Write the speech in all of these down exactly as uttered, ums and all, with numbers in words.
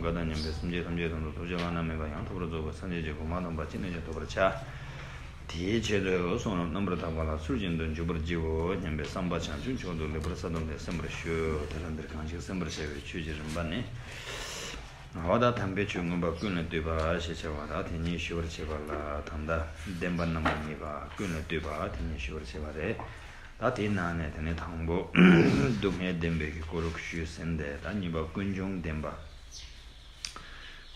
བ་དང་མཉམ་པའི་སེམས་ཅན་ཐམས་ཅད་དོན་དུ་ཐོབ་བྱ་བླ་ན་མེད་པ་ཡང་དག་པར་རྫོགས་པའི་སངས་རྒྱས་ཀྱི་གོ་འཕང་དམ་པ་ཅི་ནས་ཀྱང་ཐོབ་པར་བྱ། དེའི་ཆེད་དུ་གསུང་རབ་རྣམ་པར་དག་པ་ལ་ཚུལ་བཞིན་དུ་འཇུག་པར་བགྱིའོ་སྙམ་པའི་བསམ་པ་བྱང་ཆུབ་མཆོག་ཏུ་ལེགས་པར་གསལ་སྟོན་ཏེ་གསན་པར་ཞུ། དེ་ལ་འདིར་གང་ཞིག་གསན་པར་བྱ་བའི་ཆོས་ཀྱི་རིམ་པ་ནི། འོ་ད་དམ་པའི་ཆོས་མངོན་པ་ཀུན་ལས་བཏུས་པ་ཞེས་བྱ་བ་དང་དེ་ཉིད་ཞུ་བར་བྱེད་པ་ལ་ད་ལྟ་བདེན་པ་རྣམ་པ་གཉིས་པ་ཀུན་ལས་བཏུས་པ་དེ་ཉིད་ཞུ་བར་བྱེད་པ་རེད། ད་དེའི་ནང་ནས་དེ་ནས་དང་པོ་སྡུག་བསྔལ་བདེན་པའི་གི་སྐོར་ཞུས་ཟིན་ཏེ། ད་གཉིས་པ་ཀུན་འབྱུང་བདེན་པ།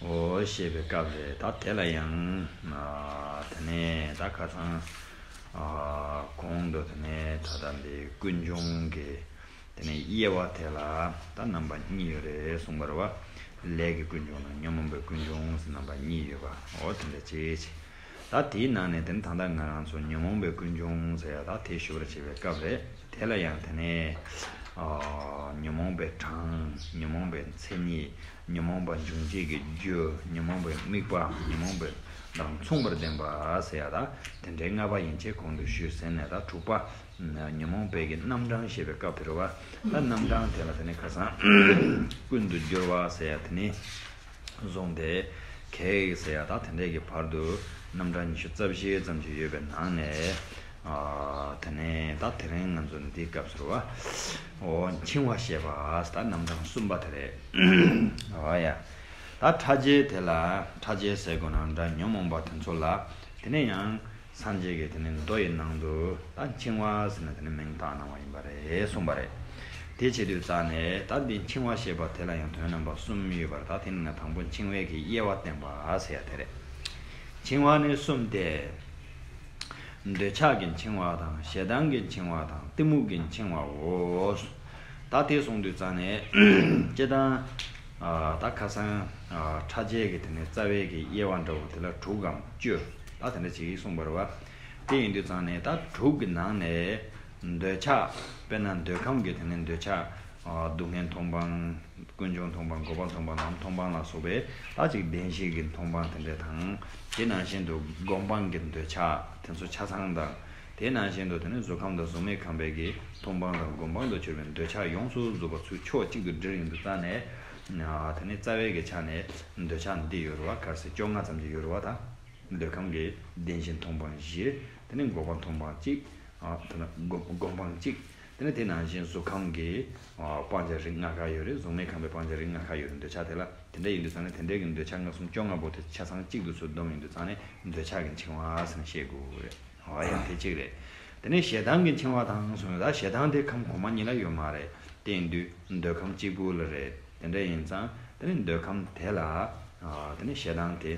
འོ་ཞེས་པའི་སྐབས་རེད། ད་དེ་ལ་ཡང་ཨ་དེ་ནས་ད་ཁ་སང་ཨ་གོང་དུ་དེ་ནས་ད་ལྟ་འདི་ཀུན་འབྱུང་གི་དེ་ནས་དབྱེ་བ་དེ་ལ་ད་རྣམ་པ་གཉིས་ཡོད་རེད་གསུངས་པ་རེད་བ། ལས་ཀྱི་ཀུན་འབྱུང་དང་ཉོན་མོངས་པའི་ཀུན་འབྱུང་ཟེར་རྣམ་པ་གཉིས་ཡོད་པ། འོ་དེ་འདྲ་ཅིག་ཅིག་ད་དེའི་ནང་ནས་དེ་ནི་ད་ལྟ་ང་རང་ཚོ་ཉོན་མོངས་པའི་ཀུན་འབྱུང་ཟེར་ཡ་ད་དེ་ཞུ་བར་བྱེད་པའི་སྐབས་རེད། དེ་ལ་ཡང་དེ་ནས་ཨ་ཉོན་མོངས་པའི་གྲངས། ཉོན་མོངས་པའི་མཚན་ཉིད། ཉོན་མོངས་པ་འབྱུང་བྱེད་ཀྱི་རྒྱུ། ཉོན་མོངས་པའི་དམིགས་པ། ཉོན་མོངས་པའི་དང་མཚུངས་པར་ལྡན་པ་ཟེར་ཡ་ད་དེ་འདྲའི་ལྔ་པ་ཡན་ཆད་གོང་དུ་ཞུས་ཟིན་ནས། ད་དྲུག་པ་ཉོན་མོངས་པའི་གི་རྣམ་གྲངས་བཤད་པའི་སྐབས་དེ་རེད་བ། ད་རྣམ་གྲངས་དེ་ལ་དེ་ནས་ཁ་སང་ཀུན་ཏུ་སྦྱོར་བ་ཟེར་ཡ་དེ་ནི་བཟུང་སྟེ། གེགས་ཟེར་ཡ་ད་དེ་འདྲའི་གི་བར་དུ་རྣམ་གྲངས་ཉི་ཤུ་རྩ་བཞི་ཙམ་ཞིག་ཡོད་པའི་ནང་ནས། ཨ་དེ་ནས་ད་དེ་རིང་ང་ཚོ་འདིའི་སྐབས་སུ་རེད་བ། འོ་འཆིང་བ་ཞེས་པ་ད་རྣམ་གྲངས་གསུམ་པ་དེ་རེད། འོ་ཡ། ད་ཕྲ་རྒྱས་དེ་ལ་ཕྲ་རྒྱས་ཟེར་དགོས་ན་འདྲ། ཉོན་མོངས་པ་དེ་ཚོ་ལ་དེ་ནས་ཡང་སངས་རྒྱས་ཀྱིས་དེ་ནས་མདོ་ཡི་ནང་དུ་ད་འཆིང་བ་ཟེར་ནས་དེ་ནས་མིང་བཏགས་གནང་བ་ཡིན་པ་རེད་གསུངས་པ་རེད། དེ་བྱེད་དུས་ཙང་ནས་ད་འདི་འཆིང་བ་ཞེས་པ་དེ་ལ་ཡང་དོན་རྣམ་པ་གསུམ་ཡོད་པར། ད་དེ་ནི་ན་དང་པོ་འཆིང་བའི་གི་དབྱེ་བ་བསྟན་པ་ཟེར་ཡ་དེ་རེད། འཆིང་བ་ནི་གསུམ་སྟེ། འདོད་ཆགས་ཀྱི་འཆིང་བ་དང་། ཞེ་སྡང་གི་འཆིང་བ་དང་། གཏི་མུག་གི་འཆིང་བའོ། ད་དེ་གསུངས་དུས་ཙང་ནས་སྤྱིར་བཏང་ཨ་ད་ཁ་སང་ཨ་ཕྲ་རྒྱས་ཀྱི་དེ་ནས་རྩ་བའི་གི་དབྱེ་བ་འདྲ་བོ་དེ་ལ་དྲུག་གམ་བཅུ་ད་དེ་འདྲ་ཅིག་གསུངས་པ་རེད་བ། དེ་ཡིན་དུས་ཙང་ནས་ད་དྲུག་གི་ནང་ནས་འདོད་ཆགས། དཔེར་ན་འདོད་ཁམས་ཀྱི་དེ་ནས་འདོད་ཆགས། ཨ་སྡུག་བསྔལ་མཐོང་སྤང་། ཀུན་འབྱུང་མཐོང་སྤང་། འགོག་པ་མཐོང་སྤང་། ལམ་མཐོང་སྤང་ལ་སོགས་པའི་ད་ཅིག་བདེན་བཞིའི་གི་མཐོང་སྤང་དེ་འདྲ་དང་། དེ་ནང་བཞིན་དུ་སྒོམ་སྤང་གི་འདོད་ཆགས་དེ་ཚོ་ཆ་ཚང་དང་། དེ་ནང་བཞིན་དུ་དེ་ནས་གཟུགས་ཁམས་དང་གཟུགས་མེད་ཁམས་པའི་གི་མཐོང་སྤང་དང་སྒོམ་སྤང་དུ་གྱུར་པའི་འདོད་ཆགས་ཡོངས་སུ་རྫོགས་པ་ཚུར་ཕྱོགས་གཅིག་ཏུ་སྒྲིལ་ཡོང་དུས་ཙང་ནས། ཨ་དེ་ནས་རྩ་བའི་གི་ཆ་ནས་འདོད་ཆགས་འདི་ཡོད་རེད་བ། ག་རེ་ཟེར་བཅོ་ལྔ་ཙམ་ཅིག་ཡོད་རེད་བ་ད། འདོད་ཁམས་ཀྱི་བདེན་བཞི་མཐོང་སྤང་བཞི། དེ་ནས་འགོག་པ་མཐོང་སྤང་གཅིག་ཨ་དེ་ནས་སྒོམ་སྒོམ་སྤང་གཅིག་དེ་ནས་དེ་ནང་བཞིན་གཟུགས་ཁམས་ཀྱི་ཨ་སྤང་བྱ་རིགས་ལྔ་ཁ་ཡོད་རེད། གཟུགས་མེད་ཁམས་པའི་སྤང་བྱ་རིགས་ལྔ་ཁ་ཡོད་རེད། འདོད་ཆགས་དེ་ལ་དེ་འདྲ་ཡིན་དུས་ཙང་ནས་དེ་འདྲའི་གི་འདོད་ཆགས་ལྔ་གསུམ་བཅོ་ལྔ་པོ་དེ་ཆ་ཚང་གཅིག་ཏུ་ཚུར་བསྡོམས་ཡིན་དུས་ཙང་ནས་འདོད་ཆགས་ཀྱི་འཆིང་བ་ཟེར་ནས་བཤད་དགོས་རེད། ཨ་ཡང་དེ་གཅིག་རེད། དེ་ནས་ཞེ་སྡང་གི་འཆིང་བ་དང་གསུངས་ཡོད། ད་ཞེ་སྡང་དེ་ཁམས་གོང་མ་གཉིས་ལ་ཡོད་མ་རེད། དེ་ཡིན་དུས་འདོད་ཁམས་གཅིག་པུ་ལ་རེད། དེ་འདྲ་ཡིན་ཙང་དེ་ནས་འདོད་ཁམས་དེ་ལ་ཨ་དེ་ནས་ཞེ་སྡང་དེ།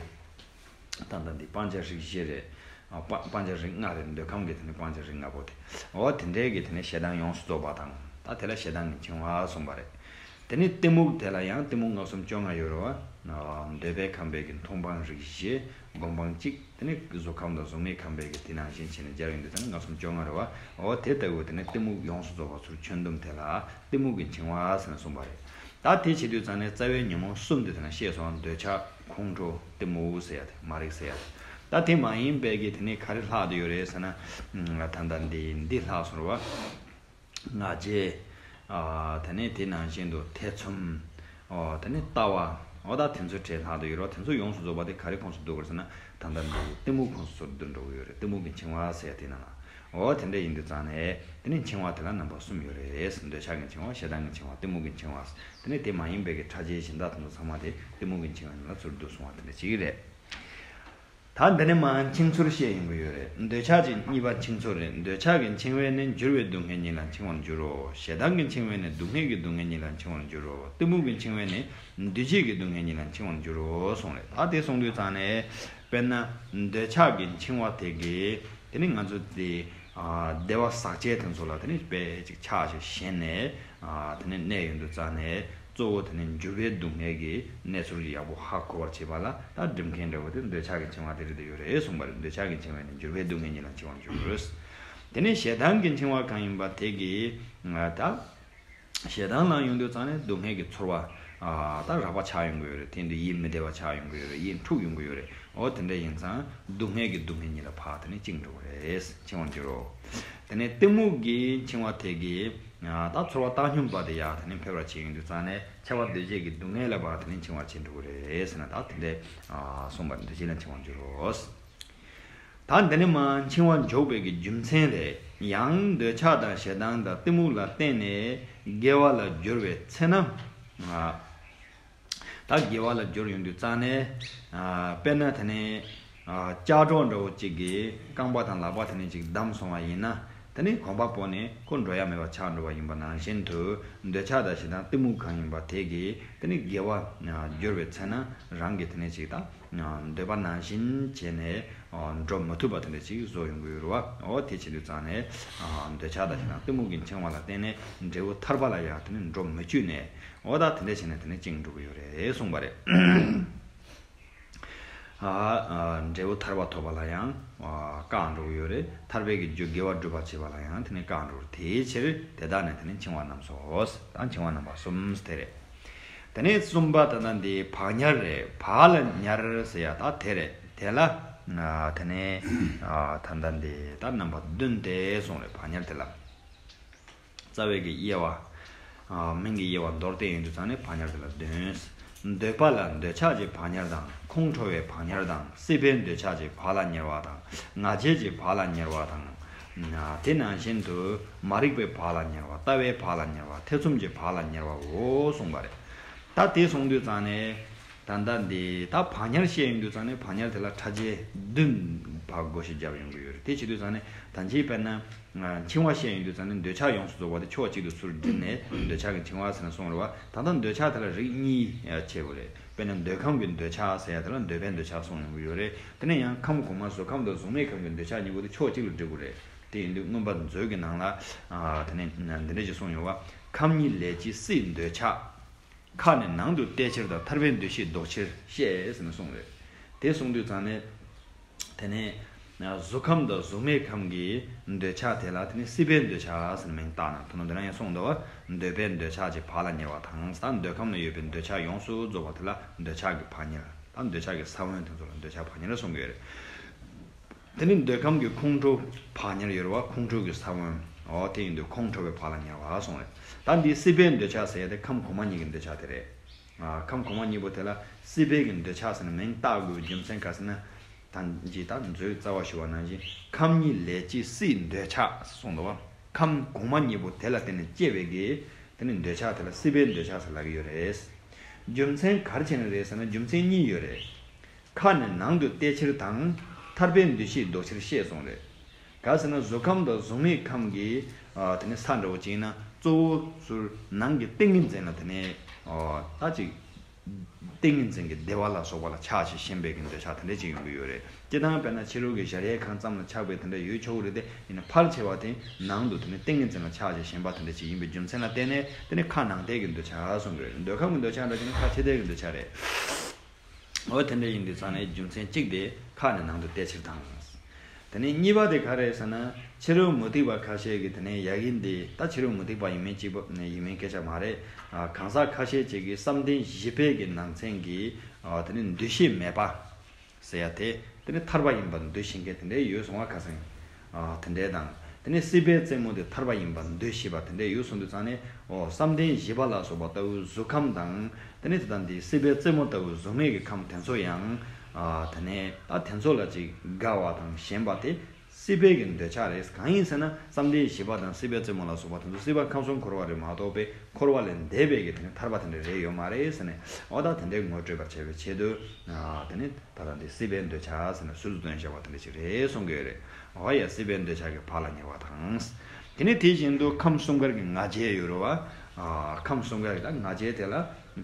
ད་ལྟ་འདི་སྤང་བྱ་རིགས་བཞི་རེད། ཨ་སྤ་སྤང་བྱ་རིགས་ལྔ་རེད། འདོད་ཁམས་ཀྱི་དེ་ནི་སྤང་བྱ་རིགས་ལྔ་པོ་དེ། འོ་དེ་འདྲའི་གི་དེ་ནི་ཞེ་སྡང་ཡོངས་སུ་རྫོགས་པ་དང་། ད་དེ་ལ་ཞེ་སྡང་གི་འཆིང་བ་གསུངས་པ་རེད། དེ་ནི་གཏི་མུག་དེ་ལ་ཡང་གཏི་མུག་ལྔ་གསུམ་བཅོ་ལྔ་ཡོད་རེད་བ། འདོད་པའི་ཁམས་པའི་གི་མཐོང་སྤང་རིགས་བཞི། སྒོམ་སྤང་གཅིག་དེ་ནི་གཟུགས་ཁམས་དང་གཟུགས་མེད་ཁམས་པའི་གི་དེ་ནང་བཞིན་བྱས་ནས་སྦྱར་ཡོང་དུས་ད་ནི་ལྔ་གསུམ་བཅོ་ལྔ་རེད་བ། འོ་དེ་ལྟ་བུ་དེ་ནི་གཏི་མུག་ཡོངས་སུ་རྫོགས་པ་ཚུར་ཁྱོན་བསྡོམས་དེ་ལ་གཏི་མུག་གི་འཆིང་བ་ཟེར་ནས་གསུངས་པ་རེད། ད་དེ་བྱེད་དུས་ཙང་ནས་རྩ་བའི་ཉོན་མོངས་གསུམ་དེ་དེ་ན་བཤད་སོང་། འདོད་ཆགས། ཁོང་ཁྲོ། གཏི་མུག་ཟེར་ཡ་དེ། མ་རིག་ཟེར་ཡ་དེ། ད་དེ་མ་ཡིན་པའི་གི་དེ་ནས་ག་རེ་ལྷག་ཏུ་ཡོད་རེད་ཟེར་ན། ད་ལྟ་འདི་འདི་ལྷག་སོང་རེད་བ། ང་རྒྱལ། ཨ་དེ་ནས་དེ་ནང་བཞིན་དུ་ཐེ་ཚོམ། ཨོ་དེ་ནས་ལྟ་བ། ཨོ་ད་དེ་ཚོའི་གྲས་ལྷག་ཏུ་ཡོད་རེད་བ། དེ་ཚོ་ཡོངས་སུ་རྫོགས་པ་དེ་ག་རེ་ཁོངས་སུ་འདུ་དགོས་རེད་ཟེར་ན། ད་ལྟ་འདི་གཏི་མུག་ཁོངས་སུ་ཚུར་བསྡུ་འགྲོ་གི་ཡོད་རེད། གཏི་མུག་གི་འཆིང་བ་ཟེར་ཡ་དེ་ནང་ལ། འོ་དེ་འདྲ་ཡིན་དུས་ཙང་ནས་དེ་ནི་འཆིང་བ་དེ་ལ་རྣམ་པ་གསུམ་ཡོད་རེད། འདོད་ཆགས་ཀྱི་འཆིང་བ། ཞེ་སྡང་གི་འཆིང་བ། གཏི་མུག་གི་འཆིང་བ། དེ་ནི་དེ་མ་ཡིན་པའི་གི་ཕྲ་རྒྱས་གཞན་དག་དེ་ཚོ་ཚང་མ་དེ་གཏི་མུག་གི་འཆིང་བ་ནང་ལ་ཚུར་བསྡུ་སོང་བ་དེ་འདྲ་ཅིག་རེད། ད་འདི་ནི་མར་འཆིང་ཚུལ་བཤད་ཡོང་གི་ཡོད་རེད། འདོད་ཆགས་ཀྱི་གཉིས་པ་འཆིང་ཚུལ་རེད། འདོད་ཆགས་ཀྱི་འཆིང་བས་ནི་འགྱུར་བའི་སྡུག་བསྔལ་ཉིད་ལ་འཆིང་བར་འགྱུར་རོ། ཞེ་སྡང་གི་འཆིང་བས་ནི་སྡུག་བསྔལ་གྱི་སྡུག་བསྔལ་ཉིད་ལ་འཆིང་བར་འགྱུར་རོ། གཏི་མུག་གི་འཆིང་བས་ནི་འདུས་བྱས་ཀྱི་སྡུག་བསྔལ་ཉིད་ལ་འཆིང་བར་འགྱུར་རོ་གསུངས་རེད། ད་དེ་གསུངས་དུས་ཙང་ནས། དཔེར་ན་འདོད་ཆགས་ཀྱི་འཆིང་བ་དེ་གིས་དེ་ནི་ང་ཚོ་དེ་ཨ་བདེ་བ་ཟག་བཅས་དེ་ཚོ་ལ་དེ་ནི་དཔེ་ཅིག་ཆགས་ཤིང་ཞེན་ནས་ཨ་དེ་ནི་གནས་ཡོང་དུས་ཙང་ནས་གཙོ་བོ་དེ་ནི་འགྱུར་བའི་སྡུག་བསྔལ་གྱི་གནས་ཚུལ་ཡག་པོ་ཧ་གོ་བར་བྱེད་པ་ལ་ད་སྒྲིམ་མཁན་འདྲ་བོ་དེ་འདོད་ཆགས་ཀྱི་འཆིང་བ་དེ་རེད་དེ་ཡོད་རེད་གསུངས་པ་རེད། འདོད་ཆགས་ཀྱི་འཆིང་བས་ནི་འགྱུར་བའི་སྡུག་བསྔལ་ཉིད་ལ་འཆིང་བར་འགྱུར། དེ་ནི་ཞེ་སྡང་གི་འཆིང་བ་གང་ཡིན་པ་དེ་གིས་ད། ཞེ་སྡང་ལངས་ཡོང་དུས་ཙང་ནས་སྡུག་བསྔལ་གྱི་ཚོར་བ། ཨ་ད་རགས་པ་ཆགས་ཡོང་གི་ཡོད་རེད། དེ་འདི་ཡིད་མི་བདེ་བ་ཆགས་ཡོང་གི་ཡོད་རེད། ཡིད་འཁྲུགས་ཡོང་གི་ཡོད་རེད། འོ་དེ་འདྲ་ཡིན་ཙང་སྡུག་བསྔལ་གྱི་སྡུག་བསྔལ་ཉིད་ལ་ཕར་དེ་ནས་བཅིངས་འགྲོ་གི་རེད། འཆིང་བར་འགྱུར་རོ། དེ་ནས་གཏི་མུག་གི་འཆིང་བ་དེ་གིས་ ད་ཚོར་བ་བཏང་སྙོམས་པ་དེ་ཡང་དེ་ནི་འཕེལ་བར་བྱེད་ཡོང་དུས་ཙང་ནས་ཁྱབ་པ་འདུ་བྱེད་ཀྱི་སྡུག་བསྔལ་ལ་བར་དེ་ནི་འཆིང་བར་བྱེད་འགྲོ་གི་རེད་ཟེར་ན། ད་དེ་འདྲའི་གསུངས་པ་འདུ་བྱེད་ལ་འཆིང་བར་འགྱུར་རོ། ད་འདི་ནི་མ་འཆིང་བ་འཇོག་པའི་གི་རྒྱུ་མཚན་རེད། ཡང་འདོད་ཆགས་དང་ཞེ་སྡང་དང་གཏི་མུག་ལ་བརྟེན་ནས་དགེ་བ་ལ་སྦྱོར་བའི་ཚེ་ན། ད་དགེ་བ་ལ་སྦྱོར་ཡོང་དུས་ཙང་ནས། དཔེར་ན་དེ་ནས་ལྕགས་སྒྲོག་འདྲ་བོ་གཅིག་གིས་རྐང་པ་དང་ལག་པ་དེ་ནས་གཅིག་བསྡམས་སོང་བ་ཡིན་ན། དེ་ནས་གོམ་པ་སྤོ་ནས་ཁོ་འགྲོ་ཡ་མེད་པ་ཆགས་འགྲོ་བ་ཡིན་པ་ནང་བཞིན་དུ། འདོད་ཆགས་དང་ཞེ་སྡང་གཏི་མུག་གང་ཡིན་པ་དེ་གིས་དེ་ནས་དགེ་བ་སྦྱོར་བའི་ཚེ་ན་རང་གིས་དེ་ནས་གཅིག་ད་འདོད་པ་ནང་བཞིན་བྱས་ནས་འགྲོ་མི་ཐུབ་པ་དེ་འདྲ་ཅིག་བཟོ་ཡོང་གི་ཡོད་རེད་བ། འོ་དེ་བྱེད་དུས་ཙང་ནས་འདོད་ཆགས་དང་ཞེ་སྡང་གཏི་མུག་གི་འཆིང་བ་ལ་བརྟེན་ནས་འབྲས་བུ་ཐར་པ་ལ་ཡང་དེ་ནི་འགྲོ་མི་བཅུག་ནས། འོ་ད་དེ་འདྲ་བྱས་ནས་དེ་ནི་བཅིངས་འགྲོ་གི་ཡོད་རེད་གསུངས་པ་རེད། འབྲས་བུ་ཐར་པ་ཐོབ་པ་ལ་ཡང་བཀག་འགྲོ་གི་ཡོད་རེད། ཐར་པའི་གི་རྒྱུ་དགེ་བ་སྒྲུབ་པར་བྱེད་པ་ལ་ཡང་དེ་ནི་བཀག་འགྲོ་གི་རེད། དེའི་ཕྱིར་དེ་དག་ནི་དེ་ནི་འཆིང་བ་རྣམས་སོ། ད་འཆིང་བ་རྣམ་པ་གསུམ་དེ་རེད། དེ་ནས་གསུམ་པ་ད་ལྟ་འདི་བག་ཉལ་རེད། བག་ལ་ཉལ་ཟེར་ཡ་ད་དེ་རེད། དེ་ལ་དེ་ནས་ད་ལྟ་འདི་ད་རྣམ་པ་བདུན་དེ་གསུངས་རེད། བག་ཉལ་དེ་ལ། རྩ་བའི་གི་དབྱེ་བ། མིང་གི་དབྱེ་བ་མདོར་བསྟན་ཡོང་དུས་ཙང་ནས་བག་ཉལ་དེ་ལ་བདུན། འདོད་པ་ལ་འདོད་ཆགས་ཀྱི་བག་ཉལ་དང་། ཁོང་ཁྲོ་བའི་བག་ཉལ་དང་། སྲིད་པའི་འདོད་ཆགས་ཀྱི་བག་ལ་ཉལ་བ་དང་། ང་རྒྱལ་གྱི་བག་ལ་ཉལ་བ་དང་། དེ་ནང་བཞིན་དུ་མ་རིག་པའི་བག་ལ་ཉལ་བ། ལྟ་བའི་བག་ལ་ཉལ་བ། ཐེ་ཚོམ་གྱི་བག་ལ་ཉལ་བའོ་གསུངས་པ་རེད། ད་དེ་གསུངས་དུས་ཙང་ནས། ད་ལྟ་འདི་ད་བག་ཉལ་བཤད་ཡོང་དུས་ཙང་ནས་བག་ཉལ་དེ་ལ་ཕྲ་རྒྱས་བདུན་བག་བགོ་བཤའ་བརྒྱབ་ཡོང་གི་ཡོད་རེད། དེ་བྱེད་དུས་ཙང་ནས་ད་ཅིའི་དཔེར་ན། འཆིང་བ་བཤད་ཡོང་དུས་ཙང་ནས་འདོད་ཆགས་ཡོངས་སུ་རྫོགས་པ་དེ་ཕྱོགས་གཅིག་ཏུ་ཚུར་བསྒྲིལ་ནས་འདོད་ཆགས་ཀྱི་འཆིང་བ་ཟེར་ནས་གསུངས་རེད་བ། ད་ལྟ་འདོད་ཆགས་དེ་ལ་རིགས་གཉིས་ཕྱེ་དགོས་རེད། དཔེར་ན་འདོད་ཁམས་ཀྱི་འདོད་ཆགས་ཟེར་ཡ་དེ་ལ་འདོད་པའི་འདོད་ཆགས་གསུངས་ཡོང་གི་ཡོད་རེད། དེ་ནས་ཡང་ཁམས་གོང་མ་གཟུགས་ཁམས་དང་གཟུགས་མེད་ཁམས་ཀྱི་འདོད་ཆགས་གཉིས་པོ་དེ་ཕྱོགས་གཅིག་ལ་སྒྲིལ་དགོས་རེད། དེ་ཡིན་དུས་མངོན་པ་མཛོད་ཀྱི་ནང་ལ་དེ་ནས་འདི་འདྲ་ཞིག་གསུངས་ཡོད་བ། ཁམས་གཉིས་ལས་སྐྱེས་སྲིད་འདོད་ཆགས། ཁ་ནས་ནང་དུ་བལྟས་ཕྱིར་དང་ཐར་པའི་འདུ་ཤེས་ལྡོག་ཕྱིར་བཤད་ཟེར་ནས་གསུངས་རེད། དེ་གསུངས་དུས་ཙང་ནས། དེ་ནས། གཟུགས་ཁམས་དང་གཟུགས་མེད་ཁམས་ཀྱི་འདོད་ཆགས་དེ་ལ་དེ་ནས་སྲིད་པའི་འདོད་ཆགས་ཟེར་ནས་མིང་བཏགས་ན། དོན་དུ་འདི་ན་ཡང་གསུངས་འདུག་བ། འདོད་པའི་འདོད་ཆགས་ཀྱི་བག་ལ་ཉལ་བ་དང་། ད་འདོད་ཁམས་ན་ཡོད་པའི་འདོད་ཆགས་ཡོངས་སུ་རྫོགས་པ་དེ་ལ་འདོད་ཆགས་ཀྱི་བག་ཉལ། ད་འདོད་ཆགས་ཀྱི་ས་བོན་དེ་ཚོ་ལ་འདོད་ཆགས་བག་ཉལ་གསུང་གི་ཡོད་རེད། དེ་ནི་འདོད་ཁམས་ཀྱི་ཁོང་ཁྲོ་བག་ཉལ་ཡོད་རེད་བ། ཁོང་ཁྲོ་གི་ས་བོན། འོ་དེ་ཡིན་དུས་ཁོང་ཁྲོ་བའི་བག་ལ་ཉལ་བ་གསུངས་རེད། ད་འདི་སྲིད་པའི་འདོད་ཆགས་ཟེར་ཡ་དེ་ཁམས་གོང་མ་གཉིས་ཀྱི་འདོད་ཆགས་དེ་རེད། ཨ། ཁམས་གོང་མ་གཉིས་པོ་དེ་ལ་སྲིད་པའི་གི་འདོད་ཆགས་ཟེར་ནས་མིང་བཏགས་དགོས་པའི་རྒྱུ་མཚན་ག་ཟེར་ན། ད་འཇིག་ད་མཛོད་རྩ་བ་ཞུ་བ་ནང་བཞིན་ཁམས་གཉིས་ལས་སྐྱེས་སྲིད་འདོད་ཆགས་གསུངས་འདུག་བ། ཁམས་གོང་མ་གཉིས་པོ་དེ་ལ་བརྟེན་ནས་སྐྱེ་བའི་གི་དེ་ནི་འདོད་ཆགས་དེ་ལ་སྲིད་པའི་འདོད་ཆགས་ཟེར་ལབ་ཀྱི་ཡོད་རེད། རྒྱུ་མཚན་ག་རེ་བྱས་ནས་རེད་ཟེར་ན་རྒྱུ་མཚན་གཉིས་ཡོད་རེད། ཁ་ནས་ནང་དུ་བལྟས་ཕྱིར་དང་། ཐར་པའི་འདུ་ཤེས་ལྡོག་ཕྱིར་བཤད་གསུངས་རེད། ག་ཟེར་ན་གཟུགས་ཁམས་དང་གཟུགས་མེད་ཁམས་ཀྱི་ཨ། དེ་ནི་ས་འདྲ་བོ་ཅིག་ཡིན་ན་གཙོ་བོ་ཟུར་ནང་གི་ཏིང་ངེ་འཛིན་ལ་དེ་ནི་ཨ། ད་ཅིག་ཏིང་ངེ་འཛིན་གྱི་བདེ་བ་ལ་སོགས་པ་ལ་ཆགས་ཞེན་པའི་གི་འདོད་ཆགས་དེ་འདྲ་ཅིག་ཡོང་གི་ཡོད་རེད། སྤྱིར་བཏང་དཔེར་ན་ཕྱི་རོལ་གྱི་གཞལ་ཡས་ཁང་ཙམ་ལ་ཆགས་པའི་དེ་འདྲ་ཡོད་ཆོག་གི་རེད་དེ། ཡིན་ན་ཕལ་ཆེ་བ་དེ་ནང་དུ་དེ་ནི་ཏིང་ངེ་འཛིན་ལ་ཆགས་ཞེན་པ་དེ་འདྲ་ཅིག་ཡིན་པའི་རྒྱུ་མཚན་ལ་བརྟེན་ནས་དེ་ནི་ཁ་ནང་བལྟས་ཀྱི་འདོད་ཆགས་གསུང་གི་ཡོད་རེད། འདོད་ཁམས་ཀྱི་འདོད་ཆགས་འདྲ་ཅིག་ནི་ཁ་ཕྱི་བལྟས་ཀྱི་འདོད་ཆགས་རེད། འོ་དེ་འདྲ་ཡིན་དུས་ཙང་ནས་རྒྱུ་མཚན་གཅིག་དེ་ཁ་ནས་ནང་དུ་བལྟས་ཕྱིར་དང་། དེ་ནས་གཉིས་པ་དེ་ག་རེ་ཟེར་ན། ཕྱི་རོལ་མུ་སྟེགས་པ་ཁ་ཤས་ཀྱིས་དེ་ནས་ཡ་གི་འདི་ད་ཕྱི་རོལ་མུ་སྟེགས་པ་ཡིན་མིན་གཅིག་པ་ཡིན་མིན་སྐད་ཆ་མ་རེད། གང་ཟག་ཁ་ཤས་ཅིག་གིས་བསམ་གཏན་བཞི་པའི་གི་ནང་ཚན་གྱི་དེ་ནས་འདུ་ཤེས་མེད་པ་ཟེར་ཡ་དེ་དེ་ནས་ཐར་པ་ཡིན་པར་འདུ་ཤེས་མཁན་དེ་འདྲ་ཡོད་སོང་བ། ཁ་སང་། ཨ། དེ་འདྲའི་དང་། དེ་ནས་སྲིད་པའི་རྩེ་མོ་དེ་ཐར་པ་ཡིན་པར་འདོད་ཤེས་པ་དེ་འདྲའི་ཡོད་སོང་དུས་ཙང་ནས། འོ། བསམ་གཏན་བཞི་པ་ལ་སོགས་པ་ལྟ་བུའི་གཟུགས་ཁམས་དང་། དེ་ནས་དེ་དང་དེའི་སྲིད་པའི་རྩེ་མོ་ལྟ་བུའི་གཟུགས་མེད་ཀྱི་ཁམས་དེ་ཚོ་ཡང་། ཨ། དེ་ནས་ད་དེ་ཚོ་ལ་ཅིག་དགའ་བ་དང་ཞེན་པ་དེ་སྲིད་པའི་གི་འདོད་ཆགས་རེད། གང་ཡིན་ཟེར་ན་བསམ་གཏན་བཞི་པ་དང་སྲིད་པའི་རྩེ་མོ་ལ་སོགས་པ་དེ་ཚོ་སྲིད་པ་ཁམས་གསུམ་འཁོར་བ་རེད་མ་གཏོགས་པའི་འཁོར་བ་ལས་འདས་པའི་གི་དེ་ནས་ཐར་པ་དེ་འདྲ་རེད་ཡོད་མ་རེད་ཟེར་ནས། འོ། ད་དེ་འདྲའི་ངོ་སྤྲོད་པར་བྱ་བའི་ཆེད་དུ། ཨ། དེ་ནས། ད་ལྟ་འདི་སྲིད་པའི་འདོད་ཆགས་ཟེར་ནས་ཟུར་དུ་བཏོན་བཞག་པ་དེ་འདྲ་ཞིག་རེད་གསུང་གི་ཡོད་རེད། འོ་ཡ། སྲིད་པའི་འདོད་ཆགས་ཀྱི་བག་ལ་ཉལ་བ་དང་། དེ་ནས་དེ་བཞིན་དུ་ཁམས་གསུམ་ཀ་གི་ང་རྒྱལ་ཡོད་རེད་བ། ཨ། ཁམས་གསུམ་ཀ་གི་ད་ང་རྒྱལ་དེ་ལ་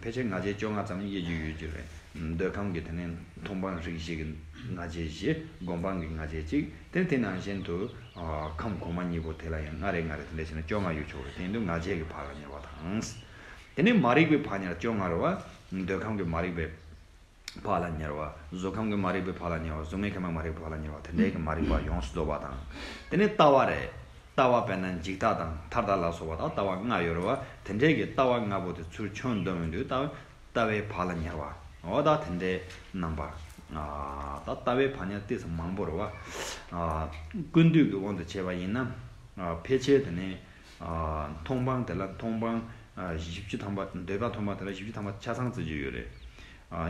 ཕལ་ཆེར་ང་རྒྱལ་བཅོ་ལྔ་ཙམ་དབྱེ་རྒྱུ་ཡོད་རྒྱུ་རེད། འདོད་ཁམས་ཀྱི་དེ་ནས་མཐོང་སྤང་རིགས་བཞི་གི་ང་རྒྱལ་བཞི། སྒོམ་སྤང་གི་ང་རྒྱལ་གཅིག་དེ་དེ་ནང་བཞིན་དུ། ཨ། ཁམས་གོང་མ་གཉིས་པོ་དེ་ལ་ཡང་ལྔ་རེ་ལྔ་རེ་དེ་འདྲ་བྱས་ན་བཅོ་ལྔ་ཡོད་ཆོག་རེད། དེ་ཡིན་དུས་ང་རྒྱལ་གྱི་བག་ལ་ཉལ་བ་དང་། དེ་ནས་མ་རིག་པའི་བག་ཉལ་བཅོ་ལྔ་རེད་བ། འདོད་ཁམས་ཀྱི་མ་རིག་པའི་བག་ལ་ཉལ་བ། གཟུགས་ཁམས་ཀྱི་མ་རིག་པའི་བག་ལ་ཉལ་བ། གཟུགས་མེད་ཁམས་ཀྱི་མ་རིག་པའི་བག་ལ་ཉལ་བ། དེ་འདྲའི་གི་མ་རིག་པ་ཡོངས་སུ་རྫོགས་པ་དང་། དེ་ནས་ལྟ་བ་རེད། ལྟ་བ་དཔེར་ན་འཇིག་ལྟ་དང་ཐར་ལྟ་ལ་སོགས་པ་དང་ལྟ་བ་ལྔ་ཡོད་རེད་བ། དེ་འདྲའི་གི་ལྟ་བ་ལྔ་པོ་དེ་ཚུར་ཁྱོན་བསྡོམས་ཡོང་དུས་ལྟ་ལྟ་བའི་བག་ལ་ཉལ་བ། འོ་ད་དེ་འདྲའི་རྣམ་པ། ཨ། ད་ལྟ་བའི་བག་ཉལ་ཏོག་ཙམ་མང་པོ་རེད་བ། ཨ། ཀུན་བཏུས་ཀྱི་དབང་དུ་བྱས་པ་ཡིན་ན། ཨ། ཕལ་ཆེར་དེ་ནས། མཐོང་སྤང་དེ་ལ་མཐོང་སྤང་བཞི་བཅུ་ཐམ་པ། འདོད་པ་མཐོང་སྤང་དེ་ལ་བཞི་བཅུ་ཐམ་པ་ཆ་ཚང་བརྩི་རྒྱུ་ཡོད་རེད།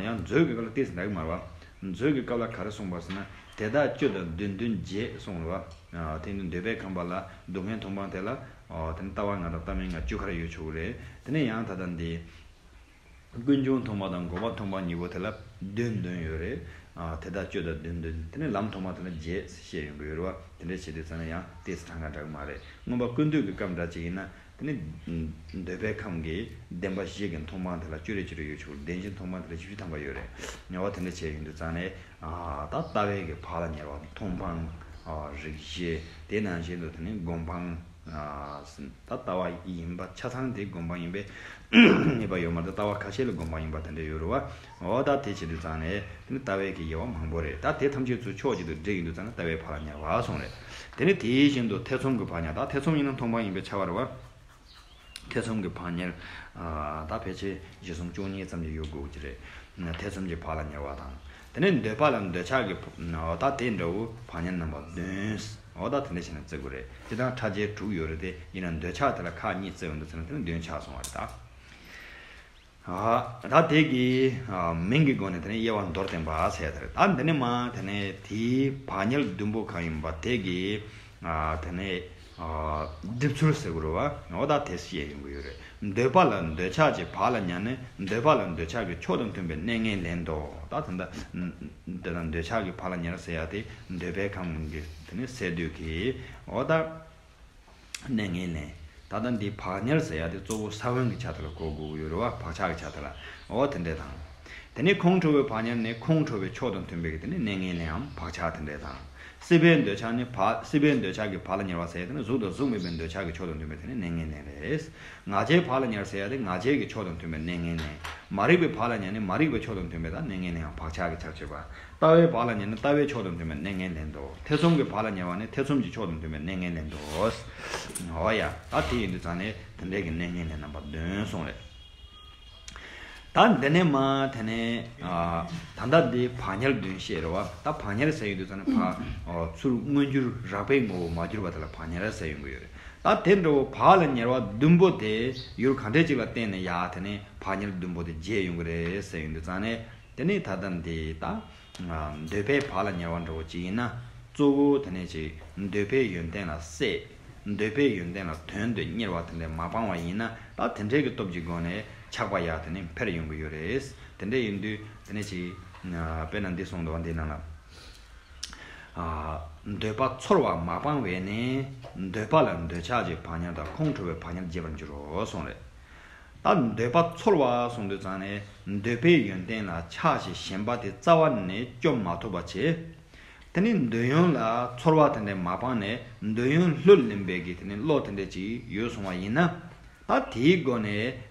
ཡང་མཛོད་ཀྱི་སྐབས་ལ་ཏོག་ཙམ་འདྲ་གི་མ་རེད་པ། མཛོད་ཀྱི་སྐབས་ལ་ག་རེ་གསུངས་པ་ཟེར་ན། དེ་དག་བཅུ་དང་བདུན་བདུན་བརྒྱད་གསུངས་རེད་པ། དེ་ནི་འདོད་པའི་ཁམས་པ་ལ་སྡུག་བསྔལ་མཐོང་སྤང་དེ་ལ། དེ་ནི་ལྟ་བ་ལྔ་དང་ལྟ་མིན་ལྔ་བཅུ་ཁར་ཡོད་ཆོག་གི་རེད། དེ་ནས་ཡང་ད་ལྟ་འདི། ཀུན་འབྱུང་མཐོང་སྤང་དང་སྒོམ་པ་མཐོང་སྤང་གཉིས་པོ་དེ་ལ་བདུན་བདུན་ཡོད་རེད། ཨ། དེ་དག་བཅུ་དང་བདུན་བདུན། དེ་ནས་ལམ་མཐོང་སྤང་དེ་ལ་བརྒྱད་བཤད་ཡོང་གི་ཡོད་རེད་པ། དེ་འདྲ་བྱེད་དུས་ཙང་ནས་ཡང་ཏོག་ཙམ་གྲངས་ཀ་འདྲ་གི་མ་རེད། མངོན་པ་ཀུན་བཏུས་ཀྱི་སྐབས་འདྲ་ཅིག་ཡིན་ན། དེ་ནི་འདོད་པའི་ཁམས་ཀྱི་བདེན་པ་བཞི་གི་མཐོང་སྤང་དེ་ལ་བཅུ་རེ་བཅུ་རེ་ཡོད་ཆོག་བདེན་བཞིའི་མཐོང་སྤང་དེ་ལ་བཞི་བཅུ་ཐམ་པ་ཡོད་རེད། ཉེ་བ་དེ་འདྲ་བྱས་ཡོང་དུས་ཙང་ནས། ཨ། ད་ལྟ་བའི་གི་བག་ལ་ཉལ་བ་མཐོང་སྤང་། ཨ། རིགས་བཞི། དེ་ནང་བཞིན་དུ་དེ་ནི་སྒོམ་སྤང་། ཨ། ད་ལྟ་བ་ཡིན་པ་ཆ་ཚང་དེ་སྒོམ་སྤང་ཡིན་པས་ངེས་པ་ཡོད་མ་རེད། ལྟ་བ་ཁ་ཤས་ལ་སྒོམ་སྤང་ཡིན་པ་དེ་འདྲ་ཡོད་རེད་པ། འོ་ད་དེ་བྱེད་དུས་ཙང་ནས་དེ་ནི་ལྟ་བའི་གི་དབྱེ་བ་མང་པོ་རེད། ད་དེ་ཐམས་ཅད་ཚུར་ཕྱོགས་གཅིག་ཏུ་སྒྲིལ་ཡོང་དུས་ཙང་ནས་ལྟ་བའི་བག་ལ་ཉལ་བ་གསུངས་རེད། དེ་ནི་དེ་བཞིན་དུ་ཐེ་ཚོམ་གྱི་བག་ཉལ། ད་ཐེ་ཚོམ་ཡིན་ན་མཐོང་སྤང་ཡིན་པས་ཁྱབ་པ་རེད་པ། ཐེ་ཚོམ་གྱི་བག་ཉལ། ཨ། ད་ཕལ་ཆེར་བཞི་གསུམ་བཅུ་གཉིས་ཙམ་ཞིག་ཡོད་དགོས་ཀྱི་རེད། ཐེ་ཚོམ་གྱི་བག་ལ་ཉལ་བ་དང་། དེ་ནས་འདོད་པ་ལ་འདོད་ཆགས་ཀྱི། འོ་ད་དེ་འདྲ་བོ་བག་ཉལ་རྣམ་པ་བདུན། འོ་ད་དེ་འདྲ་བྱས་ནས་བརྩི་དགོས་རེད། སྤྱིར་བཏང་ཕྲ་རྒྱས་དྲུག་ཡོད་རེད་དེ། ཡིན་ན་འདོད་ཆགས་དེ་ལ་ཁག་གཉིས་བརྩི་ཡོང་དུས་ཙང་ནས་དེ་ནི་བདུན་ཆགས་སོང་བ་རེད་ད། ཨ། ད་དེ་གི། ཨ། མིང་གི་སྒོ་ནས་དེ་ནས་དབྱེ་བ་མདོར་བསྟན་པ་ཟེར་ཡ་དེ་རེད། ད་འདི་ནས་མ་དེ་ནས་དེའི་བག་ཉལ་བདུན་པོ་གང་ཡིན་པ་དེ་གི། ཨ། དེ་ནས། ཨ། སྒྲིབ་ཚུལ་ཟེར་དགོས་རེད་པ། འོ་ད་དེ་བཤད་ཡོང་གི་ཡོད་རེད། འདོད་པ་ལ་འདོད་ཆགས་ཀྱི་བག་ལ་ཉལ་ནས། འདོད་པ་ལ་འདོད་ཆགས་ཀྱི་ཕྱོགས་དང་མཐུན་པའི་གནས་ངན་ལེན་ཏོ། ད་དེ་འདྲ། འདོད་ལ་འདོད་ཆགས་ཀྱི་བག་ལ་ཉལ་ཟེར་ཡ་དེ་འདོད་པའི་ཁམས་ཀྱི་དེ་ནི་སས་བསྡུས་ཀྱི། འོ་ད། གནས་ངན་ལེན། ད་ལྟ་འདི་བག་ཉལ་ཟེར་ཡ་དེ་གཙོ་བོ་ས་བོན་གྱི་ཆ་དེ་ལ་གོ་དགོས་ཀྱི་ཡོད་རེད་པ། བག་ཆགས་ཀྱི་ཆ་དེ་ལ། འོ་དེ་འདྲས་དང་། དེ་ནས་ཁོང་ཁྲོ་བའི་བག་ཉལ་ནི་ཁོང་ཁྲོ་བའི་ཕྱོགས་དང་མཐུན་པའི་གི་དེ་ནི་གནས་ངན་ལེནའམ་བག་ཆགས་དེ་འདྲས་དང་། སྲིད་པའི་འདོད་ཆགས་ནི་བག་སྲིད་པའི་འདོད་ཆགས་ཀྱི་བག་ལ་ཉལ་བ་ཟེར་ཡ་དེ་ནི་གཟུགས་དང་གཟུགས་མེད་པའི་འདོད་ཆགས་ཀྱི་ཕྱོགས་དང་མཐུན་པའི་དེ་ནི་གནས་ངན་ལེན་རེད། ང་རྒྱལ་བག་ལ་ཉལ་ཟེར་ཡ་དེ་ང་རྒྱལ་གྱི་ཕྱོགས་དང་མཐུན་པའི་གནས་ངན་ལེན། མ་རིག་པའི་བག་ལ་ཉལ་ནི་མ་རིག་པའི་ཕྱོགས་དང་མཐུན་པའི་ད་གནས་ངན་ལེནའམ་བག་ཆགས་ཀྱི་ཆ་བྱེད་པ། ལྟ་བའི་བག་ལ་ཉལ་ནི་ལྟ་བའི་ཕྱོགས་དང་མཐུན་པའི་གནས་ངན་ལེན་ཏོ། ཐེ་ཚོམ་གྱི་བག་ལ་ཉལ་བ་ནི་ཐེ་ཚོམ་གྱི་ཕྱོགས་དང་མཐུན་པའི་གནས་ངན་ལེན་ཏོ། འོ་ཡ། ད་དེ་ཡིན་དུས་ཙང་ནས་དེ་འདྲའི་གི་གནས་ངན་ལེན་རྣམ་པ་བདུན་གསུངས་རེད། ད་འདི་ནས་མ་དེ་ནས། ཨ། ད་ལྟ་འདི་བག་ཉལ་བདུན་བཤད་རེད་པ། ད་བག་ཉལ་ཟེར་ཡོང་དུས་ཙང་ནས་བག་ཨོ། ཚུར་མངོན་གྱུར་རགས་པའི་ངོ་བོ་མ་གྱུར་པ་དེ་ལ་བག་ཉལ་ཟེར་ཡོང་གི་ཡོད་རེད། ད་དེ་འདྲ་བོ་བག་ལ་ཉལ་བ་བདུན་པོ་དེ་ཡུལ་ག་འདྲས་ཅིག་ལ་བརྟེན་ནས་ཡ་དེ་ནས་བག་ཉལ་བདུན་པོ་དེ་བརྗེ་ཡོང་གི་རེད་ཟེར་ཡོང་དུས་ཙང་ནས། དེ་ནས་ད་ལྟ་འདི་ད། ཨ། འདོད་པའི་བག་ལ་ཉལ་བ་འདྲ་བོ་ཅིག་ཡིན་ན། གཙོ་བོ་དེ་ནས་ཅིག་འདོད་པའི་ཡོན་ཏན་ལ་སྲེད། འདོད་པའི་ཡོན་ཏན་ལ་དོན་དུ་གཉེར་བ་དེ་འདྲ་མ་སྤངས་པ་ཡིན་ན། ད་དེ་འདྲའི་གི་སྟོབས་ཀྱི་སྒོ་ནས་ཆགས་པ་ཡ་དེ་ནས་འཕེལ་ཡོང་གི་ཡོད་རེད། དེ་འདྲ་ཡིན་དུས་དེ་ནས་ཅིག་ཨ། དཔེར་ན་འདི་གསུངས་འདུག་པ། འདི་ནང་ལ། ཨ། འདོད་པ་ཚོར་བ་མ་སྤངས་པས་ནི། འདོད་པ་ལ་འདོད་ཆགས་ཀྱི་བག་ཉལ་དང་ཁོང་ཁྲོ་བའི་བག་ཉལ་བརྗེད་པར་འགྱུར་རོ་གསུངས་རེད། ད་འདོད་པ་ཚོར་བ་གསུངས་དུས་ཙང་ནས་འདོད་པའི་ཡོན་ཏན་ལ་ཆགས་ཞེན་ཞེན་པ་དེ་རྩ་བ་ནས་སྐྱོབ་མ་ཐུབ་པ་བྱས། དེ་ནས་འདོད་ཡོན་ལ་ཚོར་བ་དེ་འདྲ་མ་སྤངས་ནས་འདོད་ཡོན་ལྷོད་ལེན་པའི་གི་དེ་ནས་བློ་དེ་འདྲ་ཅིག་ཡོད་སོང་བ་ཡིན་ན། ད་དེའི་སྒོ་ནས་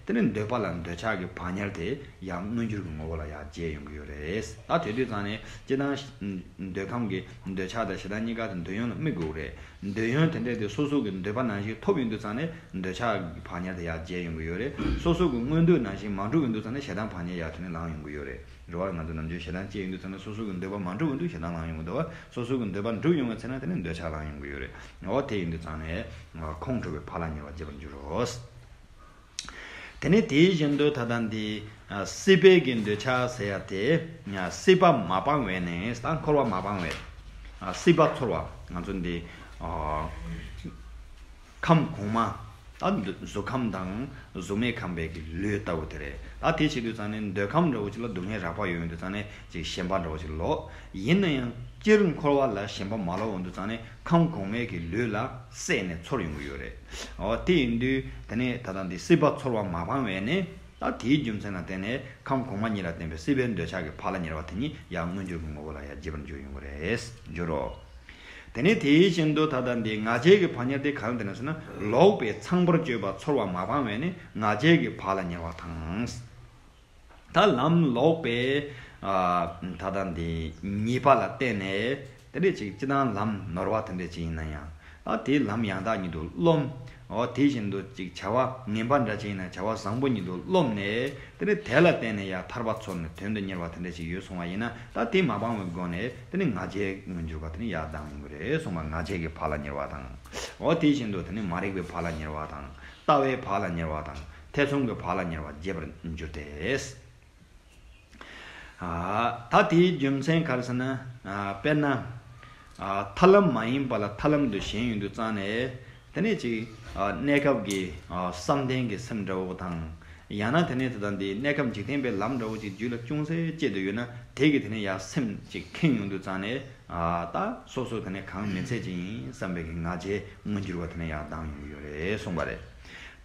དེ་ནས་འདོད་པ་ལ་འདོད་ཆགས་ཀྱི་བག་ཉལ་དེ་ཡང་མངོན་གྱུར་གྱི་ངོ་བོ་ལ་ཡང་བརྗེ་ཡོང་གི་ཡོད་རེད། ད་དེ་དུས་ཙང་ནས་སྤྱིར་བཏང་འདོད་ཁམས་ཀྱི་འདོད་ཆགས་དང་ཞེ་སྡང་གཉིས་ཀ་དེ་འདོད་ཡོན་ལ་དམིགས་དགོས་རེད། འདོད་ཡོན་དེ་འདྲས་དེ་སོ་སོ་གི་འདོད་པ་ནང་བཞིན་ཐོབ་ཡོང་དུས་ཙང་ནས་འདོད་ཆགས་ཀྱི་བག་ཉལ་དེ་ཡར་བརྗེད་ཡོང་གི་ཡོད་རེད། སོ་སོ་གི་མངོན་འདོད་ནང་བཞིན་མ་འགྲུབ་ཡོང་དུས་ཙང་ནས་ཞེ་སྡང་བག་ཉལ་ཡར་དེ་ནས་ལངས་ཡོང་གི་ཡོད་རེད། རེད་བ། ང་ཚོ་ནམ་རྒྱུན་ཞེ་སྡང་སྐྱེ་ཡོང་དུས་ཙང་ནས་སོ་སོ་གི་འདོད་པ་མ་འགྲུབ་ཡོང་དུས་ཞེ་སྡང་ལངས་ཡོང་གི་འདུག་བ། སོ་སོ་གི་འདོད་པ་འགྲུབ་ཡོང་བའི་ཚེ་ན་དེ་ནས་འདོད་ཆགས་ལངས་ཡོང་གི་ཡོད་རེད། འོ་དེ་ཡིན་དུས་ཙང་ནས་ཁོང་ཁྲོ་བའི་བག་ལ་ཉལ་བ་བརྗེད་པར་འགྱུར་རོ། དེ་ནས་དེ་བཞིན་དུ་ད་ལྟ་འདི་སྲིད་པའི་གི་འདོད་ཆགས་ཟེར་ཡ་དེ། སྲིད་པ་མ་སྤངས་པས་ནི། ད་འཁོར་བ་མ་སྤངས་པས། སྲིད་པ་ཚོར་བ་ང་ཚོ་འདི་ཨ། ཁམས་གོང་མ། ད་གཟུགས་ཁམས་དང་གཟུགས་མེད་ཁམས་པའི་གི་ལུས་ལྟ་བུ་དེ་རེད། ད་དེ་བྱེད་དུས་ཙང་ནས་འདོད་ཁམས་འདྲ་བོ་ཅིག་ལ་སྡུག་བསྔལ་རགས་པ་ཡོད་ཡོང་དུས་ཙང་ནས་ཅིག་ཞེན་པ་འདྲ་བོ་ཅིག་ལོག་ཡིན་ན་ཡང་སྤྱིར་འཁོར་བ་ལ་ཞེན་པ་མ་ལོག་ཡོང་དུས་ཙང་ནས་ཁམས་གོང་མའི་གི་ལུས་ལ་སྲེད་ནས་ཚོར་ཡོང་གི་ཡོད་རེད། འོ་དེ་ཡིན་དུས་དེ་ནས་ད་ལྟ་འདི་སྲིད་པ་ཚོར་བ་མ་སྤངས་པས་ནི། ད་དེའི་རྒྱུ་མཚན་ལ་བརྟེན་ནས་ཁམས་གོང་མ་གཉིས་ལ་བརྟེན་པའི་སྲིད་པའི་འདོད་ཆགས་ཀྱི་བག་ལ་ཉལ་བ་དེ་ཉིད་ཡང་མངོན་གྱུར་གྱི་ངོ་བོ་ལ་ཡང་བརྗེད་པར་འགྱུར་ཡོང་གི་རེད། འགྱུར་རོ། དེ་ནས་དེ་བཞིན་དུ་ད་ལྟ་འདི་ང་རྒྱལ་གྱི་བག་ཉལ་དེ་གང་དེ་ན་ཟེར་ན། ལོག་པའི་ཚངས་པར་སྤྱོད་པ་ཚོར་བ་མ་སྤངས་པས་ནི་ང་རྒྱལ་གྱི་བག་ལ་ཉལ་བ་དང་། ད་ལམ་ལོག་པའི་ཨ་ད་ལྟ་འདི་ཉེས་པ་ལ་བརྟེན་ནས་དེ་འདྲས་ཅིག་སྤྱིར་བཏང་ལམ་ནོར་བ་དེ་འདྲས་ཅིག་ཡིན་ན་ཡང་། ད་དེའི་ལམ་ཡང་དག་ཉིད་དུ་རློམ། འོ་དེ་བཞིན་དུ་ཅིག་བྱ་བ་ངན་པ་འདྲ་ཅིག་ཡིན་ན་བྱ་བ་བཟང་པོ་ཉིད་དུ་རློམ་ནས་དེ་ནི་དེ་ལ་བརྟེན་ནས་ཡང་ཐར་པ་ཚོར་ནས་དོན་དུ་གཉེར་བ་དེ་འདྲ་ཅིག་ཡོད་སོང་བ་ཡིན་ན། ད་དེ་མ་སྤང་བའི་སྒོ་ནས་དེ་ནི་ང་རྒྱལ་མངོན་གྱུར་པ་དེ་ནི་ཡར་ལྡང་ཡོང་གི་རེད་གསུངས་པ། ང་རྒྱལ་གྱི་བག་ལ་ཉལ་བ་དང་། འོ་དེ་བཞིན་དུ་དེ་ནི་མ་རིག་པའི་བག་ལ་ཉལ་བ་དང་། ལྟ་བའི་བག་ལ་ཉལ་བ་དང་། ཐེ་ཚོམ་གྱི་བག་ལ་ཉལ་བ་རྒྱས་པར་འགྱུར་ཏེ། ཨ། ད་དེའི་རྒྱུ་མཚན་ག་རེ་ཟེར་ན། ཨ། དཔེར་ན། ཨ། ཐར་ལམ་མ་ཡིན་པ་ལ་ཐར་ལམ་དུ་ཞེན་ཡོང་དུས་ཙང་ནས། དེ་ནས་ཅིག་ཨ། གནས་སྐབས་ཀྱི། ཨ། བསམ་གཏན་གྱི་སེམས་འདྲ་བོ་དང་། ཡང་ན་དེ་ནས་དེ་དང་དེའི་གནས་སྐབས་འཇིག་རྟེན་པའི་ལམ་འདྲ་བོ་ཅིག་རྒྱུད་ལ་ཅུང་ཟད་སྐྱེས་བསྡད་ཡོད་ན། དེ་གིས་དེ་ནས་ཡར་སེམས་ཅིག་ཁེངས་ཡོང་དུས་ཙང་ནས། ཨ། ད་སོ་སོ་དེ་ནས་གང་མི་ཚད་ཅིག་ཡིན་བསམ་པའི་གི་ང་རྒྱལ་མངོན་གྱུར་བ་དེ་ནས་ཡར་ལྡང་ཡོང་གི་ཡོད་རེད་གསུངས་པ་རེད།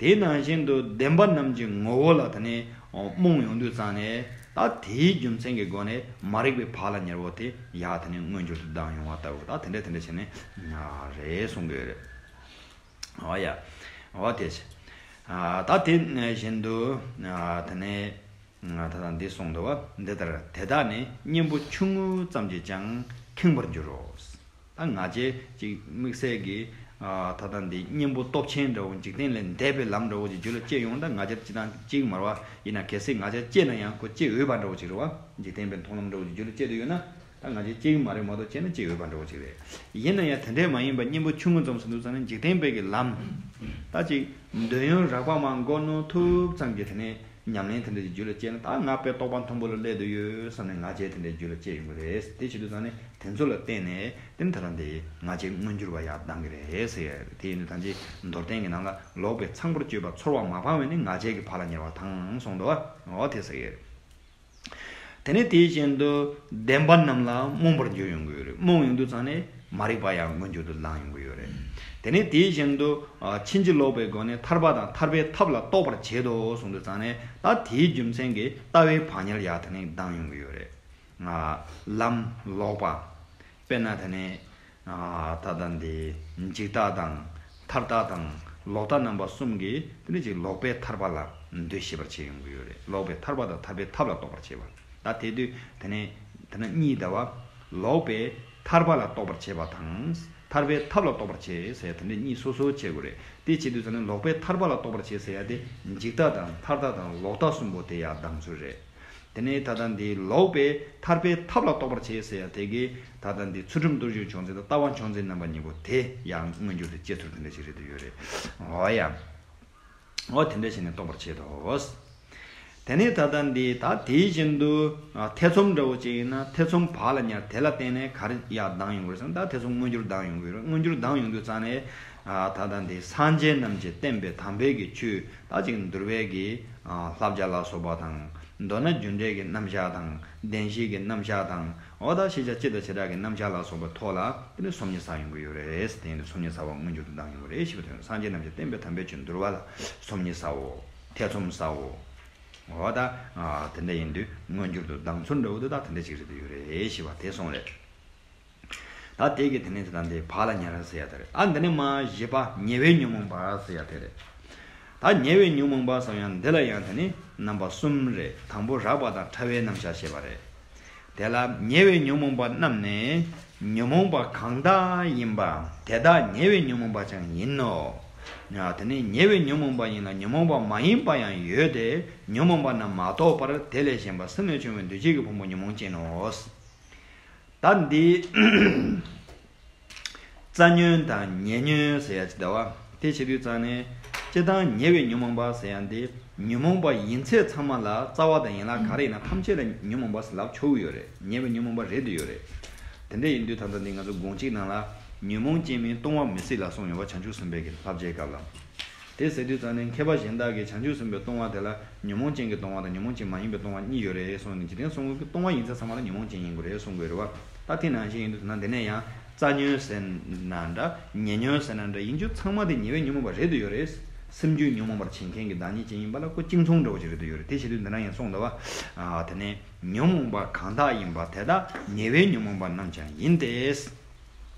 དེ་ནང་བཞིན་དུ་བདེན་པ་རྣམས་ཀྱི་ངོ་བོ་ལ་དེ་ནས་རྨོངས་ཡོང་དུས་ཙང་ནས། ད་དེའི་རྒྱུ་མཚན་གྱི་སྒོ་ནས་མ་རིག་པའི་བག་ལ་ཉལ་བ་དེ་ཡར་དེ་ནས་མངོན་གྱུར་དུ་ལྡང་ཡོང་བ་ལྟ་བུ། ད་དེ་འདྲ་དེ་འདྲ་བྱས་ནས་རེད་གསུང་གི་ཡོད་རེད། འོ་ཡ། འོ་དེ་བྱས། ཨ། ད་དེ་བཞིན་དུ། ཨ། དེ་ནས། ད་ལྟ་འདི་གསུངས་འདུག་བ། འདི་ལྟར་དེ་དག་ནི་གཉེན་པོ་ཆུང་ངུ་ཙམ་གྱིས་ཀྱང་ཁེངས་པར་འགྱུར་རོ། ད་ང་རྒྱལ་ཅིག་དམིགས་བསལ་གྱི། ཨ། ད་ལྟ་འདི་གཉེན་པོ་སྟོབས་ཆེན་འདྲ་བོ་འཇིག་རྟེན་ལས་འདས་པའི་ལམ་འདྲ་བོ་ཅིག་རྒྱུད་ལ་སྐྱེས་ཡོང་། ད་ང་རྒྱལ་ཅི་དང་གཅིག་མ་རེད་བ། ཡིན་ན་གལ་སྲིད་ང་རྒྱལ་སྐྱེས་ན་ཡང་ཁོ་སྐྱེ་འོས་པ་འདྲ་བོ་ཅིག་རེད་བ། འཇིག་རྟེན་པའི་མཐོང་ལམ་འདྲ་བོ་ཅིག་རྒྱུད་ལ་སྐྱེས་བསྡད་ཡོད་ན། ད་ང་རྒྱལ་སྐྱེ་གི་མ་རེད་མ་གཏོགས། སྐྱེས་ན་སྐྱེ་འོས་པ་འདྲ་བོ་ཅིག་རེད། ཡིན་ན་ཡང་དེ་འདྲས་མ་ཡིན་པ་གཉེན་པོ་ཆུང་ངུ་ཙམ་ཟེར་དུས་ཙང་ནས་འཇིག་རྟེན་པའི་གི་ལམ། ད་ཅིག་འདོད་ཡོན་རགས་པ་མར་མགོ་རྣོན་ཐུབ་ཙམ་གྱི་དེ་ནས། ཉམས་ལེན་དེ་འདྲ་ཅིག་རྒྱུད་ལ་སྐྱེས་ན། ད་ང་དཔེ་རྟོགས་པ་མཐོན་པོ་ལ་སླེབས་བསྡད་ཡོད་བསམ་ནས་ང་རྒྱལ་དེ་འདྲ་རྒྱུད་ལ་སྐྱེས་ཡོང་གི་རེད། དེ་བྱེད་དུས་ཙང་ནས་དེ་ཚོ་ལ་བརྟེན་ནས་དེ་ནི་ད་ལྟ་འདི་ང་རྒྱལ་མངོན་གྱུར་བ་ཡར་ལྡང་གི་རེད་ཟེར་ཡ་རེད། དེ་ཡིན་དུས་ད་ཅི་མདོར་བསྟན་གྱི་ནང་ལ་ལོག་པའི་ཚངས་པར་སྤྱོད་པ་ཚོར་བ་མ་སྤངས་པས་ནི་ང་རྒྱལ་གྱི་བག་ལ་ཉལ་བ་དང་གསུངས་འདུག་བ། འོ་དེ་ཟེར་ཡ་རེད། དེ་ནས་དེ་བཞིན་དུ་བདེན་པ་རྣམས་ལ་རྨོངས་པར་འགྱུར་ཡོང་གི་ཡོད་རེད། རྨོངས་ཡོང་དུས་ཙང་ནས་མ་རིག་པ་ཡང་མངོན་གྱུར་དུ་ལྡང་ཡོང་གི་ཡོད་རེད། དེ་ནས་དེ་བཞིན་དུ། ཨ། ཕྱིན་ཅི་ལོག་པའི་སྒོ་ནས་ཐར་པ་དང་ཐར་པའི་ཐབས་ལ་རྟོགས་པར་བྱེད་དོ་གསུངས་དུས་ཙང་ནས། ད་དེའི་རྒྱུ་མཚན་གྱིས་ལྟ་བའི་བག་ཉལ་ཡང་དེ་ནས་ལྡང་ཡོང་གི་ཡོད་རེད། ཨ། ལམ་ལོག་པ། དཔེར་ན་དེ་ནས། ཨ། ད་ལྟ་འདི་འཇིག་ལྟ་དང་ཐར་ལྟ་དང་ལོག་ལྟ་རྣམ་པ་གསུམ་གྱིས་དེ་ནས་ཅིག་ལོག་པའི་ཐར་པ་ལ་འདོད་ཤེས་པར་བྱེད་ཡོང་གི་ཡོད་རེད། ལོག་པའི་ཐར་པ་དང་ཐར་པའི་ཐབས་ལ་རྟོགས་པར་བྱེད་པ། ད་དེ་དུས་དེ་ནས་དེ་ན་གཉིས་ད་བ། ལོག་པའི་ཐར་པ་ལ་རྟོགས་པར་བྱེད་པ་དང་། ཐར་པའི་ཐབས་ལ་རྟོགས་པར་བྱེད་ཟེར་དེ་འདྲ་གཉིས་སོ་སོ་བྱེད་དགོས་རེད། དེ་བྱེད་དུས་ཙམ་ནས་ལོག་པའི་ཐར་པ་ལ་རྟོགས་པར་བྱེད་ཟེར་ཡ་དེ་འཇིག་ལྟ་དང་ཐར་ལྟ་དང་ལོག་ལྟ་གསུམ་པོ་དེ་ཡར་ལྡང་ཚུལ་རེད། དེ་ནས་ད་ལྟ་འདི་ལོག་པའི་ཐར་པའི་ཐབས་ལ་རྟོགས་པར་བྱེད་ཟེར་ཡ་དེ་གིས་ད་ལྟ་འདི་ཚུལ་ཁྲིམས་སྟོབས་བཞི་མཆོག་འཛིན་དང་ལྟ་བ་མཆོག་འཛིན་རྣམ་པ་གཉིས་པོ་དེ་ཡང་མངོན་གྱུར་དུ་སྐྱེ་ཚུལ་དེ་འདྲ་ཞིག་རེད་དུ་ཡོད་རེད། འོ་ཡ། འོ་དེ་འདྲ་བྱས་ནས་རྟོགས་པར་བྱེད་དོ། དེ་ནས་ད་ལྟ་འདི་ད་དེ་བཞིན་དུ། ཨ། ཐེ་ཚོམ་འདྲ་བོ་ཅིག་ཡིན་ན་ཐེ་ཚོམ་བག་ལ་ཉལ། དེ་ལ་བརྟེན་ནས་ག་རེ་ཡར་ལྡང་ཡོང་གི་རེད་ཟེར་ན། ད་ཐེ་ཚོམ་མངོན་གྱུར་ལྡང་ཡོང་གི་རེད། མངོན་གྱུར་ལྡང་ཡོང་དུས་ཙང་ནས། ཨ། ད་ལྟ་འདི་སངས་རྒྱས་རྣམས་ཀྱིས་བསྟན་པའི་དམ་པའི་གི་ཆོས། ད་ཅིག་འདུལ་བའི་གི། ཨ། བསླབ་བྱ་ལ་སོགས་པ་དང་། མདོར་ན་རྒྱུ་འབྲས་ཀྱི་རྣམ་གཞག་དང་། བདེན་བཞིའི་གི་རྣམ་གཞག་དང་། འོ་ད་ཤེས་བྱ་སྤྱི་དང་བྱེ་བྲག་གི་རྣམ་གཞག་ལ་སོགས་པའི་ཐོག་ལ་དེ་ནི་སོམ་ཉི་ཟ་ཡོང་གི་ཡོད་རེད། དེ་ནི་སོམ་ཉི་ཟ་བ་མངོན་གྱུར་དུ་ལྡང་ཡོང་གི་རེད་ཞེས་པ་དེ། སངས་རྒྱས་རྣམས་ཀྱིས་བསྟན་པའི་དམ་པའི་ཆོས་འདུལ་བ་ལ་སོམ་ཉི་ཟའོ། ཐེ་ཚོམ་ཟའོ། འོ་ད། ཨ། དེ་འདྲ་ཡིན་དུས་མངོན་གྱུར་དུ་ལྡང་ཚུལ་འདྲ་བོ་དེ་ད་དེ་འདྲ་ཅིག་རེད་དུ་ཡོད་རེད་ཞེས་པ་དེ་གསུངས་རེད། ད་དེ་གི་དེ་ནས་དེ་དང་དེ་བག་ལ་ཉལ་ཟེར་ཡ་དེ་རེད། ཨ། འདི་ནས་མ་བཞི་པ་ཉེ་བའི་ཉོན་མོངས་པ་ཟེར་ཡ་དེ་རེད། ད་ཉེ་བའི་ཉོན་མོངས་པ་ཟེར་ཡང་འདི་ལ་ཡང་དེ་ནི་རྣམ་པ་གསུམ་རེད། དང་པོ་རགས་པ་དང་ཕྲ་བའི་རྣམ་གཞག་བཤད་པ་རེད། དེ་ལ་ཉེ་བའི་ཉོན་མོངས་པ་རྣམས་ནི་ཉོན་མོངས་པ་གང་དག་ཡིན་པ་དེ་དག་ཉེ་བའི་ཉོན་མོངས་པ་ཀྱང་ཡིན་ནོ། དེ་ནི་ཉེ་བའི་ཉོན་མོངས་པ་ཡིན་ལ་ཉོན་མོངས་པ་མ་ཡིན་པ་ཡང་ཡོད་དེ། ཉོན་མོངས་པ་རྣམས་མ་གཏོགས་པར་དེ་ལས་གཞན་པ་སེམས་ལས་བྱུང་བའི་འདུ་བྱེད་ཀྱི་ཕུང་པོ་ཉོན་མོངས་ཅན་ནོ། ད་འདི་རྩ་ཉོན་དང་ཉེ་ཉོན་ཟེར་ཡ་ཅིག་འདུག་བ། དེ་བྱེད་དུས་ཙང་ནས་སྤྱིར་བཏང་ཉེ་བའི་ཉོན་མོངས་པ་ཟེར་ཡ་འདི་ཉོན་མོངས་པ་ཡིན་ཚད་ཚང་མ་ལ་རྩ་བ་དང་ཡན་ལག་ག་རེ་ཡིན་ན་ཐམས་ཅད་ལ་ཉོན་མོངས་པ་ཟེར་ལབ་ཆོག་གི་ཡོད་རེད། ཉེ་བའི་ཉོན་མོངས་པ་རེད་དུ་ཡོད་རེད། དེ་འདྲ་ཡིན་དུས་ད་ལྟ་འདི་ང་ཚོ་དགོངས་གཅིག་ནང་ལ་ཉོན་མོངས་ཅན་མིན་སྟོང་པ་མི་སྲིད་ལ་གསུངས་ཡོད་པ་བྱང་ཆུབ་སེམས་དཔའི་གི་བསླབ་བྱའི་སྐབས་ལ། དེ་ཟེར་དུས་ཙང་ནས་མཁས་པ་གཞན་དག་གིས་བྱང་ཆུབ་སེམས་དཔའི་སྟོང་པ་དེ་ལ་ཉོན་མོངས་ཅན་གྱི་སྟོང་པ་དང་ཉོན་མོངས་ཅན་མ་ཡིན་པའི་སྟོང་པ་གཉིས་ཡོད་རེད་གསུངས་ནས། འཇིག་རྟེན་གསུམ་གྱི་སྟོང་པ་ཡིན་ཚད་ཚང་མ་ལ་ཉོན་མོངས་ཅན་ཡིན་དགོས་རེད་གསུང་གི་ཡོད་རེད་བ། ད་དེ་ནང་བཞིན་ཡིན་དུས་ད་ནང་འདི་ནས་ཡང་རྩ་ཉོན་ཟེར་ན་འདྲ་ཉེ་ཉོན་ཟེར་ན་འདྲ་ཡིན་རྒྱུ་ཚང་མ་དེ་ཉེ་བའི་ཉོན་མོངས་པ་རེད་དུ་ཡོད་རེད། སེམས་རྒྱུད་ཉོན་མོངས་པར་བྱེད་མཁན་གྱི་བདག་ཉིད་ཅན་ཡིན་པ་ལ་ཁོ་གཅིག་མཚུངས་འདྲ་བོ་ཞིག་རེད་དུ་ཡོད་རེད། དེ་བྱེད་དུས་འདི་ནང་ཡང་གསུངས་འདུག་བ། ཨ། དེ་ནས་ཉོན་མོངས་པ་གང་དག་ཡིན་པ་དེ་དག་ཉེ་བའི་ཉོན་མོངས་པ་རྣམས་ཀྱང་ཡིན་ཏེ།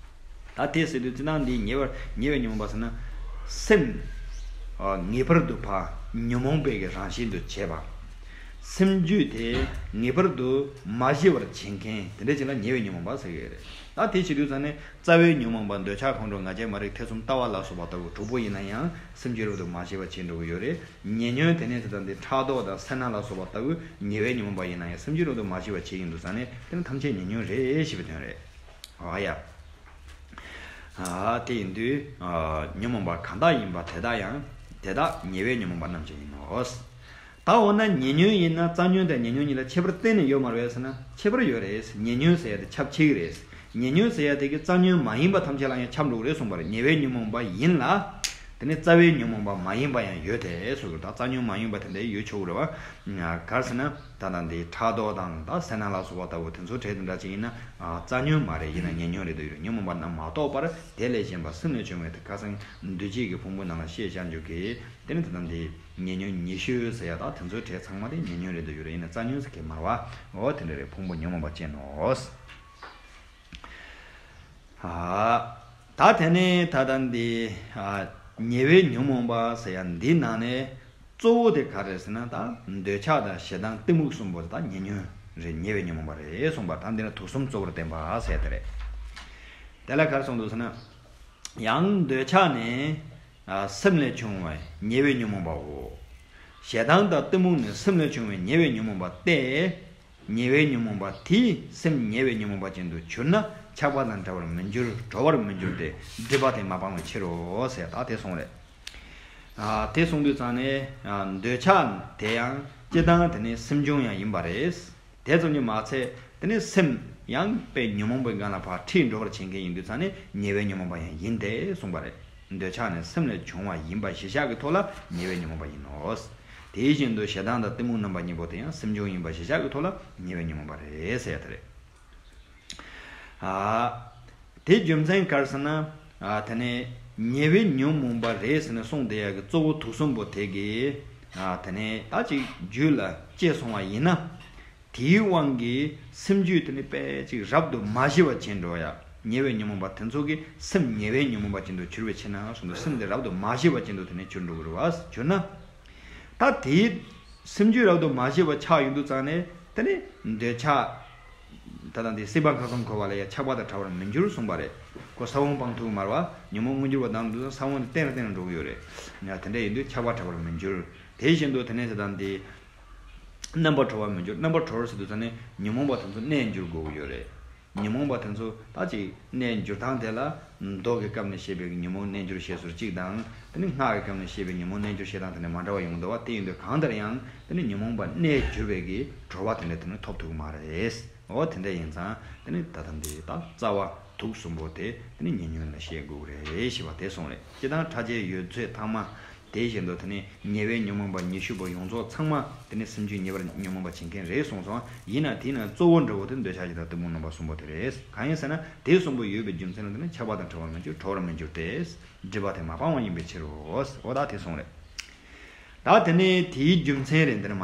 ད་དེ་ཟེར་དུས་ཅི་ལྟར་འདི་ཉེ་བར་ཉེ་བའི་ཉོན་མོངས་པ་ཟེར་ན། སེམས། ཨ། ངེས་པར་དུ་ཕར་ཉོན་མོངས་པའི་གི་རང་བཞིན་དུ་བྱས་པ། སེམས་རྒྱུད་དེ་ངེས་པར་དུ་མ་ཞི་བར་བྱེད་མཁན་དེ་འདྲ་ཅིག་ལ་ཉེ་བའི་ཉོན་མོངས་པ་ཟེར་གྱི་ཡོད་རེད། ད་དེ་བྱེད་དུས་ཙང་ནས་རྩ་བའི་ཉོན་མོངས་པ་འདོད་ཆགས་ཁོང་ཁྲོ་ང་རྒྱལ་མ་རིག་ཐེ་ཚོམ་ལྟ་བ་ལ་སོགས་པ་ལྟ་བུ་དྲུག་པོ་ཡིན་ན་ཡང་སེམས་རྒྱུད་རབ་ཏུ་མ་ཞི་བར་བྱེད་འགྲོ་གི་ཡོད་རེད། ཉེ་ཉོན་དེ་ནས་དེ་དང་དེ་ཕྲག་དོག་དང་སེར་སྣ་ལ་སོགས་པ་ལྟ་བུ་ཉེ་བའི་ཉོན་མོངས་པ་ཡིན་ན་ཡང་སེམས་རྒྱུད་རབ་ཏུ་མ་ཞི་བར་བྱེད་ཡིན་དུས་ཙང་ནས་དེ་ནི་ཐམས་ཅད་ཉེ་ཉོན་རེད་ཞེས་པའི་དོན་རེད། ཨ་ཡ། ཨ་དེ་ཡིན་དུས་ཨ་ཉོན་མོངས་པ་གང་དག་ཡིན་པ་དེ་དག་ཡང་དེ་དག་ཉེ་བའི་ཉོན་མོངས་པ་རྣམས་ཀྱང་ཡིན་ནོ། ད་འོ་ན་ཉེ་ཉོན་ཡིན་ན་རྩ་ཉོན་དང་ཉེ་ཉོན་གཉིས་ལ་ཁྱད་པར་གཏན་ནས་ཡོད་མ་རེད་ཟེར་ན་ཁྱད་པར་ཡོད་རེད། ཉེ་ཉོན་ཟེར་ཡ་དེ་ཁྱབ་ཆེ་གི་རེད། ཉེ་ཉོན་ཟེར་ཡ་དེ་གི་རྩ་ཉོན་མ་ཡིན་པ་ཐམས་ཅད་ལ་ཡང་ཁྱབ་འགྲོ་གི་རེད་གསུངས་པ་རེད། ཉེ་བའི་ཉོན་མོངས་པ་ཡིན་ལ། དེ་ནས་རྩ་བའི་ཉོན་མོངས་པ་མ་ཡིན་པ་ཡང་ཡོད་དེ་གསུངས་གི་རེད། ད་རྩ་ཉོན་མ་ཡིན་པ་དེ་འདྲ་ཡོད་ཆོག་གི་རེད་བ། ག་རེ་ཟེར་ན་ད་ལྟ་འདི་ཕྲག་དོག་དང་ད་སེར་སྣ་ལ་སོགས་པ་ལྟ་བུ་དེ་ཚོ་གྲས་དེ་འདྲ་ཅིག་ཡིན་ན་རྩ་ཉོན་མ་རེད། ཡིན་ན་ཉེ་ཉོན་རེད་འདུག་ཡོད་རེད། ཉོན་མོངས་པ་རྣམས་མ་གཏོགས་པར་དེ་ལས་གཞན་པ་སེམས་ལས་བྱུང་བའི་དེ་ཁ་སང་འདུས་བྱས་ཀྱི་ཕུང་པོ་རྣམས་ལ་ཤེས་བྱ་འཇུག་གི། དེ་ནི་དེ་དང་དེ་ཉེ་ཉོན་ཉེ་ཤོས་ཟེར་ཡ་དག་དེ་ཚོའི་གྲས་ཚང་མ་དེ་ཉེ་ཉོན་རེད་འདུག་ཡོད་རེད། ཡིན་ན་རྩ་ཉོན་ཟེར་གི་མ་རེད་བ། འོ་དེ་འདྲ་རེད། ཕུང་པོ་ཉོན་མོངས་པ་ཅན་ནོ། ཨ། ད་དེ་ནས་ད་ལྟ་འདི་ཨ་ཉེ་བའི་ཉོན་མོངས་པ་ཟེར་ཡ་འདི་ནང་ནས་གཙོ་བོ་དེ་ག་རེ་ཟེར་ན་ད་འདོད་ཆགས་དང་ཞེ་སྡང་གཏི་མུག་གསུམ་པོ་དེ་ད་ཉེ་ཉོན་རེད། ཉེ་བའི་ཉོན་མོངས་པ་རེད་གསུངས་པ། ད་འདི་ནས་དུག་གསུམ་གཙོ་བོར་བསྟན་པ་ཟེར་དེ་རེད། དེ་ལ་ག་རེ་གསུངས་འདུག་ཟེར་ན། ཡང་འདོད་ཆགས་ནི་ཨ་སེམས་ལས་བྱུང་བའི་ཉེ་བའི་ཉོན་མོངས་པའོ། ཞེ་སྡང་དང་གཏི་མུག་ནི་སེམས་ལས་བྱུང་བའི་ཉེ་བའི་ཉོན་མོངས་པ་སྟེ། ཉེ་བའི་ཉོན་མོངས་པ་དེས་སེམས་ཉེ་བའི་ཉོན་མོངས་པ་ཅན་དུ་གྱུར་ན་ཆགས་པ་དང་བྲལ་བར་མི་འགྱུར། གྲོལ་བར་མི་འགྱུར་ཏེ། སྒྲིབ་པ་དེ་མ་སྤངས་པའི་ཕྱིར་རོ་ཟེར་ད་དེ་གསུངས་རེད། ཨ་དེ་གསུངས་དུས་ཙང་ནས་ཨ་འདོད་ཆགས་དེ་ཡང་སྤྱིར་བཏང་དེ་ནི་སེམས་བྱུང་ཡང་ཡིན་པ་རེད། དེ་ཙམ་གྱིས་མ་ཚད་དེ་ནི་སེམས་ཡང་དཔེ་ཉོན་མོངས་པའི་སྒང་ལ་ཕར་ཁྲིད་འགྲོ་བར་བྱེད་མཁན་ཡིན་དུས་ཙང་ནས་ཉེ་བའི་ཉོན་མོངས་པ་ཡང་ཡིན་ཏེ་གསུངས་པ་རེད། འདོད་ཆགས་ནི་སེམས་ལས་བྱུང་བ་ཡིན་པ་གཞི་བཞག་གི་ཐོག་ལ་ཉེ་བའི་ཉོན་མོངས་པ་ཡིན་ནོ། དེ་བཞིན་དུ་ཞེ་སྡང་དང་གཏི་མུག་རྣམ་པ་གཉིས་པོ་དེ་ཡང་སེམས་བྱུང་ཡིན་པ་གཞི་བཞག་གི་ཐོག་ལ་ཉེ་བའི་ཉོན་མོངས་པ་རེད་ཟེར་ཡ་དེ་རེད། ཨ། དེ་རྒྱུ་མཚན་ག་རེ་ཟེར་ན། ཨ་དེ་ནས་ཉེ་བའི་ཉོན་མོངས་པ་རེད་ཟེར་ནས་གསུངས་བསྡད་ཡ་གི་གཙོ་བོ་དུག་གསུམ་པོ་དེ་གི། ཨ་དེ་ནས་ད་ཅིག་རྒྱུད་ལ་སྐྱེས་སོང་བ་ཡིན་ན། དེའི་དབང་གིས་སེམས་རྒྱུད་དེ་ནི་དཔེ་ཅིག་རབ་ཏུ་མ་ཞི་བ་བྱེད་འགྲོ་ཡ། ཉེ་བའི་ཉོན་མོངས་པ་དེ་ཚོ་གིས་སེམས་ཉེ་བའི་ཉོན་མོངས་པ་ཅན་དུ་གྱུར་བའི་ཕྱིར་ན་གསུངས་འདུག་སེམས་དེ་རབ་ཏུ་མ་ཞི་བ་ཅན་དུ་དེ་ནི་གྱུར་འགྲོ་གི་རེད་བ། གྱུར་ན། ད་དེའི་སེམས་རྒྱུད་རབ་ཏུ་མ་ཞི་བ་ཆགས་ཡོང་དུས་ཙང་ནས་དེ་ནི་འདོད་ཆགས། ད་ལྟ་འདི་སྲིད་པ་ཁམས་གསུམ་འཁོར་བ་ལ་ཡང་ཆགས་པ་དང་བྲལ་བར་མི་འགྱུར་གསུངས་པ་རེད། ཁོ་ས་བོན་སྤང་ཐུབ་མ་རེད་བ། ཉོན་མོངས་མངོན་གྱུར་བ་དང་དུས་ས་བོན་དེ་གཏན་ལ་གཏན་ལ་འགྲོ་གི་ཡོད་རེད། ཡང་དེ་འདྲ་ཡིན་དུས་ཆགས་པ་བྲལ་བར་མི་འགྱུར། དེ་བཞིན་དུ་དེ་ནས་ད་ལྟ་འདི་རྣམ་པར་གྲོལ་བར་མི་འགྱུར། རྣམ་པར་གྲོལ་ཟེར་དུས་ཙང་ནས་ཉོན་མོངས་པ་དེ་ཚོ་གནས་འགྱུར་དགོས་ཀྱི་ཡོད་རེད། ཉོན་མོངས་པ་དེ་ཚོ་ད་ཅིག་གནས་འགྱུར་སྟངས་དེ་ལ་མདོ་གི་སྐབས་ནས་བཤད་པའི་ཉོན་མོངས་གནས་འགྱུར་བཤད་སྲོལ་གཅིག་དང་། དེ་ནི་སྔགས་ཀྱི་སྐབས་ནས་བཤད་པའི་ཉོན་མོངས་གནས་འགྱུར་བཤད་སྟངས་དེ་ནི་མ་འདྲ་བ་ཡོང་གི་འདུག་བ། དེ་ཡིན་དུས་གང་ལྟར་ཡང་དེ་ནི་ཉོན་མོངས་པ་གནས་འགྱུར་བའི་གི་གྲོལ་བ་དེ་འདྲ་དེ་ནི་ཐོབ་ཐུབ་ཀྱི་མ་རེད། འོ་དེ་འདྲ་ཡིན་ཙང་དེ་ནི་ད་ལྟ་འདི་ད་རྩ་བ་དུག་གསུམ་པོ་དེ་དེ་ནི་ཉེ་ཉོན་ལ་བཤད་དགོས་ཀྱི་རེད་ཞེས་པ་དེ་གསུངས་རེད། སྤྱིར་བཏང་ཕྲ་རྒྱས་ཡོད་ཚད་ཚང་མ། དེ་བཞིན་དུ་དེ་ནི་ཉེ་བའི་ཉོན་མོངས་པ་ཉི་ཤུ་པོ་ཡོངས་རྫོགས་ཚང་མ་དེ་ནི་སེམས་རྒྱུད་ཉེ་བར་ཉོན་མོངས་པ་བྱེད་མཁན་རེད་གསུངས་སོང་། ཡིན་ན་དེའི་ནང་གཙོ་བོ་འདྲ་བོ་དེ་འདོད་ཆགས་ཞེ་སྡང་གཏི་མུག་རྣམ་པ་གསུམ་པོ་དེ་རེད། གང་ཡིན་ཟེར་ན་དེ་གསུམ་པོ་ཡོད་པའི་རྒྱུ་མཚན་ལ་དེ་ནི་ཆགས་པ་དང་བྲལ་བར་མི་འགྱུར། གྲོལ་བར་མི་འགྱུར་ཏེ། སྒྲིབ་པ་དེ་མ་སྤངས་པ་ཡིན་པའི་ཕྱིར་རོ། འོ་ད་དེ་གསུངས་རེད། ད་དེ་ནི་དེའི་རྒྱུ་མཚན་རེད་འདིར་མ།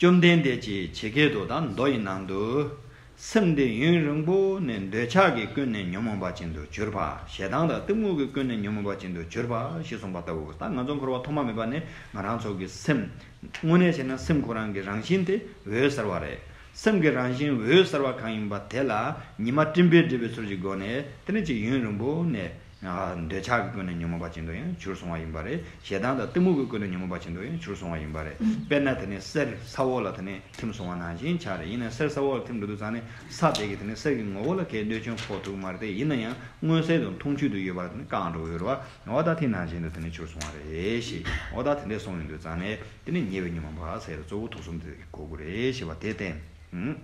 བཅོམ་ལྡན་འདས་ཀྱིས་ཇི་སྐད་དུ་ད་མདོ་ཡི་ནང་དུ། སེམས་འདི་ཡུན་རིང་པོ་ནས་འདོད་ཆགས་ཀྱིས་ཀུན་ནས་ཉོན་མོངས་པ་ཅན་དུ་གྱུར་པ། ཞེ་སྡང་དང་གཏི་མུག་གིས་ཀུན་ནས་ཉོན་མོངས་པ་ཅན་དུ་གྱུར་པ་ཞེས་གསུངས་པ་ལྟ་བུ། ད་ང་ཚོ་འཁོར་བ་ཐོག་མ་མེད་པ་ནས་ང་རང་ཚོ་གི་སེམས། དངོས་གནས་བྱས་ན་སེམས་ཁོ་རང་གི་རང་བཞིན་དེ་འོད་གསལ་བ་རེད། སེམས་ཀྱི་རང་བཞིན་འོད་གསལ་བ་གང་ཡིན་པ་དེ་ལ་ཉི་མ་སྤྲིན་པས་སྒྲིབ་པའི་ཚུལ་གྱི་སྒོ་ནས་དེ་ནི་ཅིག་ཡུན་རིང་པོ་ནས། ཨ་འདོད་ཆགས་ཀྱིས་ཀུན་ནས་ཉོན་མོངས་པ་ཅན་དུ་ཡང་གྱུར་སོང་བ་ཡིན་པ་རེད། ཞེ་སྡང་དང་གཏི་མུག་གིས་ཀུན་ནས་ཉོན་མོངས་པ་ཅན་དུ་ཡང་གྱུར་སོང་བ་ཡིན་པ་རེད། དཔེར་ན་དེ་ནི་གསེར་ས་འོག་ལ་དེ་ནི་ཐིམ་སོང་བ་ནང་བཞིན་ཆགས་རེད། ཡིན་ན་གསེར་ས་འོག་ལ་ཐིམ་འགྲོ་དུས་ཙང་ནས་ས་དེ་གི་དེ་ནི་གསེར་གྱི་ངོ་བོ་ལ་གའི་གནོད་སྐྱོན་ཕོག་ཐུབ་མ་རེད་དེ། ཡིན་ན་ཡང་མངོན་གསལ་དུ་མཐོང་ཆོས་དུ་ཡོད་པ་དེ་ནི་བཀག་འགྲོ་གི་ཡོད་རེད་བ། འོ་ད་དེ་ནང་བཞིན་དུ་དེ་ནི་གྱུར་སོང་བ་རེད་ཞེས། འོ་ད་དེ་འདྲས་གསུངས་ཡོང་དུས་ཙང་ནས་དེ་ནི་ཉེ་བའི་ཉོན་མོངས་པ་ཟེར་གཙོ་བོ་དུག་གསུམ་དེ་གོ་དགོས་རེད་ཞེས་པ་དེ་བསྟན།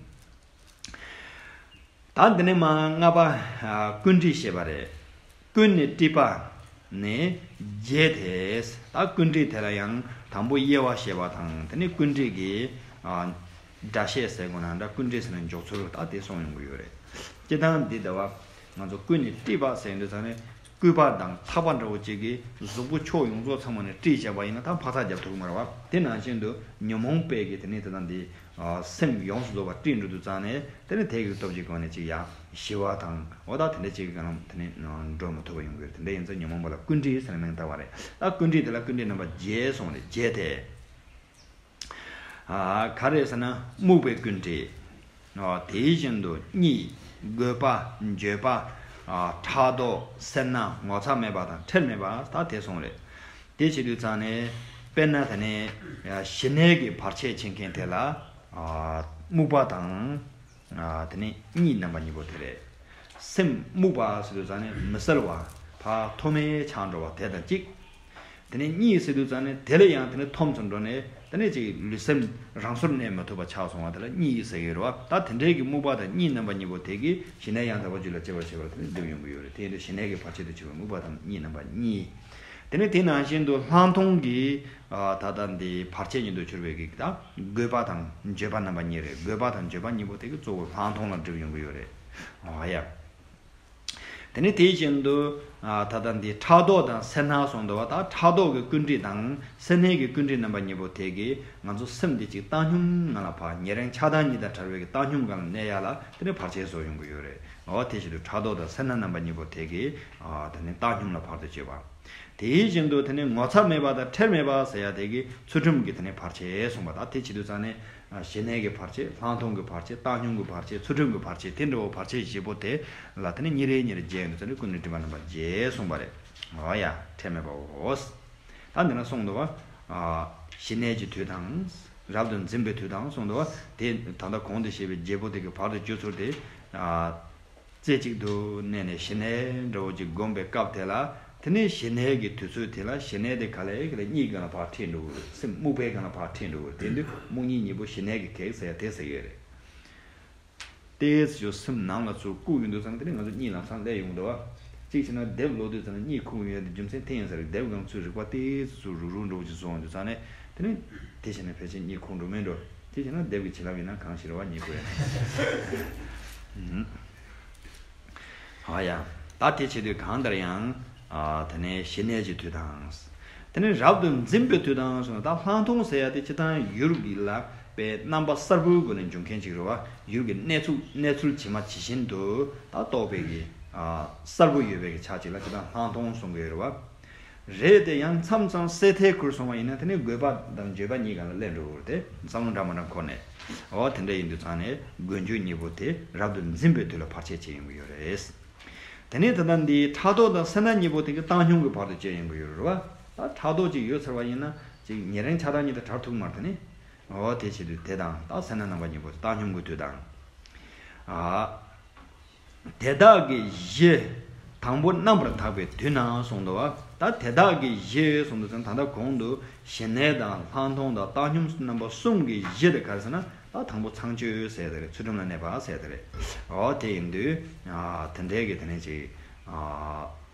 ད་འདི་ནས་མ་ལྔ་པ། ཨ་ཀུན་དཀྲིས་ཞེས་པ་རེད། ཀུན་ནས་དཀྲིས་པ་ནི་བརྒྱད་དེ། ད་ཀུན་དཀྲིས་དེ་ལ་ཡང་དང་པོ་དབྱེ་བ་ཕྱེ་བ་དང་། དེ་ནས་ཀུན་དཀྲིས་ཀྱི་ཨ་སྒྲ་བཤད་ཟེར་དགོས་ན་འདྲ། ཀུན་དཀྲིས་ཟེར་ན་འཇོག་ཚུལ་ད་དེ་གསུངས་ཡོང་གི་ཡོད་རེད། སྤྱིར་བཏང་འདི་ལྟ་བ་ང་ཚོ་ཀུན་ནས་དཀྲིས་པ་ཟེར་ཡོང་དུས་ཙང་ནས། སྐུད་པ་དང་ཐག་པ་འདྲ་བོ་གཅིག་གིས་གཟུགས་པོ་ཕྱོགས་ཡོངས་རྫོགས་ཚང་མ་ནས་དཀྲིས་བྱས་པ་ཡིན་ན་ད་འཕག་འཚག་རྒྱབ་ཐུབ་ཀྱི་མ་རེད་བ། དེ་ནང་བཞིན་དུ་ཉོན་མོངས་པས་ཀྱིས་དེ་ནས་དེ་དང་དེ་སེམས་ཡོངས་སུ་རྫོགས་པ་དཀྲིས་འགྲོ་དུས་ཙང་ནས་དེ་ནས་དེ་གི་སྟོབས་ཀྱི་སྒོ་ནས་ཅིག་ཡང་ཞི་བ་དང་འོ་ད་དེ་འདྲ་ཅིག་གི་སྒང་ལ་དེ་ནས་འགྲོ་མི་ཐུབ་པ་ཡོང་གི་རེད། དེ་འདྲ་ཡིན་ཙང་ཉོན་མོངས་པ་ལ་ཀུན་དཀྲིས་ཟེར་ནས་མིང་བཏགས་པ་རེད། ད་ཀུན་དཀྲིས་དེ་ལ་ཀུན་དཀྲིས་རྣམ་པ་བརྒྱད་གསུངས་རེད། བརྒྱད་དེ། ཨ། ག་རེ་ཟེར་ན་རྨུགས་པའི་ཀུན་དཀྲིས། ཨ། དེ་བཞིན་དུ་གཉིད། རྒོད་པ། འགྱོད་པ། ཨ། ཕྲག་དོག་སེར་སྣ། ངོ་ཚ་མེད་པ་དང་ཁྲེལ་མེད་པ། ད་དེ་གསུམ་རེད། དེ་བྱེད་དུས་ཙང་ནས་དཔེར་ན་དེ་ནས་ཞི་གནས་ཀྱི་བར་ཆད་བྱེད་མཁན་དེ་ལ། ཨ། རྨུགས་པ་དང་། ཨ། དེ་ནས་གཉིད་རྣམ་པ་གཉིས་པོ་དེ་རེད། སེམས་རྨུགས་པ་ཟེར་དུས་ཙང་ནས་མི་གསལ་བ། ཕར་མཐོ་དམན་ཆགས་འགྲོ་བ་དེ་དང་གཅིག་དེ་ནས་གཉིད་ཟེར་དུས་ཙང་ནས་དེ་ལས་ཡང་དེ་ནས་མཐོ་ཙམ་འགྲོ་ནས་དེ་ནས་ཅིག་ལུས་སེམས་རང་སོར་གནས་མི་ཐུབ་པ་ཆགས་སོང་བ་དེ་ལ་གཉིད་ཟེར་གྱི་རེད་བ། ད་དེ་འདྲའི་གི་རྨུགས་པ་དང་གཉིད་རྣམ་པ་གཉིས་པོ་དེ་གིས་ཞི་གནས་ཡང་དག་པ་རྒྱུད་ལ་སྐྱེ་བར་བྱེད་པར་དེ་ནས་སྒྲིབ་ཡོང་གི་ཡོད་རེད། དེ་ཡིན་དུས་ཞི་གནས་ཀྱི་བར་ཆད་དུ་གྱུར་པའི་རྨུགས་པ་དང་གཉིད་རྣམ་པ་གཉིས། དེ་ནས་དེ་ནང་བཞིན་དུ་ལྷག་མཐོང་གི། ཨ། ད་ལྟ་འདི་བར་ཆད་ཉིད་དུ་གྱུར་པའི་གི་ད་རྒོད་པ་དང་འགྱོད་པ་རྣམ་པ་གཉིས་རེད། རྒོད་པ་དང་འགྱོད་པ་གཉིས་པོ་དེ་གིས་གཙོ་བོ་ལྷག་མཐོང་ལ་སྒྲིབ་ཡོང་གི་ཡོད་རེད། ཨ་ཡ། དེ་ནས་དེ་བཞིན་དུ། ཨ། ད་ལྟ་འདི་ཕྲག་དོག་དང་སེར་སྣ་གསུངས་འདུག་བ། ད་ཕྲག་དོག་གི་ཀུན་དཀྲིས་དང་སེར་སྣའི་གི་ཀུན་དཀྲིས་རྣམ་པ་གཉིས་པོ་དེ་གིས་ང་ཚོ་སེམས་འདི་ཅིག་བཏང་སྙོམས་ངང་ལ་ཕར་ཉེ་རིང་ཆགས་སྡང་གཉིས་དང་བྲལ་བའི་གི་བཏང་སྙོམས་སྒང་ལ་གནས་ཡ་ལ་དེ་ནས་བར་ཆད་བཟོ་ཡོང་གི་ཡོད་རེད། འོ་དེ་བྱེད་དུས་ཕྲག་དོག་དང་སེར་སྣ་རྣམ་པ་གཉིས་པོ་དེ་གིས། ཨ། དེ་ནས་བཏང་སྙོམས་ལ་བར་དུ་གཅོད་པ། དེ་བཞིན་དུ་དེ་ནས་ངོ་ཚ་མེད་པ་དང་ཁྲེལ་མེད་པ་ཟེར་ཡ་དེ་གིས་ཚུལ་ཁྲིམས་ཀྱི་དེ་ནས་བར་ཆད་གསུངས་པ། ད་དེ་བྱེད་དུས་ཙང་ནས། ཨ། ཞི་གནས་ཀྱི་བར་ཆད། ལྷག་མཐོང་གི་བར་ཆད། བཏང་སྙོམས་ཀྱི་བར་ཆད། ཚུལ་ཁྲིམས་ཀྱི་བར་ཆད། དེ་འདྲ་བོ་བར་ཆད་བཞི་པོ་དེ་ལ་དེ་ནས་ཉིན་རེ་ཉིན་རེ་བརྒྱད་ཡོང་དུས་ཙང་ནས་ཀུན་ནས་སྒྲིབ་པ་རྣམ་པ་བརྒྱད་གསུངས་པ་རེད། འོ་ཡ། ཁྲེལ་མེད་པའོ། ད་འདི་ན་གསུངས་འདུག་བ། ཨ། ཞི་གནས་ཀྱི་དུས་དང་། རབ་ཏུ་འཛིན་པའི་དུས་དང་གསུངས་འདུག་བ། དེ་ད་ལྟ་གོང་དུ་བཤད་པའི་བརྒྱད་པོ་དེ་གི་བར་དུ་གཅོད་ཚུལ་དེ། ཨ། རྩེ་གཅིག་ཏུ་གནས་ནས་ཞི་གནས་འདྲ་བོ་ཅིག་བསྒོམ་པའི་སྐབས་དེ་ལ། དེ་ནས་ཞི་གནས་ཀྱི་དུས་ཚོད་དེ་ལ་ཞི་གནས་དེ་ག་ལེ་ག་ལེ་གཉིད་སྒང་ལ་ཕར་ཁྲིད་འགྲོ་གི་རེད། སེམས་རྨུགས་པའི་སྒང་ལ་ཕར་ཁྲིད་འགྲོ་གི་རེད། དེ་དུས་རྨུགས་གཉིད་གཉིས་པོ་ཞི་གནས་ཀྱི་གེགས་ཟེར་ཡ་དེ་ཟེར་གྱི་རེད། ཏོག་ཙམ་སེམས་ནང་ལ་ཚུར་བཀུག་ཡོང་དུས་ཙང་དེ་ནས་ང་ཚོ་གཉིད་ལམ་སང་སླེབས་ཡོང་འདུག་བ། གཅིག་བྱས་ན་དེབ་ཀློག་དུས་ཙང་གཉིད་ཁུག་ཡོང་ཡ་དེ་རྒྱུ་མཚན་དེ་ཡིན་ས་རེད། དེབ་སྒང་ཚུར་རིག་པ་ཏོག་ཙམ་ཚུར་རུག་རུག་འགྲོ་གི་བཟོ་འོང་དུས་ཙང་ནས་དེ་ནས་དེ་བྱས་ན་ཕལ་ཆེར་གཉིད་ཁུག་འགྲོ་མིན་འགྲོ། དེ་བྱས་ན་དེབ་ཀྱི་བྱིན་རླབས་ཡིན་ན་གང་ཞིག་རེད་བ། གཉིད་ཁུག་ཡ། ཨ་ཡ། ད་དེ་བྱེད་དུས་གང་ལྟར་ཡང་། ཨ། དེ་ནས་ཞི་གནས་ཀྱི་དུས་དང་། དེ་ནས་རབ་ཏུ་འཛིན་པའི་དུས་དང་གསུངས། ད་ལྷག་མཐོང་ཟེར་ཡ་དེ་སྤྱིར་བཏང་ཡུལ་གྱི་ལ་པའི་རྣམ་པ་གསར་པའི་སྒོ་ནས་འབྱུང་མཁན་ཅིག་རེད་བ། ཡུལ་གྱི་གནས་ཚུལ་གནས་ཚུལ་ཇི་མ་ཇི་བཞིན་དུ་ད་རྟོགས་པའི་གི། ཨ། གསར་པ་ཡོད་པའི་གི་ཆ་ཅིག་ལ་སྤྱིར་བཏང་ལྷག་མཐོང་གསུང་གི་ཡོད་རེད་བ། རེད་དེ་ཡང་མཚམས་མཚམས་སད་ཐལ་ཁུར་སོང་བ་ཡིན་ན་དེ་ནས་རྒོད་པ་དང་འགྱོད་པ་གཉིས་སྒང་ལ་སླེབས་འགྲོ་གི་རེད་དེ། བསམ་བློ་འདྲ་མ་འདྲ་འཁོར་ནས། འོ་དེ་འདྲ་ཡིན་དུས་ཙང་ནས་རྒོད་འགྱོད་གཉིས་པོ་དེ་རབ་ཏུ་འཛིན་པའི་དུས་ལ་བར་ཆད་བྱེད་ཡོང་གི་ཡོད་རེད། དེ་ནས་ད་ལྟ་འདི་ཕྲག་དོག་དང་སེར་སྣ་གཉིས་པོ་དེ་གི་བཏང་སྙོམས་ཀྱི་བར་དུ་བྱེད་ཡོང་གི་ཡོད་རེད་བ། ད་ཕྲག་དོག་ཅིག་ཡོད་ཚར་བ་ཡིན་ན་ཅིག་ཉེ་རིང་ཆགས་སྡང་གཉིས་དང་བྲལ་ཐུབ་མ་རེད་དེ་ནི། འོ་དེ་བྱེད་དུས་དེ་དང་ད་སེར་སྣ་རྣམ་པ་གཉིས་པོ་བཏང་སྙོམས་ཀྱི་དུས་དང་། ཨ། དེ་དག་གི་གཞི་དང་པོ་རྣམ་པར་དག་པའི་དུས་ན་གསུངས་འདུག་བ། ད་དེ་དག་གི་གཞི་གསུངས་འདུག་ཙང་ད་ལྟ་གོང་དུ་ཞི་གནས་དང་ལྷག་མཐོང་དང་བཏང་སྙོམས་རྣམ་པ་གསུམ་གྱི་གཞི་དེ་ག་རེ་ཟེར་ན། ད་དང་པོ་ཚངས་སྤྱོད་ཟེར་དེ་རེད། ཚུལ་ཁྲིམས་ལ་གནས་པ་ཟེར་དེ་རེད། འོ་དེ་ཡིན་དུས། ཨ། དེ་འདྲའི་གི་དེ་ནས་ཅིག་ཨ།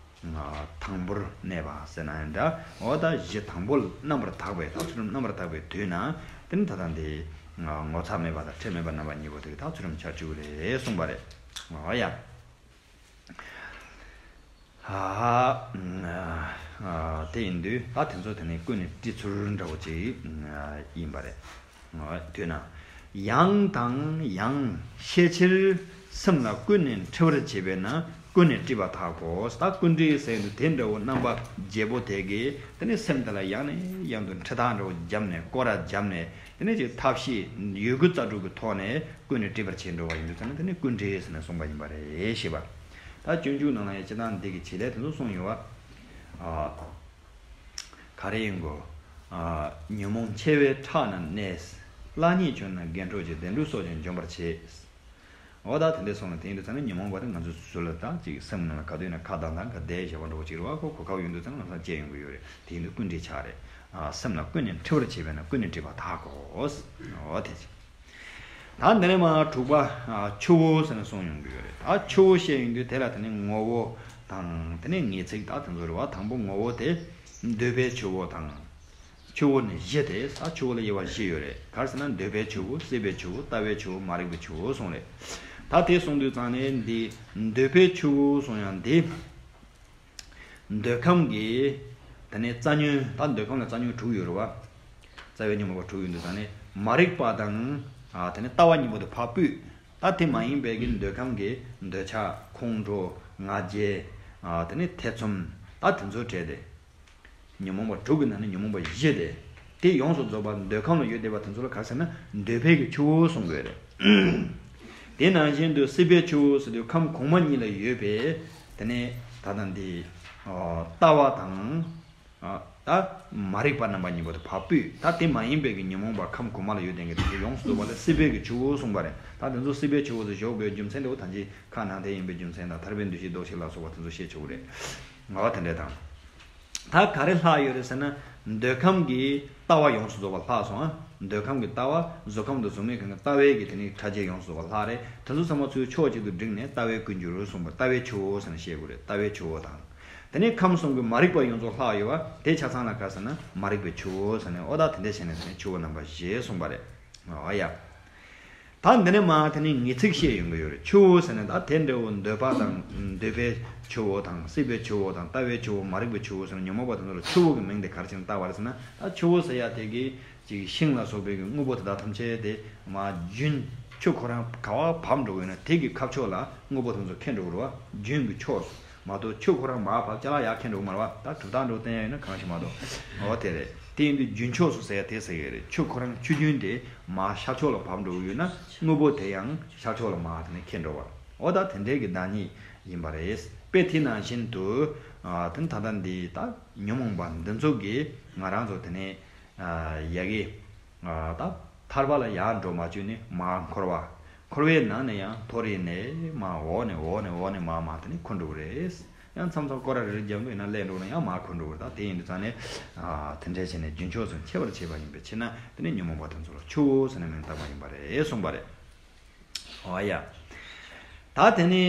དང་པོར་གནས་པ་ཟེར་ན་ཡང་འདྲ། འོ་ད་གཞི་དང་པོ་རྣམ་པར་དག་པའི་ད་ཚུལ་ཁྲིམས་རྣམ་པར་དག་པའི་དུས་ན། དེ་ནི་ད་ལྟ་འདི་ངོ་ཚ་མེད་པ་དང་ཁྲེལ་མེད་པ་རྣམ་པ་གཉིས་པོ་དེ་གི་ད་ཚུལ་ཁྲིམས་འཆར་བཅུག་རེད་གསུངས་པ་རེད། འོ་ཡ། ཨ། དེ་ཡིན་དུས་ད་དེ་ཚོ་དེ་ནི་ཀུན་ནས་དཀྲི་ཚུལ་འདྲ་བོ་ཅིག་ཡིན་པ་རེད། དུས་ན། ཡང་དང་ཡང་ཤས་ཆེར་སེམས་ལ་ཀུན་ནས་འཁྲི་བར་བྱེད་པས་ན་ཀུན་ནས་དཀྲིས་པ་དག་གོ། ད་ཀུན་དཀྲིས་ཟེར་དུས་དེ་འདྲ་བོ་རྣམ་པ་བརྒྱད་པོ་དེ་གིས་དེ་ནི་སེམས་དེ་ལ་ཡང་ནས་ཡང་དུ་འཁྲི་ཐག་འདྲ་བོ་བརྒྱབ་ནས་སྐོར་ར་བརྒྱབ་ནས་དེ་ནི་ཅིག་ཐབས་ཤེས་ཡོད་རྒུ་རྩལ་སྤྲུགས་ཀྱི་ཐོག་ནས་ཀུན་ནས་དཀྲིས་པར་བྱེད་འགྲོ་བ་ཡིན་དུས་ཙང་ནས་དེ་ནི་ཀུན་དཀྲིས་ཟེར་ནས་གསུངས་པ་ཡིན་པ་རེད་ཞེས་པ། ད་སྤྱོད་འཇུག་ནང་ལ་ཡང་སྤྱིར་བཏང་འདི་གི་བྱེད་ལས་དེ་ཚོ་གསུངས་ཡོད་བ། ག་རེ་ཡིན་གོ། ཨ། ཉོན་མོངས་མཆེ་བའི་ཁྲག་རྣམས་གནས། བླ་ཉེས་བྱུང་ན་རྒན་གྲོགས་ཀྱིས། བདེན་གྲུབ་སོགས་ཀྱང་འཇོམས་པར་བྱེད། འོ་ད་དེ་འདྲ་སོང་ན་དེ་ཡིན་དུས་ཙང་ནས་ཉོན་མོངས་པ་དེ་ང་ཚོའི་ཟུར་ལ་ད་ཅིག་སེམས་ནང་ལ་ག་དུས་ན་ཁ་གདངས་དང་ག་བསྡད་བཞག་པ་འདྲ་བོ་ཅིག་རེད་བ། ཁོ་གོ་སྐབས་ཡོང་དུས་ཙང་ལམ་སང་བཅད་ཡོང་གི་ཡོད་རེད། དེ་ཡིན་དུས་ཀུན་དཀྲིས་ཆགས་རེད། ཨ། སེམས་ལ་ཀུན་ནས་འཁྲི་བར་བྱེད་པས་ན་ཀུན་ནས་དཀྲིས་པ་དག་གོ། འོ་དེ་ཅིག་ད་འདི་ནས་མར་དྲུག་པ། ཨ། ཆུ་བོ་ཟེར་ནས་གསུངས་ཡོང་གི་ཡོད་རེད། ད་ཆུ་བོ་བཤད་ཡོང་དུས་དེ་ལ་དེ་ནས་ངོ་བོ་དང་དེ་ནས་ངེས་ཚིག་ད་དེ་ཚོ་རེད་བ། དང་པོ་ངོ་བོ་དེ་འདོད་པའི་ཆུ་བོ་དང་། ཆུ་བོ་ནི་བཞི་སྟེ། ད་ཆུ་བོ་ལ་དབྱེ་བ་བཞི་ཡོད་རེད། ག་རེ་ཟེར་ན་འདོད་པའི་ཆུ་བོ། སྲེད་པའི་ཆུ་བོ། ལྟ་བའི་ཆུ་བོ། མ་རིག་པའི་ཆུ་བོ་གསུངས་རེད། ད་དེ་གསུངས་དུས་ཙང་ནས་འདི་འདོད་པའི་ཆུ་བོ་གསུངས་ཡང་འདི། འདོད་ཁམས་ཀྱི་དེ་ནས་རྩ་ཉོན། ད་འདོད་ཁམས་ལ་རྩ་ཉོན་དྲུག་ཡོད་རེད་བ། རྩ་བའི་ཉོན་མོངས་པ་དྲུག་ཡོད་དུས་ཙང་ནས་མ་རིག་པ་དང་། ཨ། དེ་ནས་ལྟ་བ་གཉིས་པོ་དེ་ཕར་ཕུད། ད་དེ་མ་ཡིན་པའི་གི་འདོད་ཁམས་ཀྱི་འདོད་ཆགས། ཁོང་ཁྲོ། ང་རྒྱལ། ཨ། དེ་ནས་ཐེ་ཚོམ། ད་དེ་ཚོ་བྲལ་ཏེ། ཉོན་མོངས་པ་དྲུག་གི་ནང་ནས་ཉོན་མོངས་པ་བཞི་སྟེ། དེ་ཡོངས་སུ་རྫོགས་པ་འདོད་ཁམས་ལ་ཡོད་བསྡད་པ་དེ་ཚོ་ལ་ག་རེ་ཟེར་ན་འདོད་པའི་གི་ཆུ་བོ་གསུངས་པ་རེད། དེ་ནང་བཞིན་དུ་སྲིད་པའི་ཆུ་བོ་ཟེར་དུས་ཁམས་གོང་མ་གཉིས་ལ་ཡོད་པའི་དེ་ནས་ད་ལྟ་འདི་ལྟ་བ་དང་། ད་མ་རིག་པ་རྣམ་པ་གཉིས་པོ་དེ་ཕར་སྤོས། ད་དེ་མ་ཡིན་པའི་གི་ཉོན་མོངས་པ་ཁམས་གོང་མ་ལ་ཡོད་བསྡད་མཁན་དེ་ཚོ་ཡོངས་སུ་རྫོགས་པ་ལ་སྲིད་པའི་གི་ཆུ་བོ་གསུངས་པ་རེད། ད་དེ་ཚོ་སྲིད་པའི་ཆུ་བོ་ཟེར་བཞག་དགོས་རྒྱུ་མཚན་དེ་བོ་ད་ཅི་ཁ་ནང་དེ་ཡིན་པའི་རྒྱུ་མཚན་དང་ཐར་པའི་འདུ་ཤེས་ལྡོག་ཕྱིར་ལ་སོགས་པ་དེ་ཚོ་བཤད་ཆོག་གི་རེད། ང་བ་དེ་འདྲ་དང་། ད་ག་རེ་ལྷག་ཡོད་རེད་ཟེར་ན། འདོད་ཁམས་ཀྱི་ལྟ་བ་ཡོངས་སུ་རྫོགས་པ་ལྷག་སོང་ཨ། འདོད་ཁམས་ཀྱི་ལྟ་བ་གཟུགས་ཁམས་དང་གཟུགས་མེད་ཁམས་ཀྱི་ལྟ་བའི་གི་དེ་ནི་ཕྲ་རྒྱས་ཡོངས་སུ་རྫོགས་པ་ལྷག་རེད། དེ་ཚོ་ཚང་མ་ཚུར་ཕྱོགས་གཅིག་ཏུ་བསྒྲིགས་ནས་ལྟ་བའི་ཀུན་འགྱུར་གསུངས་པ། ལྟ་བའི་ཆུ་བོ་ཟེར་ནས་བཤད་དགོས་རེད། ལྟ་བའི་ཆུ་བོ་དང་། དེ་ནས་ཁམས་གསུམ་གྱི་མ་རིག་པ་ཡོངས་རྫོགས་ལྷག་ཡོད་པ་དེ་ཆ་ཚང་ལ་ག་ཟེར་ན་མ་རིག་པའི་ཆུ་བོ་ཟེར་ནས། འོ་ད་དེ་འདྲ་བྱས་ནས་དེ་ནས་ཆུ་བོ་རྣམ་པ་བཞི་གསུངས་པ་རེད། འོ་ཡ། ད་འདི་ནས་མ་དེ་ནས་ངེས་ཚིག་བཤད་ཡོང་གི་ཡོད་རེད། ཆུ་བོ་ཟེར་ནས་ད་དེ་འདྲ་བོ་འདོད་པ་དང་འདོད་པའི་ཆུ་བོ་དང་སྲིད་པའི་ཆུ་བོ་དང་ལྟ་བའི་ཆུ་བོ་མ་རིག་པའི་ཆུ་བོ་ཟེར་ནས་ཉོན་མོངས་པ་དེ་ཚོ་ལ་ཆུ་བོ་གི་མིང་དེ་ག་རེ་བྱས་ནས་བཏགས་པ་རེད་ཟེར་ན། ད་ཆུ་བོ་ཟེར་ཡ་དེ་གི་ཅིག་ཤིང་ལ་སོགས་པའི་གི་དངོས་པོ་དེ་དག་ཐམས་ཅད་དེ་མ་རྒྱུན་ཆུ་ཁོ་རང་ག་བ་བབས་འགྲོ་གི་ཡོད་ན་དེ་གི་ཁ་ཕྱོགས་ལ་དངོས་པོ་དེ་ཚོ་ཁེལ་འགྲོ་གི་རེད་བ། རྒྱུན་གྱི་ཕྱོགས་སུ། མ་གཏོགས་ཆུ་ཁོ་རང་མར་བབས་ཅ་ལག་ཡར་ཁེལ་འགྲོ་གི་མ་རེད་བ། ད་གྲུབ་རྟགས་འགྲོ་བསྟན་ཡ་ཡིན་ན་གང་ཞིག་མ་གཏོགས། འོ་དེ་རེད། དེ་ཡིན་དུས་རྒྱུན་ཕྱོགས་སུ་ཟེར་ཡ་དེ་ཟེར་གི་རེད། ཆུ་ཁོ་རང་ཆུ་རྒྱུན་དེ་མར་ཤར་ཕྱོགས་ལ་བབས་འགྲོ་གི་ཡོད་ན་དངོས་པོ་དེ་ཡང་ཤར་ཕྱོགས་ལ་མར་དེ་ནས་ཁེལ་འགྲོ་བ། འོ་ད་དེ་འདྲའི་གི་བདག་ཉིད་ཡིན་པ་རེད། དཔེ་དེ་ནང་བཞིན་དུ། ཨ། དེ་ད་ལྟ་འདི་ད་ཉོན་མོངས་པ་འདི་ཚོ་གིས་ང་རང་ཚོ་དེ་ནས། ཨ། ཡ་གི། ཨ། ད་ཐར་པ་ལ་ཡར་འགྲོ་མ་བཅུག་ནས་མར་འཁོར་བ། འཁོར་བའི་ནང་ནས་ཡང་མཐོ་རིས་ནས་མར་འོག་ནས་འོག་ནས་འོག་ནས་མར་མར་དེ་ནས་འཁོར་འགྲོ་གི་རེད། ཡང་མཚམས་མཚམས་སྐོར་ར་རེ་རེ་རྒྱབ་འདུག་ཡིན་ན་སླེབས་འགྲོ་ན་ཡང་མར་འཁོར་འགྲོ་གི་རེད། ད་དེ་ཡིན་དུས་ཙང་ནས། ཨ། དེ་འདྲ་བྱས་ནས་རྒྱུན་ཕྱོགས་སུ་ཆེ་བར་བྱས་པ་ཡིན་པའི་ཕྱིར་ན་དེ་ནས་ཉོན་མོངས་པ་དེ་ཚོ་ལ་ཆུ་བོ་ཟེར་ནས་མིང་བཏགས་པ་ཡིན་པ་རེད་གསུངས་པ་རེད། འོ་ཡ། ད་དེ་ནི་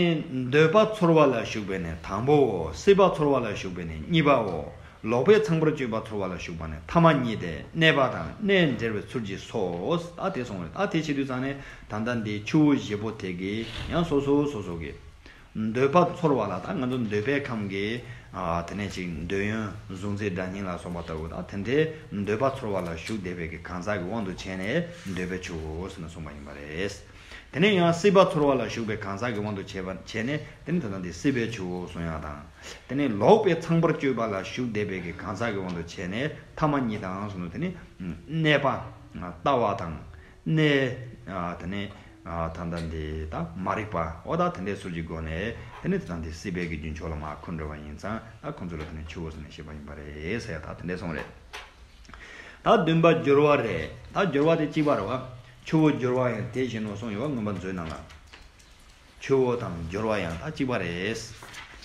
འདོད་པ་ཚོར་བ་ལ་ཞུགས་པས་ནི་དང་པོའོ། སྲིད་པ་ཚོར་བ་ལ་ཞུགས་པས་ནི་གཉིས་པའོ། ལོག་པའི་ཚངས་པར་སྤྱོད་པ་ཚོར་བ་ལ་ཞུགས་པ་ནི་ཐ་མ་གཉིས་ཏེ། གནས་པ་དང་གནས་འབྲེལ་བའི་ཚུལ་གྱིས་སོ། ད་དེ་སོང་བས། ད་དེ་བྱེད་དུས་ཙང་ནས་ད་ལྟ་འདི་ཆུ་བོ་བཞི་པོ་དེ་གིས་ཡང་སོ་སོ་སོ་སོ་གི་འདོད་པ་ཚོར་བ་ལ། ད་ང་ཚོ་འདོད་པའི་ཁམས་ཀྱི། ཨ། དེ་ནས་ཅིག་འདོད་ཡོན་གཟུགས་མཛེས་སྒྲ་སྙན་ལ་སོགས་པ་ལྟ་བུ། ད་དེ་འདྲའི་འདོད་པ་ཚོར་བ་ལ་ཞུགས་བསྡད་པའི་གི་གང་ཟག་གི་དབང་དུ་བྱས་ནས་འདོད་པའི་ཆུ་བོ་ཟེར་ནས་གསུངས་པ་ཡིན་པ་རེད། དེ་ནས་ཡང་སྲིད་པ་ཚོར་བ་ལ་ཞུགས་པའི་གང་ཟག་གི་དབང་དུ་བྱས་པ་བྱས་ནས། དེ་ནས་ད་ལྟ་འདི་སྲིད་པའི་ཆུ་བོ་གསུང་ཡག་དང་། དེ་ནས་ལོག་པའི་ཚངས་པར་སྤྱོད་པ་ལ་ཞུགས་བསྡད་པའི་གི་གང་ཟག་གི་དབང་དུ་བྱས་ནས་ཐ་མ་གཉིས་དང་གསུངས་ནས། དེ་ནས་གནས་པ། ལྟ་བ་དང་། གནས། ཨ། དེ་ནས། ཨ། ད་ལྟ་འདི་ད་མ་རིག་པ། འོ་ད་དེ་འདྲའི་ཚུལ་གྱི་སྒོ་ནས་དེ་ནས་ད་ལྟ་འདི་སྲིད་པའི་གི་རྒྱུན་ཕྱོགས་ལ་མར་འཁོར་འགྲོ་བ་ཡིན་ཙང་། ད་ཁོང་ཚོ་ལ་དེ་ནས་ཆུ་བོ་ཟེར་ནས་བཤད་པ་ཡིན་པ་རེད་ཟེར་ཡ་ད་དེ་འདྲའི་གསུངས་རེད། ད་བདུན་པ་སྦྱོར་བ་རེད། ད་སྦྱོར་བ་དེ་གཅིག་པ་རེད་བ། ཆུ་བོ་སྦྱོར་བ་ཡང་དེ་བཞིན་ནོ་གསུངས་ཡོད་བ། མངོན་པ་མཛོད་ནང་ལ། ཆུ་བོ་དང་སྦྱོར་བ་ཡང་ད་གཅིག་པ་རེད།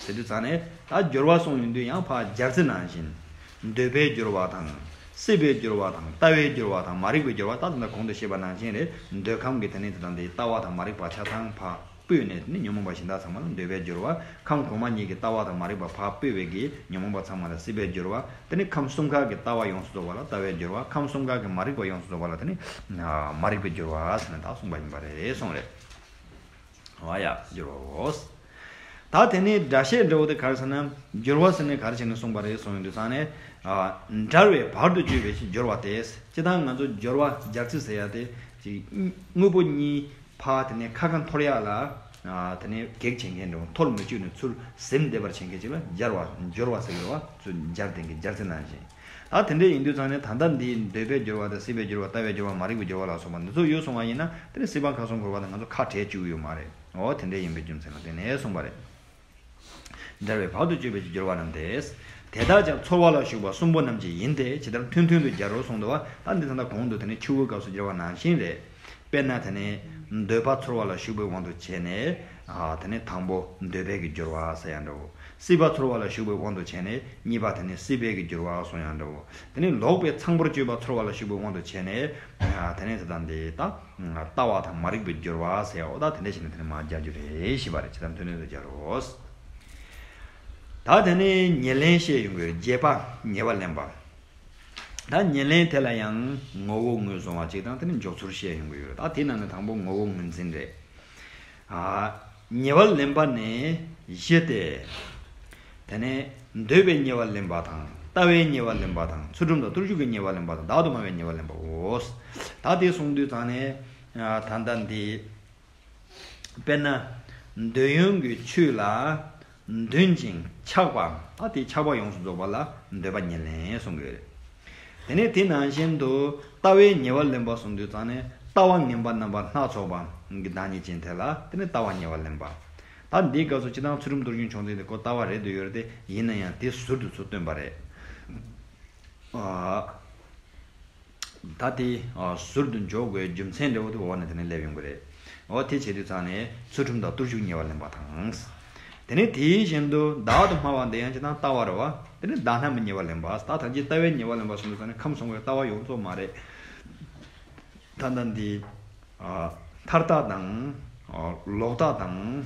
ཟེར་དུས་ཙང་ནས་ད་སྦྱོར་བ་གསུངས་ཡོང་དུས་ཡང་ཕར་སྦྱར་ཚིག་ནང་བཞིན། འདོད་པའི་སྦྱོར་བ་དང་། སྲིད་པའི་སྦྱོར་བ་དང་། ལྟ་བའི་སྦྱོར་བ་དང་། མ་རིག་པའི་སྦྱོར་བ། ད་ད་ལྟ་གོང་དུ་བཤད་པ་ནང་བཞིན་རེད། འདོད་ཁམས་ཀྱི་དེ་ནས་དེ་དང་དེའི་ལྟ་བ་དང་མ་རིག་པ་ཆ་ཚང་ཕར་སྤོས་ནས། དེ་ནས་ཉོན་མོངས་པ་གཞན་དག་ཚང་མ་ལ་འདོད་པའི་སྦྱོར་བ། ཁམས་གོང་མ་གཉིས་ཀྱི་ལྟ་བ་དང་མ་རིག་པ་ཕར་སྤོས་པའི་གི་ཉོན་མོངས་པ་ཚང་མ་ལ་སྲིད་པའི་སྦྱོར་བ། དེ་ནས་ཁམས་གསུམ་ཀ་གི་ལྟ་བ་ཡོངས་སུ་རྫོགས་པ་ལ་ལྟ་བའི་སྦྱོར་བ། ཁམས་གསུམ་ཀ་གི་མ་རིག་པ་ཡོངས་སུ་རྫོགས་པ་ལ་དེ་ནས་མ་རིག་པའི་སྦྱོར་བ་ཟེར་ནས་ད་གསུངས་པ་ཡིན་པ་རེད་གསུངས་རེད། འོ་ཡ། སྦྱོར་བའོ། ད་དེ་ནས་སྒྲ་བཤད་འདྲ་བོ་དེ་ག་རེ་ཟེར་ན། སྦྱོར་བ་ཟེར་ནས་ག་རེ་བྱས་ནས་གསུངས་པ་རེད་གསུངས་ཡོང་དུས་ཙང་ནས། ཨ། འབྲེལ་བའི་བར་དུ་གཅོད་པའི་ཕྱིར་སྦྱོར་བ་སྟེ། སྤྱིར་བཏང་ང་ཚོ་སྦྱོར་བ་སྦྱར་ཚིག་ཟེར་ཡ་དེ་ཅིག་དངོས་པོ་གཉིས་ཕར་དེ་ནས་ཁ་ཁ་འཐོར་ཡ་ལ། ཨ། དེ་ནས་གེགས་བྱེད་མཁན་འདྲ་བོ། འཐོར་མི་བཅུག་ནས་ཚུར་ཟིན་བསྡད་པར་བྱེད་མཁན་ཅིག་ལ་སྦྱར་བ། སྦྱོར་བ་ཟེར་གི་རེད་བ། ཚུར་སྦྱར་བསྡད་མཁན་སྦྱར་ཚིག་ནང་བཞིན། ད་དེ་འདྲ་ཡིན་དུས་ཙང་ནས་ད་ལྟ་འདིའི་འདོད་པའི་སྦྱོར་བ་དང་། སྲིད་པའི་སྦྱོར་བ། ལྟ་བའི་སྦྱོར་བ། མ་རིག་པའི་སྦྱོར་བ་ལ་སོགས་པ་འདི་ཚོ་ཡོད་སོང་བ་ཡིན་ན། དེ་ནི་སྲིད་པ་ཁམས་གསུམ་འཁོར་བ་དང་ང་ཚོ་ཁ་བྲལ་བཅུག་གི་ཡོད་མ་རེད། འོ་དེ་འདྲ་ཡིན་པའི་རྒྱུ་མཚན་ལ་བརྟེན་ནས་གསུངས་པ་རེད། འབྲེལ་བའི་བར་དུ་གཅོད་པའི་སྦྱོར་བ་རྣམས་ཏེ། དེ་དག་ཀྱང་ཚོར་བ་ལ་ཞུགས་པ་གསུམ་པོ་རྣམས་ཀྱི་ཡིན་ཏེ། ཇི་ལྟར་མཐུན་མཐུན་དུ་སྦྱར་རོ་གསུངས་འདུག་བ། ད་འདི་ད་ལྟ་གོང་དུ་དེ་ནི་ཆུ་བོའི་སྐབས་སུ་སྦྱར་བ་ནང་བཞིན་རེད། དཔེར་ན་དེ་ནི་འདོད་པ་ཚོར་བ་ལ་ཞུགས་པའི་དབང་དུ་བྱས་ནས། ཨ། དེ་ནི་དང་པོ་འདོད་པའི་གི་སྦྱོར་བ་ཟེར་ཡ་འདྲ་བོ། སྲིད་པ་ཚོར་བ་ལ་ཞུགས་པའི་དབང་དུ་བྱས་ནས་གཉིས་པ་དེ་ནི་སྲིད་པའི་གི་སྦྱོར་བ་གསུངས་ཡ་འདྲ་བོ། དེ་ནི་ལོག་པའི་ཚངས་པར་སྤྱོད་པ་ཚོར་བ་ལ་ཞུགས་པའི་དབང་དུ་བྱས་ནས། ཨ། དེ་ནི་དེ་དང་དེ་ད་ལྟ་བ་དང་མ་རིག་པའི་སྦྱོར་བ་ཟེར་ཡ། འོ་ད་དེ་འདྲ་བྱས་ནས་དེ་ནི་མར་སྦྱར་རྒྱུ་རེད་ཞེས་པ་རེད། ཇི་ལྟར་མཐུན་མཐུན་དུ་སྦྱར་རོ། ད་དེ་ནི་ཉེར་ལེན་བཤད་ཡོང་གི་ཡོད། རྒྱས་པ། ཉེ་བར་ལེན་པ། ད་ཉེར་ལེན་དེ་ལ་ཡང་ངོ་བོ་ངོས་བཟུང་བ་གཅིག་དང་། དེ་ནི་འཇོག་ཚུལ་བཤད་ཡོང་གི་ཡོད། ད་དེའི་ནང་ནས་དང་པོ་ངོ་བོ་ངོས་འཛིན་རེད། ཨ། ཉེ་བར་ལེན་པ་ནི་བཞི་སྟེ། དེ་ནས་འདོད་པའི་ཉེ་བར་ལེན་པ་དང་། ལྟ་བའི་ཉེ་བར་ལེན་པ་དང་། ཚུལ་ཁྲིམས་དང་བརྟུལ་ཞུགས་ཀྱི་ཉེ་བར་ལེན་པ་དང་། བདག་ཏུ་སྨྲ་བའི་ཉེ་བར་ལེན་པའོ། ད་དེ་གསུངས་དུས་ཙང་ནས། ཨ། ད་ལྟ་འདི། དཔེར་ན། འདོད་ཡོན་གྱི་ཆོས་ལ་འདུན་ཅིང་ཆགས་པའམ། ད་དེ་ཆགས་པ་ཡོངས་སུ་རྫོགས་པ་ལ་འདོད་པ་ཉེར་ལེན་གསུང་གི་ཡོད་རེད། དེ་ནས་དེ་ནང་བཞིན་དུ་ལྟ་བའི་ཉེ་བར་ལེན་པ་གསུངས་དུས་ཙང་ནས་ལྟ་བ་ངན་པ་རྣམ་པ་སྣ་ཚོགས་པ་གི་བདག་ཉིད་ཅན་དེ་ལ་དེ་ནས་ལྟ་བ་ཉེ་བར་ལེན་པ། ད་འདིའི་སྐབས་སུ་སྤྱིར་བཏང་ཚུལ་ཁྲིམས་གཏོར་སྐྱོན་ཆུང་འཛིན་དེ་ཁོ་ལྟ་བ་རེད་འདོད་ཡོད་རེད་དེ། ཡིན་ན་ཡང་དེ་ཟུར་དུ་ཚུར་བཏོན་པ་རེད། ཨ། ད་དེ་ཨ་ཟུར་དུ་འཇོག་དགོས་རྒྱུ་མཚན་འདྲ་བོ་དེ་འོག་ནས་དེ་ནས་སླེབས་ཡོང་གི་རེད། འོ་དེ་བྱེད་དུས་ཙང་ནས་ཚུལ་ཁྲིམས་དང་གཏོར་སྐྱོན་ཉེ་བར་ལེན་པ་དང་། དེ་ནས་དེའི་བཞིན་དུ་བདག་ཏུ་སྨྲ་བ་འདི་ཡང་ཅི་དང་ལྟ་བ་རེད་བ། དེ་ནས་བདག་སྨྲ་བའི་ཉེ་བར་ལེན་པ། ད་ཐམས་ཅད་ལྟ་བའི་ཉེ་བར་ལེན་པ་གསུངས་དུས་ཙང་ནས་ཁམས་གསུམ་གྱི་ལྟ་བ་ཡོངས་རྫོགས་མ་རེད། ད་ལྟ་འདི་ཨ་མཐར་ལྟ་དང་ཨ་ལོག་ལྟ་དང་།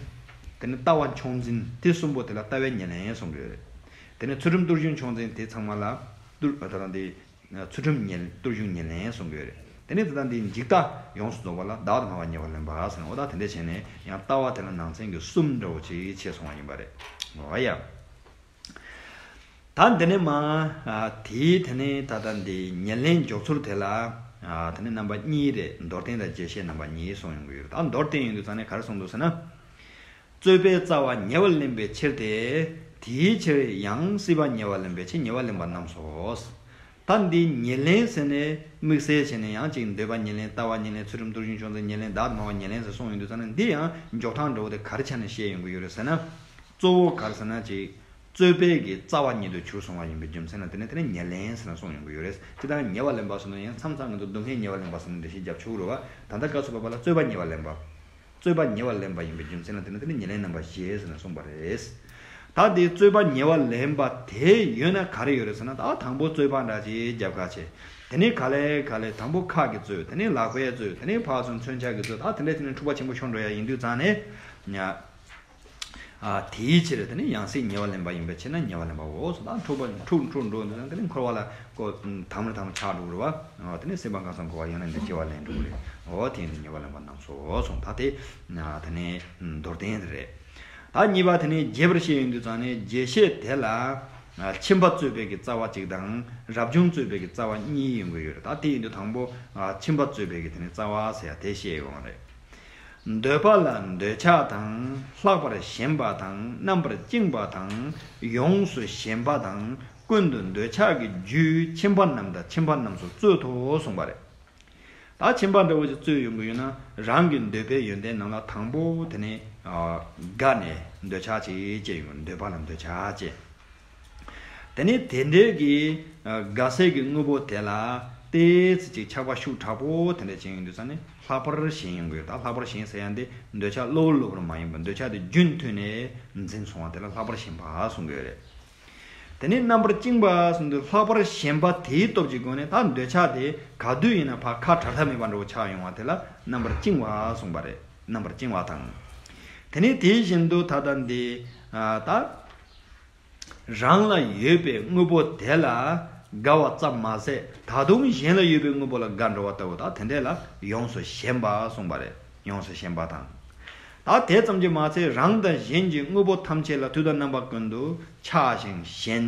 དེ་ནས་ལྟ་བ་མཆོག་འཛིན་དེ་གསུམ་པོ་དེ་ལ་ལྟ་བའི་ཉེར་ལེན་གསུངས་ཀྱི་ཡོད་རེད། དེ་ནས་ཚུལ་ཁྲིམས་གཏོར་སྐྱོན་ཆུང་འཛིན་དེ་ཚང་མ་ལ་གཏོར་ད་ལྟ་འདི། ཚུལ་ཁྲིམས་ཉེར་གཏོར་སྐྱོན་ཉེར་ལེན་གསུང་གི་ཡོད་རེད། དེ་ནས་དེ་དང་དེའི་འཇིག་ལྟ་ཡོངས་སུ་རྫོགས་པ་ལ་བདག་ཏུ་སྨྲ་བ་ཉེ་བར་ལེན་པ་ཟེར་ནས། འོ་ད་དེ་འདྲ་བྱས་ནས་ཡང་ལྟ་བ་དེ་ལ་ནང་ཚན་གྱི་གསུམ་འདྲ་བོ་ཅིག་ཕྱེ་སོང་བ་ཡིན་པ་རེད། འོ་ཡ། ད་འདི་ནས་མ་ཨ་དེའི་དེ་ནས་ད་ལྟ་འདི་ཉེར་ལེན་འཇོག་ཚུལ་དེ་ལ་ཨ་དེ་ནས་རྣམ་པ་གཉིས་རེད། མདོར་བསྟན་དང་རྒྱས་བཤད་རྣམ་པ་གཉིས་གསུངས་ཡོང་གི་ཡོད་རེད། ད་མདོར་བསྟན་ཡོང་དུས་ཙང་ནས་ག་རེ་གསུངས་འདུག་ཟེར་ན། རྩོད་པའི་རྩ་བ་ཉེ་བར་ལེན་པའི་ཕྱིར་ཏེ། དེའི་ཕྱིར་ཡང་སྲིད་པ་ཉེ་བར་ལེན་པའི་ཕྱིར་ཉེ་བར་ལེན་པ་རྣམས་སོ། ད་འདི་ཉེར་ལེན་ཟེར་ནས་དམིགས་བསལ་བྱས་ནས་ཡང་ཅིག་འདོད་པ་ཉེར་ལེན། ལྟ་བ་ཉེར་ལེན། ཚུལ་ཁྲིམས་གཏོར་སྐྱོན་ཆུང་འཛིན་ཉེར་ལེན། བདག་ཏུ་སྨྲ་བ་ཉེར་ལེན་ཟེར་གསུངས་ཡོང་དུས་ཙང་ནས། འདི་ཡང་འཇོག་སྟངས་འདྲ་བོ་དེ་ག་རེ་ཆ་ནས་བཤད་ཡོང་གི་ཡོད་རེད་ཟེར་ན། གཙོ་བོ་ག་རེ་ཟེར་ན་ཅིག་རྩོད་པའི་གི་རྩ་བ་ཉིད་དུ་གྱུར་སོང་བ་ཡིན་པའི་རྒྱུ་མཚན་ལ་དེ་ནས་དེ་ནས་ཉེར་ལེན་ཟེར་ནས་གསུངས་ཡོང་གི་ཡོད་རེད། སྤྱིར་བཏང་ཉེ་བར་ལེན་པ་ཟེར་ན་ཡང་མཚམས་མཚམས་ང་ཚོ་སྡུག་བསྔལ་ཉེ་བར་ལེན་པ་ཟེར་ནས་འགྲེལ་བཤད་རྒྱབ་ཆོག་གི་རེད་བ། ད་ལྟ་སྐབས་སུ་བབ་པ་ལ་རྩོད་པ་ཉེ་བར་ལེན་པ། རྩོད་པ་ཉེ་བར་ལེན་པ་ཡིན་པའི་རྒྱུ་མཚན་ལ་དེ་ནི་དེ་ནི་ཉེར་ལེན་རྣམ་པ་བཞི་ཟེར་ནས་གསུངས་པ་རེད། ད་དེ་རྩོད་པ་ཉེ་བར་ལེན་པ་དེ་ཡོད་ན་ག་རེ་ཡོད་རེད་ཟེར་ན། ད་དང་པོ་རྩོད་པ་འདྲ་ཅིག་རྒྱབ་ཁ་ཆེ། དེ་ནི་ག་ལེ་ག་ལེ་དང་པོ་ཁ་གི་རྩོད། དེ་ནི་ལག་པའི་རྩོད། དེ་ནི་ཕར་ཚུར་མཚོན་ཆ་གི་རྩོད། ད་དེ་འདྲ་དེ་ནི་འཁྲུག་པ་ཆེན་པོ་ཤོར་འགྲོ་ཡ་ཡིན་དུས་ཙང་ནས། ཨ་དེའི་ཕྱིར་དེ་ནི་ཡང་སྲིད་ཉེ་བར་ལེན་པ་ཡིན་པའི་ཕྱིར་ན་ཉེ་བར་ལེན་པའོ་ཟེར། ད་འཁྲུག་པ་འཁྲུག་འཁྲུག་འགྲོ་འདུག་ན་དེ་ནི་འཁོར་བ་ལ་ཀོ་དམ་རུ་དམ་རུ་ཆགས་འགྲོ་གི་རེད་བ། ཨ་དེ་ནི་སྲིད་པ་ཁམས་གསུམ་འཁོར་བ་ཡང་ན་འདི་སྐྱེ་བ་ལེན་འགྲོ་གི་རེད། འོ་དེ་ཡིན་དུས་ཉེ་བར་ལེན་པ་རྣམས་སོ་གསུངས། ད་དེ་ཨ་དེ་ནི་མདོར་བསྟན་དེ་རེད། ད་གཉིས་པ་དེ་ནི་རྒྱས་པར་བཤད་ཡོང་དུས་ཙང་ནས་རྒྱས་བཤད་དེ་ལ་ཨ་ཁྱིམ་པ་རྩོད་པའི་གི་རྩ་བ་གཅིག་དང་རབ་བྱུང་རྩོད་པའི་གི་རྩ་བ་གཉིས་ཡོང་གི་ཡོད་རེད། ད་དེ་ཡིན་དུས་དང་པོ་ཨ་ཁྱིམ་པ་རྩོད་པའི་གི་དེ་ནི་རྩ་བ་ཟེར་ཡ་དེ་བཤད་ཡོང་བ་རེད། འདོད་པ་ལ་འདོད་ཆགས་དང་། ལྷག་པར་ཞེན་པ་དང་། རྣམ་པར་བཅིངས་པ་དང་། ཡོངས་སུ་ཞེན་པ་དང་། ཀུན་ཏུ་འདོད་ཆགས་ཀྱི་རྒྱུའི་ཁྱིམ་པ་རྣམས་དང་ཁྱིམ་པ་རྣམས་སུ་རྩོད་དོ་གསུངས་པ་རེད། ད་ཁྱིམ་པ་འདྲ་བོ་ཞིག་རྩོད་ཡོང་གི་ཡོད་ན། རང་གི་འདོད་པའི་ཡོན་ཏན་རྣམས་ལ་དང་པོ་དེ་ནི་ཨ་དགའ་ནས་འདོད་ཆགས་ཅིག་སྐྱེ་ཡོང་། འདོད་པ་ལ་འདོད་ཆགས་སྐྱེ། དེ་ནས་དེ་འདྲའི་གི་ཨ་དགའ་སའི་གི་དངོས་པོ་དེ་ལ་ཏོག་ཙམ་ཅིག་ཆགས་པ་ཤུགས་དྲག་པོ་དེ་འདྲ་བྱེད་ཡོང་དུས་ཙང་ནས་ལྷག་པར་ཞེན་ཡོང་གི་ཡོད། ད་ལྷག་པར་ཞེན་ཟེར་ཡ་འདི་འདོད་ཆགས་གློ་བུར་གློ་བུར་མ་ཡིན་པ། འདོད་ཆགས་དེ་རྒྱུན་མཐུད་ནས་འཛིན་སོང་བ་དེ་ལ་ལྷག་པར་ཞེན་པ་གསུང་གི་ཡོད་རེད། དེ་ནས་རྣམ་པར་བཅིངས་པ་གསུངས་དུས་ལྷག་པར་ཞེན་པ་དེའི་སྟོབས་ཀྱི་སྒོ་ནས་ད་འདོད་ཆགས་དེ་ག་དུས་ཡིན་ན་ཕར་ཁ་བྲལ་ཐབས་མེད་པ་འདྲ་བོ་ཆགས་ཡོང་བ་དེ་ལ་རྣམ་པར་བཅིངས་པ་གསུངས་པ་རེད། རྣམ་པར་བཅིངས་པ་དང་། དེ་ནས་དེ་བཞིན་དུ་ད་ལྟ་འདི་ཨ་ད་རང་ལ་ཡོད་པའི་དངོས་པོ་དེ་ལ་དགའ་བ་ཙམ་མ་ཟད། ད་དུང་གཞན་ལ་ཡོད་པའི་དངོས་པོ་ལ་དགའ་འགྲོ་བ་ལྟ་བུ། ད་དེ་འདྲས་ལ་ཡོངས་སུ་ཞེན་པ་གསུངས་པ་རེད། ཡོངས་སུ་ཞེན་པ་དང་། ད་དེ་ཙམ་གྱིས་མ་ཚད་རང་དང་གཞན་གྱི་དངོས་པོ་ཐམས་ཅད་ལ་དུས་དང་རྣམ་པ་ཀུན་ཏུ་ཆགས་ཤིང་ཞེན།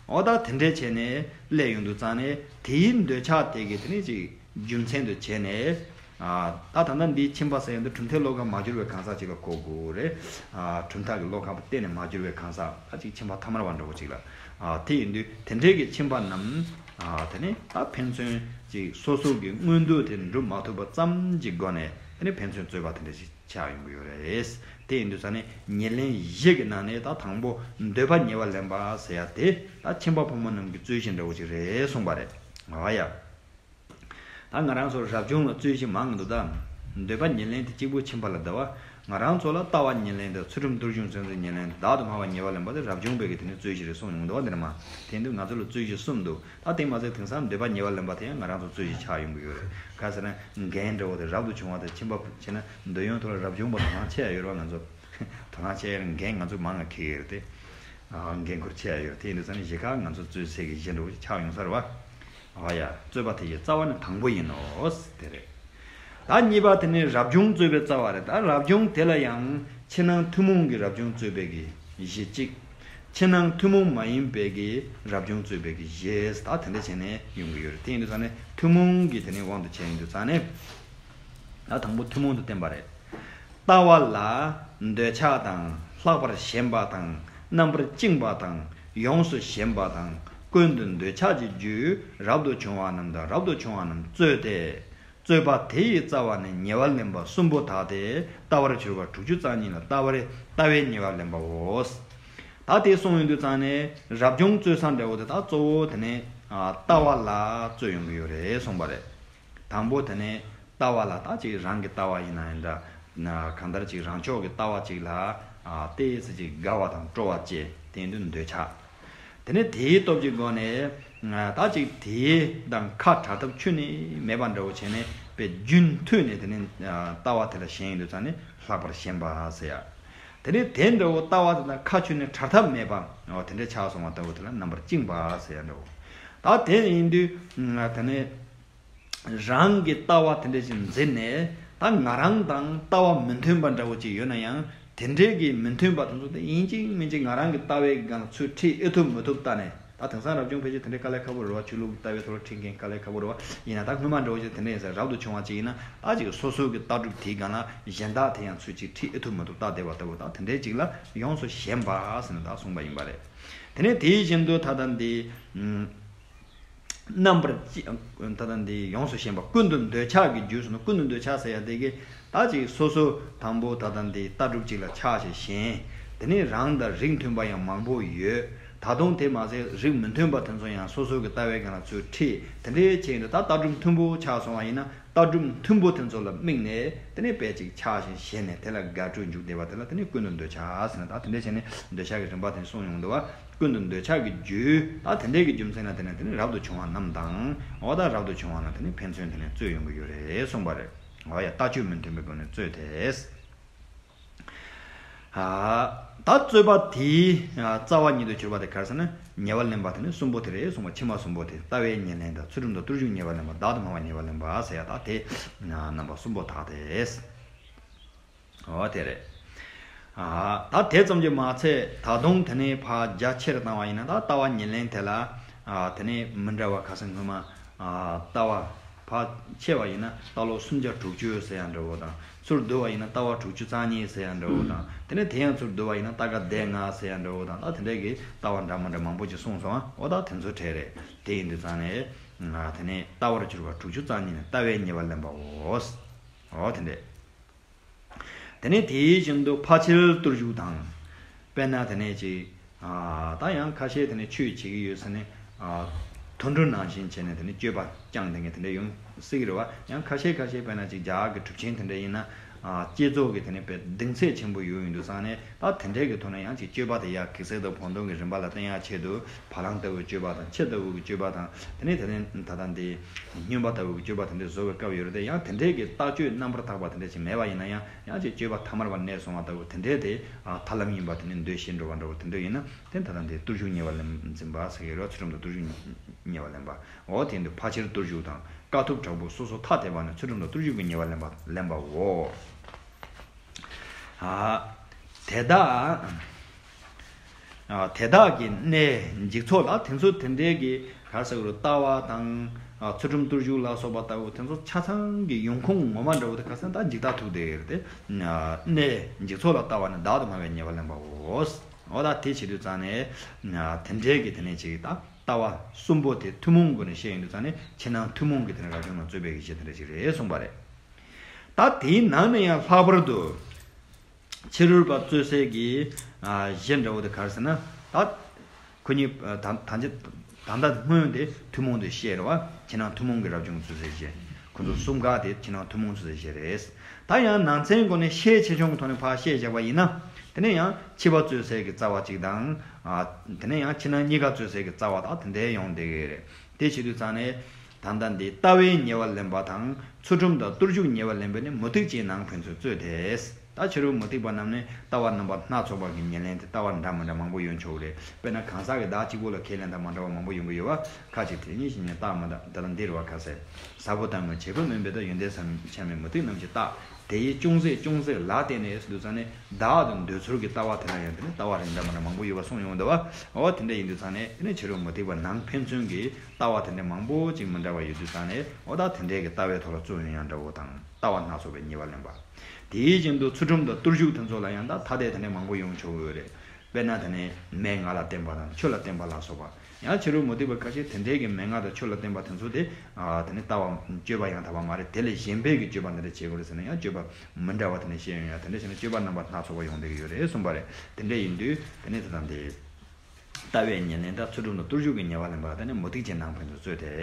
འོ་ད་དེ་འདྲས་བྱས་ནས་སླེབས་ཡོང་དུས་ཙང་ནས་དེའི་འདོད་ཆགས་དེ་གི་དེ་ནས་ཅིག་རྒྱུ་མཚན་དུ་བྱས་ནས། ཨ་ད་ད་ལྟ་འདིའི་ཁྱིམ་པ་ཟེར་ཡ་འདི་གྲུབ་མཐའི་བློ་ཁ་མ་བསྒྱུར་བའི་གང་ཟག་ཅིག་ལ་གོ་དགོས་རེད། ཨ་གྲུབ་མཐའ་གི་བློ་ཁ་གཏན་ནས་མ་བསྒྱུར་བའི་གང་ཟག་ད་ཅིག་ཁྱིམ་པ་ཐ་མལ་པ་འདྲ་བོ་ཅིག་ལ། ཨ་དེ་ཡིན་དུས་དེ་འདྲའི་གི་ཁྱིམ་པ་རྣམས་ཨ་དེ་ནི་ད་ཕན་ཚུན་ཅིག་སོ་སོ་གི་མངོན་འདོད་དེ་འགྲུབ་མ་ཐུབ་པ་ཙམ་གྱི་སྒོ་ནས་དེ་ནི་ཕན་ཚུན་རྩོད་པ་དེ་འདྲ་ཞིག་ཆགས་ཡོང་གི་ཡོད་རེད། དེ་ཡིན་དུས་ཙང་ནས་ཉེར་ལེན་བཞི་གི་ནང་ནས་ད་དང་པོ་འདོད་པ་ཉེ་བར་ལེན་པ་ཟེར་ཡ་དེ་ད་ཁྱིམ་པ་ཕོ་མོ་རྣམས་ཀྱི་རྩོད་གཞི་འདྲ་བོ་ཅིག་རེད་གསུངས་པ་རེད། ཨ་ཡ། ད་ང་རང་ཚོ་རབ་བྱུང་ལ་རྩོད་གཞི་མང་གི་འདུག་ད་འདོད་པ་ཉེར་ལེན་དེ་གཅིག་པུ་ཁྱིམ་པ་ལ་ད་བ། ང་རང་ཚོ་ལ་ལྟ་བ་ཉེར་ལེན་དང་ཚུལ་ཁྲིམས་གཏོར་སྐྱོན་ཚུལ་འཛིན་ཉེར་ལེན་དང་བདག་ཏུ་སྨྲ་བ་ཉེ་བར་ལེན་པ་དེ་རབ་བྱུང་པའི་གི་དེ་ནི་རྩོད་གཞི་རེད་གསུངས་ཡོང་འདུག་བ། འདི་ནི་མ་དེ་འདུག་ང་ཚོ་ལ་རྩོད་གཞི་གསུམ་འདུག་ད་དེ་མ་ཟད་དེང་སང་འདོད་པ་ཉེ་བར་ལེན་པ་དེ་ཡང་ང་རང་ཚོ་རྩོད་གཞི་ཆགས་ཡོང་གི་ཡོད་རེད། ག་ཟེར་ན་འགན་འདྲ་བོ་དེ་རབ་ཏུ་བྱུང་བ་དང་ཁྱིམ་པ་བྱས་ན་འདོད་ཡོན་ཐོག་ལ་རབ་བྱུང་པ་དང་ཆེ་ཡ་ཡོད་རེད་བ། ང་ཚོ་དང་ཆེ་ཡ་འགན་ང་ཚོ་མང་ང་འཁྱེར་ཡོད་རེད་དེ། འགན་འཁུར་ཆེ་ཡ་ཡོད་རེད། དེ་ཡིན་དུས་ཙང་ནི་གཞི་ཁ་ང་ཚོ་རྩོད་སའི་གི་གཞི་འདྲ་བོ་ཆགས་ཡོང་ས་རེད་བ། ཨ་ཡ། རྩོད་པ་དེ་ཡི་རྩ་བ་ནི་དང་པོ་ཡིན་ནོ། དེ་རེད། ད་གཉིས་པ་དེ་ནི་རབ་བྱུང་རྩོད་པའི་རྩ་བ་རེད། ད་རབ་བྱུང་དེ་ལ་ཡང་ཕྱི་ནང་ཐུན་མོང་གི་རབ་བྱུང་རྩོད་པའི་གི་གཞི་གཅིག་ཕྱི་ནང་ཐུན་མོང་མ་ཡིན་པའི་གི་རབ་བྱུང་རྩོད་པའི་གི་གཞི་ད་དེ་འདྲ་བྱས་ནས་ཡོང་གི་ཡོད་རེད། དེ་ཡིན་དུས་ཙང་ནས་ཐུན་མོང་གི་དེ་ནི་དབང་དུ་བྱས་ཡིན་དུས་ཙང་ནས་ད་དང་པོ་ཐུན་མོང་དུ་བསྟན་པ་རེད། ལྟ་བ་ལ་འདོད་ཆགས་དང་། ལྷག་པར་ཞེན་པ་དང་། རྣམ་པར་བཅིངས་པ་དང་། ཡོངས་སུ་ཞེན་པ་དང་ ཀུན་ཏུ་འདོད་ཆགས་ཀྱི་རྒྱུ་རབ་ཏུ་བྱུང་བ་རྣམས་དང་། རབ་ཏུ་བྱུང་བ་རྣམས་རྩོད་དེ། རྩོད་པ་དེ་ཡི་རྩ་བ་ནི་ཉེ་བར་ལེན་པ་གསུམ་པོ་དག་སྟེ། ལྟ་བར་གྱུར་པ་དྲུག་ཅུ་རྩ་གཉིས་ལ་ལྟ་བར་ལྟ་བའི་ཉེ་བར་ལེན་པའོ། ད་དེ་གསུངས་ཡོང་དུས་ཙང་ནས་རབ་བྱུང་རྩོད་ས་འདྲ་བོ་དེ་དག་གཙོ་བོ་དེ་ནས་ལྟ་བ་ལ་རྩོད་ཡོང་གི་ཡོད་རེད་གསུངས་པ་རེད། དང་པོ་དེ་ནས་ལྟ་བ་ལ་ད་ཅིག་རང་གི་ལྟ་བ་ཡིན་ན་ཡང་འདྲ། གང་ལྟར་ཅིག་རང་ཕྱོགས་ཀྱི་ལྟ་བ་ཅིག་ལ་ཏོག་ཙམ་ཅིག་དགའ་བ་དང་སྤྲོ་བ་སྐྱེ། དེ་ཡིན་དུས་འདོད་ཆགས། དེ་ནས་དེའི་སྟོབས་ཀྱི་སྒོ་ནས་ད་ཅིག་དེའི་དང་ཁ་བྲལ་ཐབས་ཁྱོན་ནས་མེད་པ་འདྲ་བོ་བྱས་ནས་དཔེ་རྒྱུན་མཐུད་ནས་དེ་ནས་ལྟ་བ་དེ་ལ་ཞེན་ཡོང་དུས་ཙང་ནས་ལྷག་པར་ཞེན་པ་ཟེར་ཡ། དེ་ནས་དེ་འདྲ་བོ་ལྟ་བ་དེ་དང་ཁ་ཁྱོན་ནས་བྲལ་ཐབས་མེད་པ་དེ་འདྲ་ཆགས་སོང་བ་ལྟ་བུ་དེ་ལ་རྣམ་པར་བཅིངས་པ་ཟེར་ཡ་འདྲ་བོ། ད་དེ་ཡིན་དུས་དེ་ནས། རང་གི་ལྟ་བ་དེ་འདྲ་ཞིག་འཛིན་ནས་ད་ང་རང་དང་ལྟ་བ་མི་མཐུན་པ་འདྲ་བོ་ཅིག་ཡོད་ན་ཡང་དེ་འདྲའི་གི་མི་མཐུན་པ་དེ་ཚོ་དེ་ཡིན་གཅིག་མིན་གཅིག་ང་རང་གི་ལྟ་བའི་སྒང་ལ་ཚུར་ཁྲིད་ཨེ་ཐུབ་མི་ཐུབ་ལྟ་ནས། ད་དེང་སང་རབ་བྱུང་ཕལ་ཆེར་དེ་འདྲའི་དཀའ་ལས་ཁག་པོ་རེད་བ། ཆོས་ལུགས་ཀྱི་ལྟ་བའི་ཐོག་ལ་ཁྲིད་མཁན་དཀའ་ལས་ཁག་པོ་རེད་བ། ཡིན་ན་ད་སྔོན་མ་འདྲ་བོ་ཅིག་དེ་འདྲ་ཡིན་ཟེར་རབ་ཏུ་བྱུང་བ་ཅིག་ཡིན་ན་ད་ཅིག་སོ་སོ་གི་ལྟ་གྲུབ་དེའི་སྒང་ལ་གཞན་དག་དེ་ཡང་ཚུར་ཅིག་ཁྲིད་ཨེ་ཐུབ་མི་ཐུབ་ལྟ་བསྡད་པ་ལྟ་བུ་དང་དེ་འདྲའི་ཅིག་ལ་ཡོངས་སུ་ཞེན་པ་ཟེར་ནས་ད་གསུངས་པ་ཡིན་པ་རེད། དེ་ནས་དེ་བཞིན་དུ་ད་ལྟ་འདི། རྣམ་པར་ཅི། ད་ལྟ་འདི་ཡོངས་སུ་ཞེན་པ་ཀུན་ཏུ་འདོད་ཆགས་ཀྱི་རྒྱུ་ཟེར་ན། ཀུན་ཏུ་འདོད་ཆགས་ཟེར་ཡ་དེ་གི་ད་ཅིག་སོ་སོ་དང་པོ་ད་ལྟ་འདི་ལྟ་གྲུབ་ཅིག་ལ་ཆགས་ཤིང་ཞེན། དེ་ནས་རང་དང་རིགས་མཐུན་པ་ཡང་མང་པོ་ཡོད། ད་དུང་དེ་མ་ཟད་རིགས་མི་མཐུན་པ་དེ་ཚོ་ཡང་སོ་སོ་གི་ལྟ་བའི་སྒང་ལ་ཚུར་ཁྲིད། དེ་འདྲའི་ཆེད་དུ་ད་ལྟ་གྲུབ་མཐུན་པོ་ཆགས་སོང་བ་ཡིན་ན། ལྟ་གྲུབ་མཐུན་པོ་དེ་ཚོ་ལ་དམིགས་ནས་དེ་ནས་དཔེ་ཅིག་ཆགས་ཤིང་ཞེན་ནས་དེ་ལ་དགའ་སྤྲོ་འཇུག་བསྡད་པ་དེ་ལ་དེ་ནས་ཀུན་ཏུ་འདོད་ཆགས་ཟེར་ནས། ད་དེ་འདྲ་བྱས་ནས་འདོད་ཆགས་ཀྱི་རིམ་པ་དེ་གསུངས་ཡོང་འདུག་བ། ཀུན་ཏུ་འདོད་ཆགས་ཀྱི་རྒྱུ། ད་དེ་འདྲའི་གི་རྒྱུ་མཚན་ལ་བརྟེན་ནས་དེ་ནས་རབ་ཏུ་བྱུང་བ་རྣམས་དང་། འོ་ད་རབ་ཏུ་བྱུང་བ་ལ་དེ་ནས་ཕན་ཚུན་དེ་ནས་རྩོད་ཡོང་གི་ཡོད་རེད་གསུངས་པ་རེད། འོ་ཡ། ལྟ་སྤྱོད་མི་མཐུན་པའི་སྒོ་ནས་རྩོད་དེ། ད་རྩོད་པ་དེའི་རྩ་བ་ཉིད་དུ་གྱུར་པ་དེ་ག་རེ་ཟེར་ན། ཉེ་བར་ལེན་པ་དེ་ནི་གསུམ་པོ་དེ་རེད་གསུངས་པ། ཕྱི་མ་གསུམ་པོ་དེ། ལྟ་བའི་ཉེར་ལེན་དང་། ཚུལ་ཁྲིམས་དང་བརྟུལ་ཞུགས་ཉེ་བར་ལེན་པ། བདག་ཏུ་སྨྲ་བ་ཉེ་བར་ལེན་པ་ཟེར་ཡ། ད་དེ་རྣམ་པ་གསུམ་པོ་དག་སྟེ། འོ་དེ་རེད། ད་དེ་ཙམ་གྱིས་མ་ཚད་ད་དུང་དེ་ནས་ཕར་རྒྱ་ཆེར་བཏང་བ་ཡིན་ན། ད་ལྟ་བ་ཉེར་ལེན་དེ་ལ་དེ་ནས་མི་འདྲ་བ་ཁ་སང་སྔོན་མ་ལྟ་བ། ཕར་ཕྱེ་བ་ཡིན་ན་ལྟ་ལོག་སུམ་བརྒྱ་དྲུག་ཅུ་ཟེར་ཡ་འདྲ་བོ་དང་། ཚུར་བསྡུ་བ་ཡིན་ན་ལྟ་བ་དྲུག་ཅུ་རྩ་གཉིས་ཟེར་ཡ་འདྲ་བོ་དང་། དེ་ནས་དེ་ཡང་ཚུར་བསྡུ་བ་ཡིན་ན་ལྟ་ག་སྡེ་ལྔ་ཟེར་ཡ་འདྲ་བོ་དང་། ད་དེ་འདྲའི་གི་ལྟ་བ་འདྲ་མི་འདྲ་མང་པོ་ཅིག་གསུངས་སོང་ཨ། འོ་ད་དེ་ཚོ་གྲས་རེད། དེ་ཡིན་དུས་ཙང་ནས་དེ་ནས་ལྟ་བར་གྱུར་པ་དྲུག་ཅུ་རྩ་གཉིས་ནི་ལྟ་བའི་ཉེ་བར་ལེན་པའོ། འོ་དེ་འདྲས། དེ་ནས་དེའི་བཞིན་དུ་ཕར་ཕྱིར་བརྟུལ་ཞུགས་དང་། དཔེར་ན་དེ་ནས་ཅིག་ད་ཡང་ཁ་ཤས་དེ་ནས་ཆོས་བྱེད་ཀྱི་ཡོད་ས་ནས། དུད་འགྲོ་ནང་བཞིན་བྱས་ནས་དེ་ནས་སྤྱོད་པ་བསྐྱངས་བསྡད་མཁན་དེ་འདྲ་ཡོང་སྲིད་ཀྱི་རེད་བ། ཡང་ཁ་ཤས་ཁ་ཤས་དཔེར་ན་ཅིག་རྒྱ་གར་གྱི་གྲུབ་ཆེན་དེ་འདྲ་ཡིན་ན། བསྐྱེད་རྫོགས་ཀྱི་དེ་ནས་དཔེ་གདེང་ཚད་ཆེན་པོ་ཡོད་ཡོང་དུས་ཙང་ནས། ད་དེ་འདྲའི་གི་ཐོག་ནས་ཡང་ཅིག་སྤྱོད་པ་དེ་ཡར་གེགས་སེལ་དང་བོགས་འདོན་གྱི་རིམ་པ་ལ་བརྟེན་ཡག་ཆེད་དུ། བ་ལང་ལྟ་བུའི་སྤྱོད་པ་དང་། ཕྱེ་ལྟ་བུའི་སྤྱོད་པ་དང་། དེ་ནས་དེ་ནས་ད་ལྟ་འདི་སྨྱོན་པ་ལྟ་བུའི་སྤྱོད་པ་དེ་འདྲ་བཟོ་བའི་སྐབས་ཡོད་རེད་དེ། ཡང་དེ་འདྲའི་གི་ལྟ་སྤྱོད་རྣམ་པར་དག་པ་དེ་འདྲ་ཅིག་མེད་པ་ཡིན་ན་ཡང་། ཡང་ཅིག་སྤྱོད་པ་ཐ་མལ་པར་གནས་སོང་བ་ལྟ་བུ་དེ་འདྲའི་དེ་ཐར་ལམ་ཡིན་པ་དེ་ནས་འདོད་ཤེས་འགྲོ་བ་འདྲ་བོ་དེ་འདྲ་ཡིན་ན། དེ་ད་ལྟ་འདི་བརྟུལ་ཞུགས་ཉེ་བར་ལེན་འཛིན་པ་ཟེར་གྱི་རེད། ཚུལ་ཁྲིམས་དང་བརྟུལ་ཞུགས་ཉེ་བར་ལེན་པ། འོ་དེ་འདི་ཕར་ཕྱིར་བརྟུལ་ཞུགས་དང་། དཀའ་ཐུབ་དྲག་པོས་སོ་སོ་ཐ་དད་པ་ནི་ཚུལ་ཁྲིམས་དང་བརྟུལ་ཞུགས་ཀྱི་ཉེ་བར་ལེན་པ་ལེན་པའོ། དེ་དག་དེ་དག་གི་གནས་འཇིག་ཚོགས་ལ། དེ་ཚོ་དེ་འདྲའི་གི་ག་རེ་ཟེར་དགོས་རེད། ལྟ་བ་དང་ཚུལ་ཁྲིམས་བརྟུལ་ཞུགས་ལ་སོགས་པ་ལྟ་བུ་དེ་ཚོ་ཆ་ཚང་གི་ཡོང་ཁུངས་ངོ་མ་འདྲ་བོ་དེ་ཁ་སང་ད་འཇིག་ལྟ་ཐུག་བསྡད་ཡོད་རེད་དེ། གནས་འཇིག་ཚོགས་ལ་ལྟ་བ་ནི་བདག་ཏུ་སྨྲ་བའི་ཉེ་བར་ལེན་པའོ། འོ་ད་དེ་བྱེད་དུས་ཙང་ནས་དེ་འདྲའི་གི་དེ་ནས་ཅིག་ད་ལྟ་བ་གསུམ་པོ་དེ་ཐུན་མོང་སྒོ་ནས་བཤད་ཡོང་དུས་ཙང་ནས། ཕྱི་ནང་ཐུན་མོང་གི་དེ་ནས་རབ་བྱུང་ལ་རྩོད་པའི་གི་གཞི་དེ་འདྲ་ཅིག་རེད་གསུངས་པ་རེད། ད་དེའི་ནང་ནས་ཡང་ལྷག་པར་དུ། ཕྱི་རོལ་པ་རྩོད་སའི་གི་གཞི་འདྲ་བོ་དེ་ག་རེ་ཟེར་ན། ད་ཁོ་གཉིས་ད་ད་ཅི་ད་ལྟ་སྔོན་དེ་ཐུན་མོང་དུ་བཤད་རེད་བ། ཕྱི་ནང་ཐུན་མོང་གི་རབ་བྱུང་རྩོད་སའི་གཞི། ཁོ་ཚོ་གསུམ་ཀ་དེ་ཕྱི་ནང་ཐུན་མོང་རྩོད་སའི་གཞི་རེད། ད་ཡང་ནང་ཚན་སྒོ་ནས་ཤས་ཆེ་ཆུང་གི་ཐོག་ནས་ཕར་བཤད་བཞག་པ་ཡིན་ན། དེ་ནས་ཡང་ཕྱི་པ་རྩོད་སའི་གི་རྩ་བ་གཅིག་དང་། དེ་ནས་ཡང་ཕྱི་ནང་གཉིས་ཀ་རྩོད་སའི་གི་རྩ་བ་དག་དེ་འདྲའི་ཡོང་བསྡད་ཀྱི་རེད། དེ་བྱེད་དུས་ཙང་ནས། ད་ལྟ་འདི་ལྟ་བའི་ཉེ་བར་ལེན་པ་དང་། ཚུལ་ཁྲིམས་དང་བརྟུལ་ཞུགས་ཉེ་བར་ལེན་པ་ནི་མུ་སྟེགས་ཀྱི་ནང་ཕན་ཚུན་རྩོད་དེ། ད་ཕྱི་རོལ་མུ་སྟེགས་པ་རྣམས་ནི་ལྟ་བ་རྣམ་པ་སྣ་ཚོགས་པ་གི་ཉེར་ལེན་དེ་ལྟ་བ་འདྲ་མི་འདྲ་མང་པོ་ཡོང་ཆོག་གི་རེད། དཔེར་ན་གང་ཟག་གི་བདག་གཅིག་པོ་ལ་ཁས་ལེན་སྟངས་མ་འདྲ་བ་མང་པོ་ཡོང་གི་ཡོད་བ། ཁ་ཅིག་དེ་ཉིད་བཞིན་ཉིད་བརྟགས་མ་ད་དེ་ལ་འདིར་བ་ཁ་ཟེར། ཟབ་པོ་ལྟ་ངོ་བྱེད་པ་མིན་པའི་ད་ཡོན་ཏན་ཟབ་ཆ་མེད་མུ་སྟེགས་རྣམས་ཀྱིས་བརྟགས། དེ་ཡི་ཅུང་ཟད་ཅུང་ཟད་ལ་བརྟེན་ནས་ཟེར་དུས་ཙང་ནས། བདག་ཏུ་འདོད་ཚུལ་གྱི་ལྟ་བ་དེ་ལ་ཡང་དེ་ནི་ལྟ་བ་རེ་འདྲ་མི་འདྲ་མང་པོ་ཡོད་པ་གསུངས་ཡོང་འདུག་བ། འོ་དེ་འདྲ་ཡིན་དུས་ཙང་ནས་དེ་ནི་ཕྱི་རོལ་མུ་སྟེགས་པ་ནང་ཕན་ཚུན་གྱི་ལྟ་བ་དེ་འདྲ་མང་པོ་ཅིག་མི་འདྲ་བ་ཡོད་དུས་ཙང་ནས། འོ་ད་དེ་འདྲའི་གི་ལྟ་བའི་ཐོག་ལ་རྩོད་ཡོང་ཡང་འདྲ་བོ་དང་། ལྟ་བ་སྣ་ཚོགས་པའི་ཉེ་བར་ལེན་པ། དེའི་བཞིན་དུ་ཚུལ་ཁྲིམས་དང་བརྟུལ་ཞུགས་དེ་ཚོ་ལ་ཡང་ད་ཐ་དད་དེ་འདྲ་མང་པོ་ཡོང་ཆོག་གི་ཡོད་རེད། དཔེར་ན་དེ་ནས་མན་ངག་ལ་བརྟེན་པ་དང་ཆོས་ལ་བརྟེན་པ་ལ་སོགས་པ། ཡང་ཕྱི་རོལ་མུ་སྟེགས་པ་ཁ་ཤས་དེ་འདྲའི་གི་མན་ངག་དང་ཆོས་ལ་བརྟེན་པ་དེ་ཚོ་དེ་ཨ་དེ་ནི་ལྟ་བ་སྤྱོད་པ་ཡང་དག་པ་མ་རེད། དེ་ལས་གཞན་པའི་གི་སྤྱོད་པ་འདི་འདྲ་བྱེད་དགོས་རེད་ཟེར་ན་ཡང་སྤྱོད་པ་མི་འདྲ་བ་དེ་འདྲ་བཤད་ཡོང་ཡ། དེ་འདྲ་བྱས་ན་སྤྱོད་པ་རྣམ་པ་སྣ་ཚོགས་པ་ཡོང་བསྡད་ཀྱི་ཡོད་རེད་གསུངས་པ་རེད། དེ་འདྲ་ཡིན་དུས་དེ་ནི་དེ་དང་དེ། ལྟ་བའི་ཉེར་ལེན་དང་ཚུལ་ཁྲིམས་དང་བརྟུལ་ཞུགས་ཀྱི་ཉེ་བར་ལེན་པ་དེ་ནི་མུ་སྟེགས་ཅན་ནང་ཕན་ཚུན་རྩོད་དེ།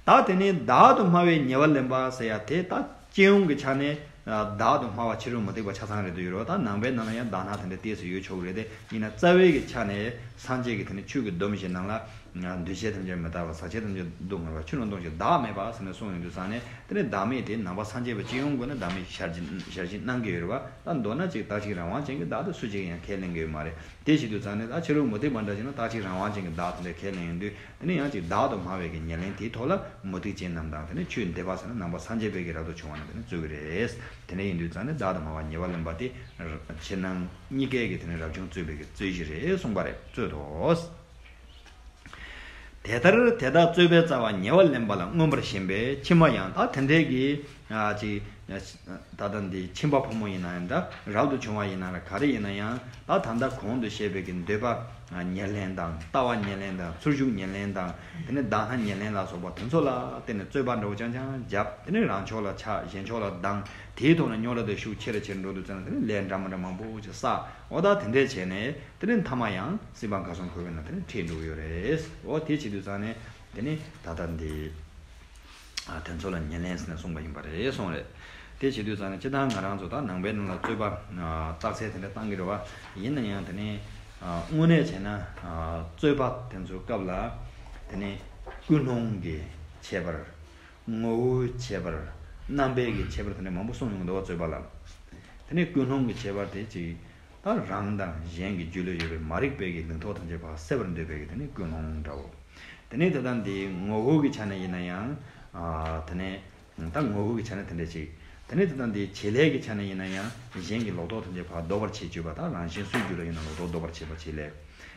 ད་དེ་ནས་བདག་ཏུ་སྨྲ་བའི་ཉེ་བར་ལེན་པ་ཟེར་ཡ་དེ་ད་སྤྱི་ཡོངས་ཀྱི་ཆ་ནས་བདག་ཏུ་སྨྲ་བ་ཕྱི་རོལ་མུ་སྟེགས་པ་ཆ་ཚང་རེད་འདུག་ཡོད་རེད་བ། ད་ནང་པའི་ནང་ལ་ཡང་བདག་སྣང་དེ་འདྲ་ཏོག་ཙམ་ཡོད་ཆོག་གི་རེད་དེ། ཡིན་ན་རྩ་བའི་གི་ཆ་ནས་སངས་རྒྱས་ཀྱི་དེ་ནས་ཆོས་ཀྱི་སྡོམ་བཞི་ནང་ལ། འདུས་བྱས་ཐམས་ཅད་མི་རྟག་པ། ཟག་བཅས་ཐམས་ཅད་སྡུག་བསྔལ་བ། ཆོས་རྣམས་སྟོང་ཞིང་བདག་མེད་པ་ཟེར་ནས་གསུངས་ཡོང་དུས་ཙང་ནས་དེ་ནས་བདག་མེད་དེ་ནང་པ་སངས་རྒྱས་པ་སྤྱི་ཡོངས་སྒོ་ནས་བདག་མེད་ཞལ་བཞེས་གནང་གི་ཡོད་རེད་བ། ད་མདོར་ན་ཅིག་རྟག་གཅིག་རང་དབང་ཅན་གྱི་བདག་དེ་སུ་གཅིག་ཡང་ཁས་ལེན་གྱི་ཡོད་མ་རེད། དེ་བྱེད་དུས་ཙང་ནས་ད་ཕྱི་རོལ་མུ་སྟེགས་པ་འདྲ་ཞིག་ན་རྟག་གཅིག་རང་དབང་ཅན་གྱི་བདག་དེ་འདྲ་ཁས་ལེན་ཡོང་དུས། དེ་ནས་ཡང་ཅིག་བདག་ཏུ་སྨྲ་བའི་གི་ཉེར་ལེན་དེའི་ཐོག་ལ་མུ་སྟེགས་ཅན་རྣམས་དང་དེ་ནས་ཆོས་འདེབས་པ་ཟེར་ན་ནང་པ་སངས་རྒྱས་པའི་གི་རབ་ཏུ་བྱུང་བ་རྣམས་དེ་ནས་རྩོད་ཀྱི་རེད། དེ་འདྲ་ཡིན་དུས་ཙང་ནས་བདག་ཏུ་སྨྲ་བ་ཉེ་བར་ལེན་པ་དེ་ཕྱི་ནང་གཉིས་ཀའི་གི་དེ་ནས་རབ་བྱུང་རྩོད་པའི་གི་རྩོད་གཞི་རེད་གསུངས་པ་རེད། རྩོད་དོ། དེ་ལྟར་དེ་དག་རྩོད་པའི་རྩ་བ་ཉེ་བར་ལེན་པ་ལ་མངོན་པར་ཞེན་པས་ཕྱི་མ་ཡང་། ད་དེ་འདྲའི་གི་ཅིག་ད་ལྟ་འདི་ཁྱིམ་པ་ཕོ་མོ་ཡིན་ན་ཡང་འདྲ། རབ་ཏུ་བྱུང་བ་ཡིན་ན་ར་ག་རེ་ཡིན་ན་ཡང་། ད་ད་ལྟ་གོང་དུ་བཤད་པའི་གི་འདོད་པ་ཉེར་ལེན་དང་། ལྟ་བ་ཉེར་ལེན་དང་། ཚུལ་ཁྲིམས་ཉེར་ལེན་དང་། དེ་ནས་བདག་སྣང་ཉེར་ལེན་ལ་སོགས་པ་དེ་ཚོ་ལ་བརྟེན་ནས་རྩོད་པ་འདྲ་བོ་རྐྱང་རྐྱང་བརྒྱབ། དེ་ནས་རང་ཕྱོགས་ལ་ཆགས། གཞན་ཕྱོགས་ལ་སྡང་། དེའི་ཐོག་ནས་རྙོག་དྲ་དེ་ཤུགས་ཆེ་རུ་ཆེ་རུ་འགྲོ་དུས་ཙམ་ལ་དེ་ནས་ལས་འདྲ་མི་འདྲ་མང་པོ་ཅིག་བསགས། འོ་ད་དེ་འདྲས་བྱས་ནས། དེ་ནས་མཐའ་མ་ཡང་སྲིད་པ་མཁའ་ཟོན་འཁོར་བའི་ནང་དེ་ནས་ཁྲིད་འགྲོ་གི་ཡོད་རེད། འོ་དེ་བྱེད་དུས་ཙང་ནས་དེ་ནས་ད་ལྟ་འདི་ཨ་དེ་ཚོ་ལ་ཉེར་ལེན་ཟེར་ནས་གསུངས་པ་ཡིན་པ་རེད་གསུངས་རེད། དེ་བྱེད་དུས་ཙང་ནས་སྤྱིར་བཏང་ང་རང་ཚོ་ད་ནང་པའི་ནང་ལ་རྩོད་པ་ཨ་རྩག་རྩལ་དེ་འདྲ་བཏང་གི་རེད་བ། ཡིན་ན་ཡང་དེ་ནས་ཨ་དངོས་གནས་བྱས་ན་ཨ་རྩོད་པ་དེ་ཚོའི་སྐབས་ལ་དེ་ནས་ཀུན་སློང་གི་ཁྱད་པར། ངོ་བོའི་ཁྱད་པར། རྣམ་པའི་གི་ཁྱད་པར་དེ་འདྲ་མང་པོ་གསུངས་ཡོང་གི་འདུག་བ། རྩོད་པ་ལ། དེ་ནས་ཀུན་སློང་གི་ཁྱད་པར་དེ་གཅིག་ད་རང་དང་གཞན་གྱི་རྒྱུད་ལ་ཡོད་པའི་མ་རིག་པའི་གི་ལིང་ཐོག་ཐམས་ཅད་ཕར་སེལ་བར་འདོད་པའི་གི་དེ་ནི་ཀུན་སློང་འདྲ་བོ། དེ་ནས་ད་ལྟ་འདི་ངོ་བོ་གི་ཆ་ནས་ཡིན་ན་ཡང་། ཨ་དེ་ནས་ད་ངོ་བོ་གི་ཆ་ནས་དེ་འདྲ་ཅིག་དེ་ནས་ད་ལྟ་འདི་བྱེད་ལས་ཀྱི་ཆ་ནས་ཡིན་ན་ཡང་གཞན་གྱི་ལོག་རྟོག་ཐམས་ཅད་ཕར་ལྡོག་པར་བྱེད་བཅུག་པ་དང་། རང་གཞན་སུའི་རྒྱུད་ལ་ཡིན་ན་ལོག་རྟོག་ལྡོག་པར་བྱེད་པ་བྱེད་ལས།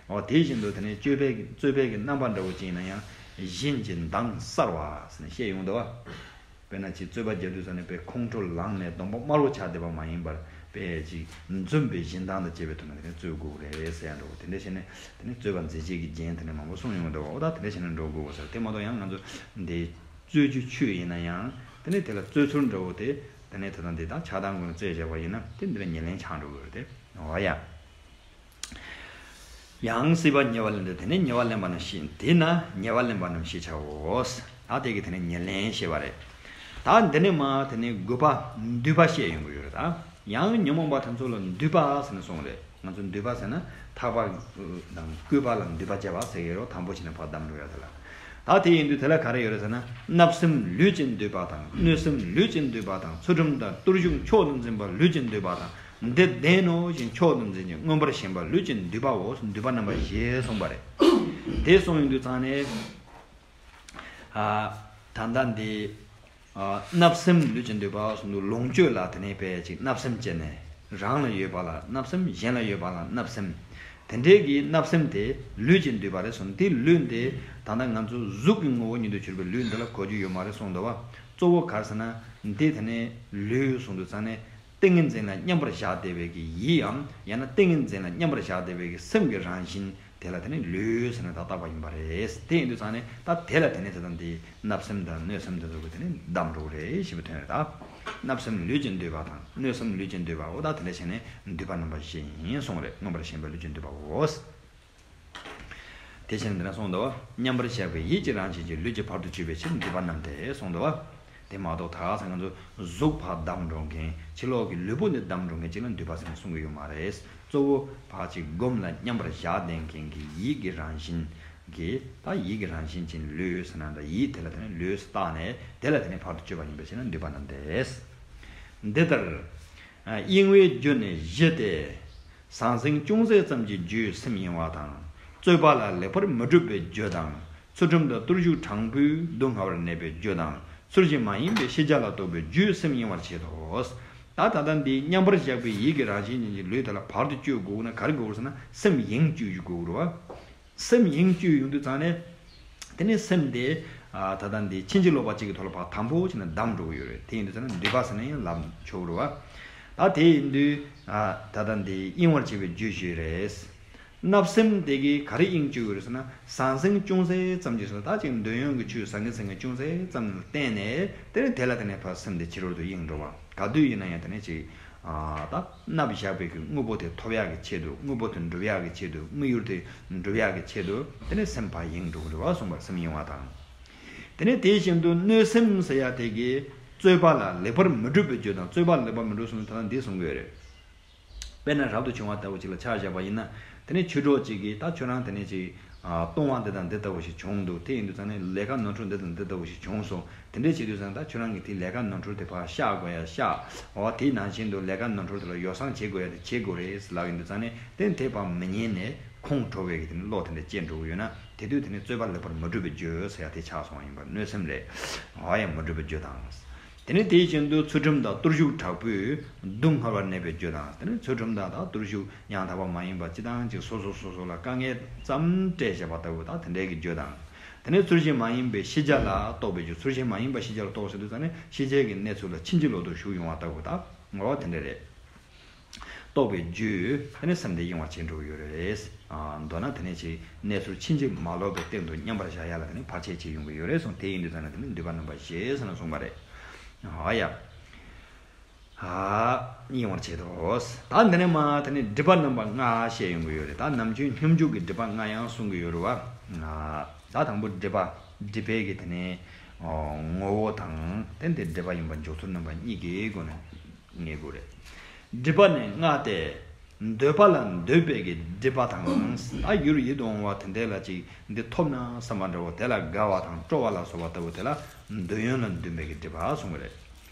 འོ་དེ་བཞིན་དུ་དེ་ནས་སྤྱོད་པའི་རྩོད་པའི་གི་རྣམ་པ་འདྲ་བོ་ཅིག་ཡིན་ན་ཡང་གཞན་གྱི་མདངས་གསར་བ་ཟེར་ནས་བཤད་ཡོང་འདུག་བ། དཔེར་ན་ཅིག་རྩོད་པ་རྒྱག་དུས་ཙམ་ནས་དཔེ་ཁོང་ཁྲོ་ལངས་ནས་གདོང་པ་དམར་པོ་ཆགས་བསྡད་པ་མ་ཡིན་པར། དཔེ་ཅིག་འཛུམ་པའི་བཞིན་མདངས་དང་བཅས་པའི་ཐོག་ནས་དེ་ནས་རྩོད་དགོས་རེད་ཟེར་ཡང་འགྲོ། དེ་འདྲ་བྱས་ནས་དེ་ནས་རྩོད་པ་མཛད་བྱེད་ཀྱི་རྒྱན་དེ་ནས་མང་པོ་གསུངས་ཡོང་འདུག་འོ་ད་དེ་འདྲ་བྱས་ནས་འགྲོ་དགོས་ཟེར། དེ་མ་གཏོགས་ཡང་ང་ཚོ་འདི་རྩོད་རྒྱུ་ཆོས་ཡིན་ན་ཡང་དེ་ནས་དེ་ལ་རྩོད་ཚུལ་འདྲ་བོ་དེ་དེ་ནས་དེ་དང་དེ་དག་ཆགས་སྡང་ཀུན་རྩོད་བྱས་པ་ཡིན་ན་དེ་འདི་ལ་ཉེར་ལེན་ཆགས་འགྲོ་གི་རེད་དེ། འོ་ཡ། ཡང་སྲིད་པ་ཉེ་བར་ལེན་ཏེ། དེ་ནས་ཉེ་བར་ལེན་པ་རྣམས་ཤེས། དེས་ན་ཉེ་བར་ལེན་པ་རྣམས་ཤེས་བྱའོ། ད་དེ་གི་དེ་ནས་ཉེར་ལེན་བཤད་པ་རེད། ད་འདི་ནས་མ་དེ་ནས་དགུ་པ་འདུས་པ་བཤད་ཡོང་གི་ཡོད་རེད། ད་ཡང་ཉོན་མོངས་པ་དེ་ཚོ་ལ་འདུས་པ་ཟེར་ནས་གསུངས་རེད། ང་ཚོ་འདུས་པ་ཟེར་ན་ཐག་པ་དང་སྐུད་པ་ལ་འདུས་པ་བྱས་པ་ཟེར་གི་ཡོད་རེད། དང་པོ་བྱས་ནས་ཕར་བསྡམས་འགྲོ་ཡ་དེ་ལ། ད་དེ་ཡིན་དུས་དེ་ལ་ག་རེ་ཡོད་རེད་ཟེར་ན། བརྣབ་སེམས་ལུས་ཀྱི་འདུས་པ་དང་། གནོད་སེམས་ལུས་ཀྱི་འདུས་པ་དང་། ཚུལ་ཁྲིམས་དང་བརྟུལ་ཞུགས་མཆོག་ཏུ་འཛིན་པ་ལུས་ཀྱི་འདུས་པ་དང་། འདི་བདེན་ནོ་ཞེས་མཆོག་ཏུ་འཛིན་ཅིང་མངོན་པར་ཞེན་པ་ལུས་ཀྱི་འདུས་པའོ། འདུས་པ་རྣམ་པ་བཞི་གསུངས་པ་རེད། དེ་གསུངས་ཡོང་དུས་ཙང་ནས། ཨ། ད་ལྟ་འདི། ཨ། བརྣབ་སེམས་ལུས་ཀྱི་འདུས་པ་གསུངས་འདུག་ལོངས་སྤྱོད་ལ་དེ་ནས་དཔེ་ཅིག་བརྣབ་སེམས་སྐྱེས་ནས། རང་ལ་ཡོད་པ་ལ་བརྣབ་སེམས། གཞན་ལ་ཡོད་པ་ལ་བརྣབ་སེམས། དེ་འདྲའི་གི་བརྣབ་སེམས་དེ་ལུས་ཀྱི་འདུས་པ་རེད་གསུངས། དེ་ལུས་འདི་ད་ལྟ་ང་ཚོ་གཟུགས་ཀྱི་ངོ་བོ་ཉིད་དུ་གྱུར་པའི་ལུས་འདི་ལ་གོ་རྒྱུ་ཡོད་མ་རེད་གསུངས་འདུག་བ། གཙོ་བོ་ག་རེ་ཟེར་ན། འདི་དེ་ནས་ལུས་གསུངས་འདུག་ཙང་ནས། ཏིང་ངེ་འཛིན་ལ་མཉམ་པར་བཞག་བསྡད་པའི་གི་ཡིད་འམ། ཡང་ན་ཏིང་ངེ་འཛིན་ལ་མཉམ་པར་བཞག་བསྡད་པའི་གི་སེམས་ཀྱི་རང་བཞིན་དེ་ལ་དེ་ནི་ལུས་ཟེར་ནས་ད་བཏགས་པ་ཡིན་པ་རེད། དེ་ཡིན་དུས་ཙང་ནས་ད་དེ་ལ་དེ་ནི་དེ་དང་དེ་བརྣབ་སེམས་དང་གནོད་སེམས་དེ་ཚོ་གི་དེ་ནི་བསྡམས་འགྲོ་གི་རེད་ཞེས་པའི་དོན་རེད་ད། བརྣབ་སེམས་ལུས་ཀྱི་འདུས་པ་དང་། གནོད་སེམས་ལུས་ཀྱི་འདུས་པའོ། ད་དེ་འདྲ་བྱས་ནས་འདུས་པ་རྣམ་པ་བཞི་ཡིན་གསུངས་རེད། མངོན་པར་ཞེན་པ་ལུས་ཀྱི་འདུས་པའོ། དེ་བཞིན་འདི་ན་གསུངས་འདུག་བ། མཉམ་པར་བཞག་པའི་ཡིད་ཀྱི་རང་བཞིན་གྱིས་ལུས་ཀྱི་བར་དུ་གཅོད་པའི་ཕྱིར་འདུས་པ་རྣམས་ཏེ་གསུངས་འདུག་བ། དེ་མ་གཏོགས་ད་ག་ས་ང་ཚོ་གཟུགས་ཕར་བསྡམས་འགྲོ་མཁན། ཕྱི་ལོགས་ཀྱི་ལུས་པོ་འདི་བསྡམས་འགྲོ་མཁན་ཅིག་ལ་འདུས་པ་ཟེར་ནས་གསུང་གི་ཡོད་མ་རེད། གཙོ་བོ་ཕར་ཅིག་སྒོམ་ལ་མཉམ་པར་བཞག་བསྡད་མཁན་གྱི་ཡིད་ཀྱི་རང་བཞིན་གྱི། ད་ཡིད་ཀྱི་རང་བཞིན་ཅན་ལུས་ཟེར་ན་འདྲ། ཡིད་དེ་ལ་དེ་ནི་ལུས་སུ་བཏགས་ནས་དེ་ལ་དེ་ནི་བར་དུ་གཅོད་པ་ཡིན་པའི་ཕྱིར་ན་འདུས་པ་རྣམས་ཏེ། འདི་ལྟར། གཡེང་བའི་རྒྱུ་ནི་བཞི་སྟེ། ཟང་ཟིང་ཅུང་ཟད་ཙམ་གྱི་རྒྱུས་སེམས་གཡེང་བ་དང་། རྩོད་པ་ལ་ལེགས་པར་མི་སྒྲུབ་པའི་རྒྱུ་དང་། ཚུལ་ཁྲིམས་དང་བརྟུལ་ཞུགས་དྲང་པོས་སྡུག་བསྔལ་བར་གནས་པའི་རྒྱུ་དང་། ཚུལ་བཞིན་མ་ཡིན་པའི་ཤེས་བྱ་ལ་རྟོག་པའི་རྒྱུས་སེམས་གཡེང་བར་བྱེད་དོ། ད་ད་ལྟ་འདི་མཉམ་པར་བཞག་པའི་ཡིད་ཀྱི་རང་བཞིན་ཅན་གྱི་ལུས་དེ་ལ་བར་དུ་གཅོད་དགོས་ན་ག་རེ་དགོས་ཟེར་ན་སེམས་གཡེང་བཅུག་རྒྱུ་དགོས་རེད་བ། སེམས་གཡེང་བཅུག་ཡོང་དུས་ཙང་ནས། དེ་ནས་སེམས་དེ། ཨ། ད་ལྟ་འདི་ཕྱིན་ཅི་ལོག་པ་གཅིག་གི་ཐོག་ལ་ཕར་དམ་པོ་བྱས་ནས་བསྡམས་འགྲོ་གི་ཡོད་རེད། དེ་ཡིན་དུས་ཙང་ནས་འདུས་པ་ཟེར་ན་ཡང་ལབ་ཆོག་གི་རེད་བ། ད་དེ་ཡིན་དུས་ཨ་ད་ལྟ་འདི་གཡེང་བར་བྱེད་པའི་རྒྱུ་ཞིག་རེད། བརྣབ་སེམས་དེ་གིས་ག་རེ་གཡེང་བཅུག་ཡོད་རེད་ཟེར་ན། ཟང་ཟིང་ཅུང་ཟད་ཙམ་གྱིས་ཟེར་ན། ད་ཅིག་འདོད་ཡོན་གྱི་ཆོས་ཟང་ངེ་ཟིང་ངེ་ཅུང་ཟད་ཙམ་ལ་བརྟེན་ནས། དེ་ནས་དེ་ལ་དེ་ནས་ཕར་སེམས་དེ་ཕྱི་རོལ་དུ་གཡེང་འགྲོ་བ། ག་དུས་ཡིན་ན་ཡང་དེ་ནས་ཅིག་ཨ་ད་བརྣབ་བཞག་པའི་གི་དངོས་པོ་དེ་ཐོབ་ཡག་གི་ཆེད་དུ། དངོས་པོ་དེ་འགྲུབ་ཡག་གི་ཆེད་དུ། དམིགས་ཡུལ་དེ་འགྲུབ་ཡག་གི་ཆེད་དུ། དེ་ནས་སེམས་ཕར་གཡེང་འགྲོ་གི་རེད་བ། གསུངས་པ། སེམས་གཡེང་བ་དང་། དེ་ནས་དེ་བཞིན་དུ་གནོད་སེམས་ཟེར་ཡ་དེ་གིས་རྩོད་པ་ལ་ལེགས་པར་མི་སྒྲུབ་པའི་རྒྱུ་དང་། རྩོད་པ་ལ་ལེགས་པར་མི་སྒྲུབ་ཟེར་ན་ད་ལྟ་འདི་གསུང་གི་ཡོད་རེད། དཔེར་ན་རབ་ཏུ་བྱུང་བ་ལྟ་བུ་ཅིག་ལ་ཆ་བཞག་པ་ཡིན་ན། དེ་ནས་ཆོས་གྲོགས་ཅིག་གིས་ད་ཁྱོད་རང་དེ་ནས་ཅིག་ཨ་ལྟུང་བ་འདི་དང་འདི་ལྟ་བུ་ཞིག་བྱུང་འདུག་དེ་ཡིན་དུས་ཙང་ནས་ལས་ཀ་ནོར་འཁྲུལ་འདི་དང་འདི་ལྟ་བུ་ཞིག་བྱུང་སོང་། དེ་འདྲས་བྱེད་དུས་ཙང་ད་ཁྱོད་རང་གིས་དེའི་ལས་ཀ་ནོར་འཁྲུལ་དེ་ཕར་བཤགས་དགོས་ཡ་བཤགས། འོ་དེའི་ནང་བཞིན་དུ་ལས་ཀ་ནོར་འཁྲུལ་དེ་ལ་ཡོ་བསྲང་བྱེད་དགོས་ཡ་དེ་བྱེད་དགོས་རེད་ལབ་ཡིན་དུས་ཙང་ནས། དེ་དེ་ཕར་མི་ཉན་ནས་ཁོང་ཁྲོ་བའི་གི་དེ་ནས་བློ་དེ་འདྲ་སྐྱེ་འགྲོ་གི་ཡོད་ན། དེ་དུས་དེ་ནས་རྩོད་པ་ལེགས་པར་མི་སྒྲུབ་པའི་རྒྱུ་ཟེར་ཡ་དེ་ཆགས་སོང་བ་ཡིན་པ། གནོད་སེམས་རེད། འོ་ཡ་མི་སྒྲུབ་པའི་རྒྱུ་དང་། དེ་ནས་དེ་བཞིན་དུ་ཚུལ་ཁྲིམས་དང་བརྟུལ་ཞུགས་དྲག་པོས་སྡུག་བསྔལ་བར་གནས་པའི་རྒྱུ་དང་། དེ་ནས་ཚུལ་ཁྲིམས་དང་ད་བརྟུལ་ཞུགས་ཡང་དག་པ་མ་ཡིན་པ་སྤྱི་དང་གཅིག་སོ་སོ་སོ་སོ་ལ་དཀའ་ངལ་ཙམ་སྤྲད་བཞག་པ་ལྟ་བུ་ད་དེ་འདྲའི་གི་རྒྱུ་དང་། དེ་ནས་ཚུལ་བཞིན་མ་ཡིན་པའི་ཤེས་བྱ་ལ་རྟོག་པའི་རྒྱུ། ཚུལ་བཞིན་མ་ཡིན་པ་ཤེས་བྱ་ལ་རྟོག་ཟེར་དུས་ཙང་ནས་ཤེས་བྱའི་གི་གནས་ཚུལ་ལ་ཕྱིན་ཅི་ལོག་ཏུ་ཞུགས་ཡོང་བ་ལྟ་བུ་ད་འོ་དེ་འདྲ་རེད། རྟོག་པའི་རྒྱུས་དེ་ནས་སེམས་དེ་གཡེང་བར་བྱེད་འགྲོ་གི་ཡོད་རེད། ཨ་མདོར་ན་དེ་ནས་ཅིག་གནས་ཚུལ་ཕྱིན་ཅི་མ་ལོག་པའི་སྟེང་དུ་མཉམ་པར་བཞག་ཡ་ལ་དེ་ནས་བར་ཆད་བྱེད་ཡོང་གི་ཡོད་རེད་གསུངས། དེ་ཡིན་དུས་ཙང་ནས་དེ་ནས་སྡིག་པ་རྣམ་པ་བཞི་ཟེར་ནས་གསུངས་པ་རེད། ཨ་ཡ། ཨ་གཡེང་བར་བྱེད་དོ། ད་འདི་ནས་མ་དེ་ནས་སྒྲིབ་པ་རྣམ་པ་ལྔ་བཤད་ཡོང་གི་ཡོད་རེད། ད་ནམ་རྒྱུན་སྙོམས་འཇུག་གི་སྒྲིབ་པ་ལྔ་ཡང་གསུང་གི་ཡོད་རེད་བ། ཨ་ད་དང་པོ་སྒྲིབ་པ། སྒྲིབ་པའི་གི་དེ་ནས་ཨོ་ངོ་བོ་དང་། དེ་འདི་སྒྲིབ་པ་ཡིན་པ་འཇོག་ཚུལ་རྣམ་པ་གཉིས་ཀྱི་སྒོ་ནས་ངེས་དགོས་རེད། སྒྲིབ་པ་ནི་ལྔ་སྟེ། འདོད་པ་ལ་འདོད་པའི་གི་སྒྲིབ་པ་དང་། ད་ཡུལ་ཡིད་དུ་འོང་བ་དེ་འདྲ་ལ་ཅིག་འདི་ཐོབ་ན་བསམ་པ་འདྲ་བོ་དེ་ལ་དགའ་བ་དང་སྤྲོ་བ་ལ་སོགས་པ་ལྟ་བུ་དེ་ལ་འདོད་ཡོན་ལ་འདུན་པའི་གི་སྒྲིབ་པ་གསུངས་པ་རེད།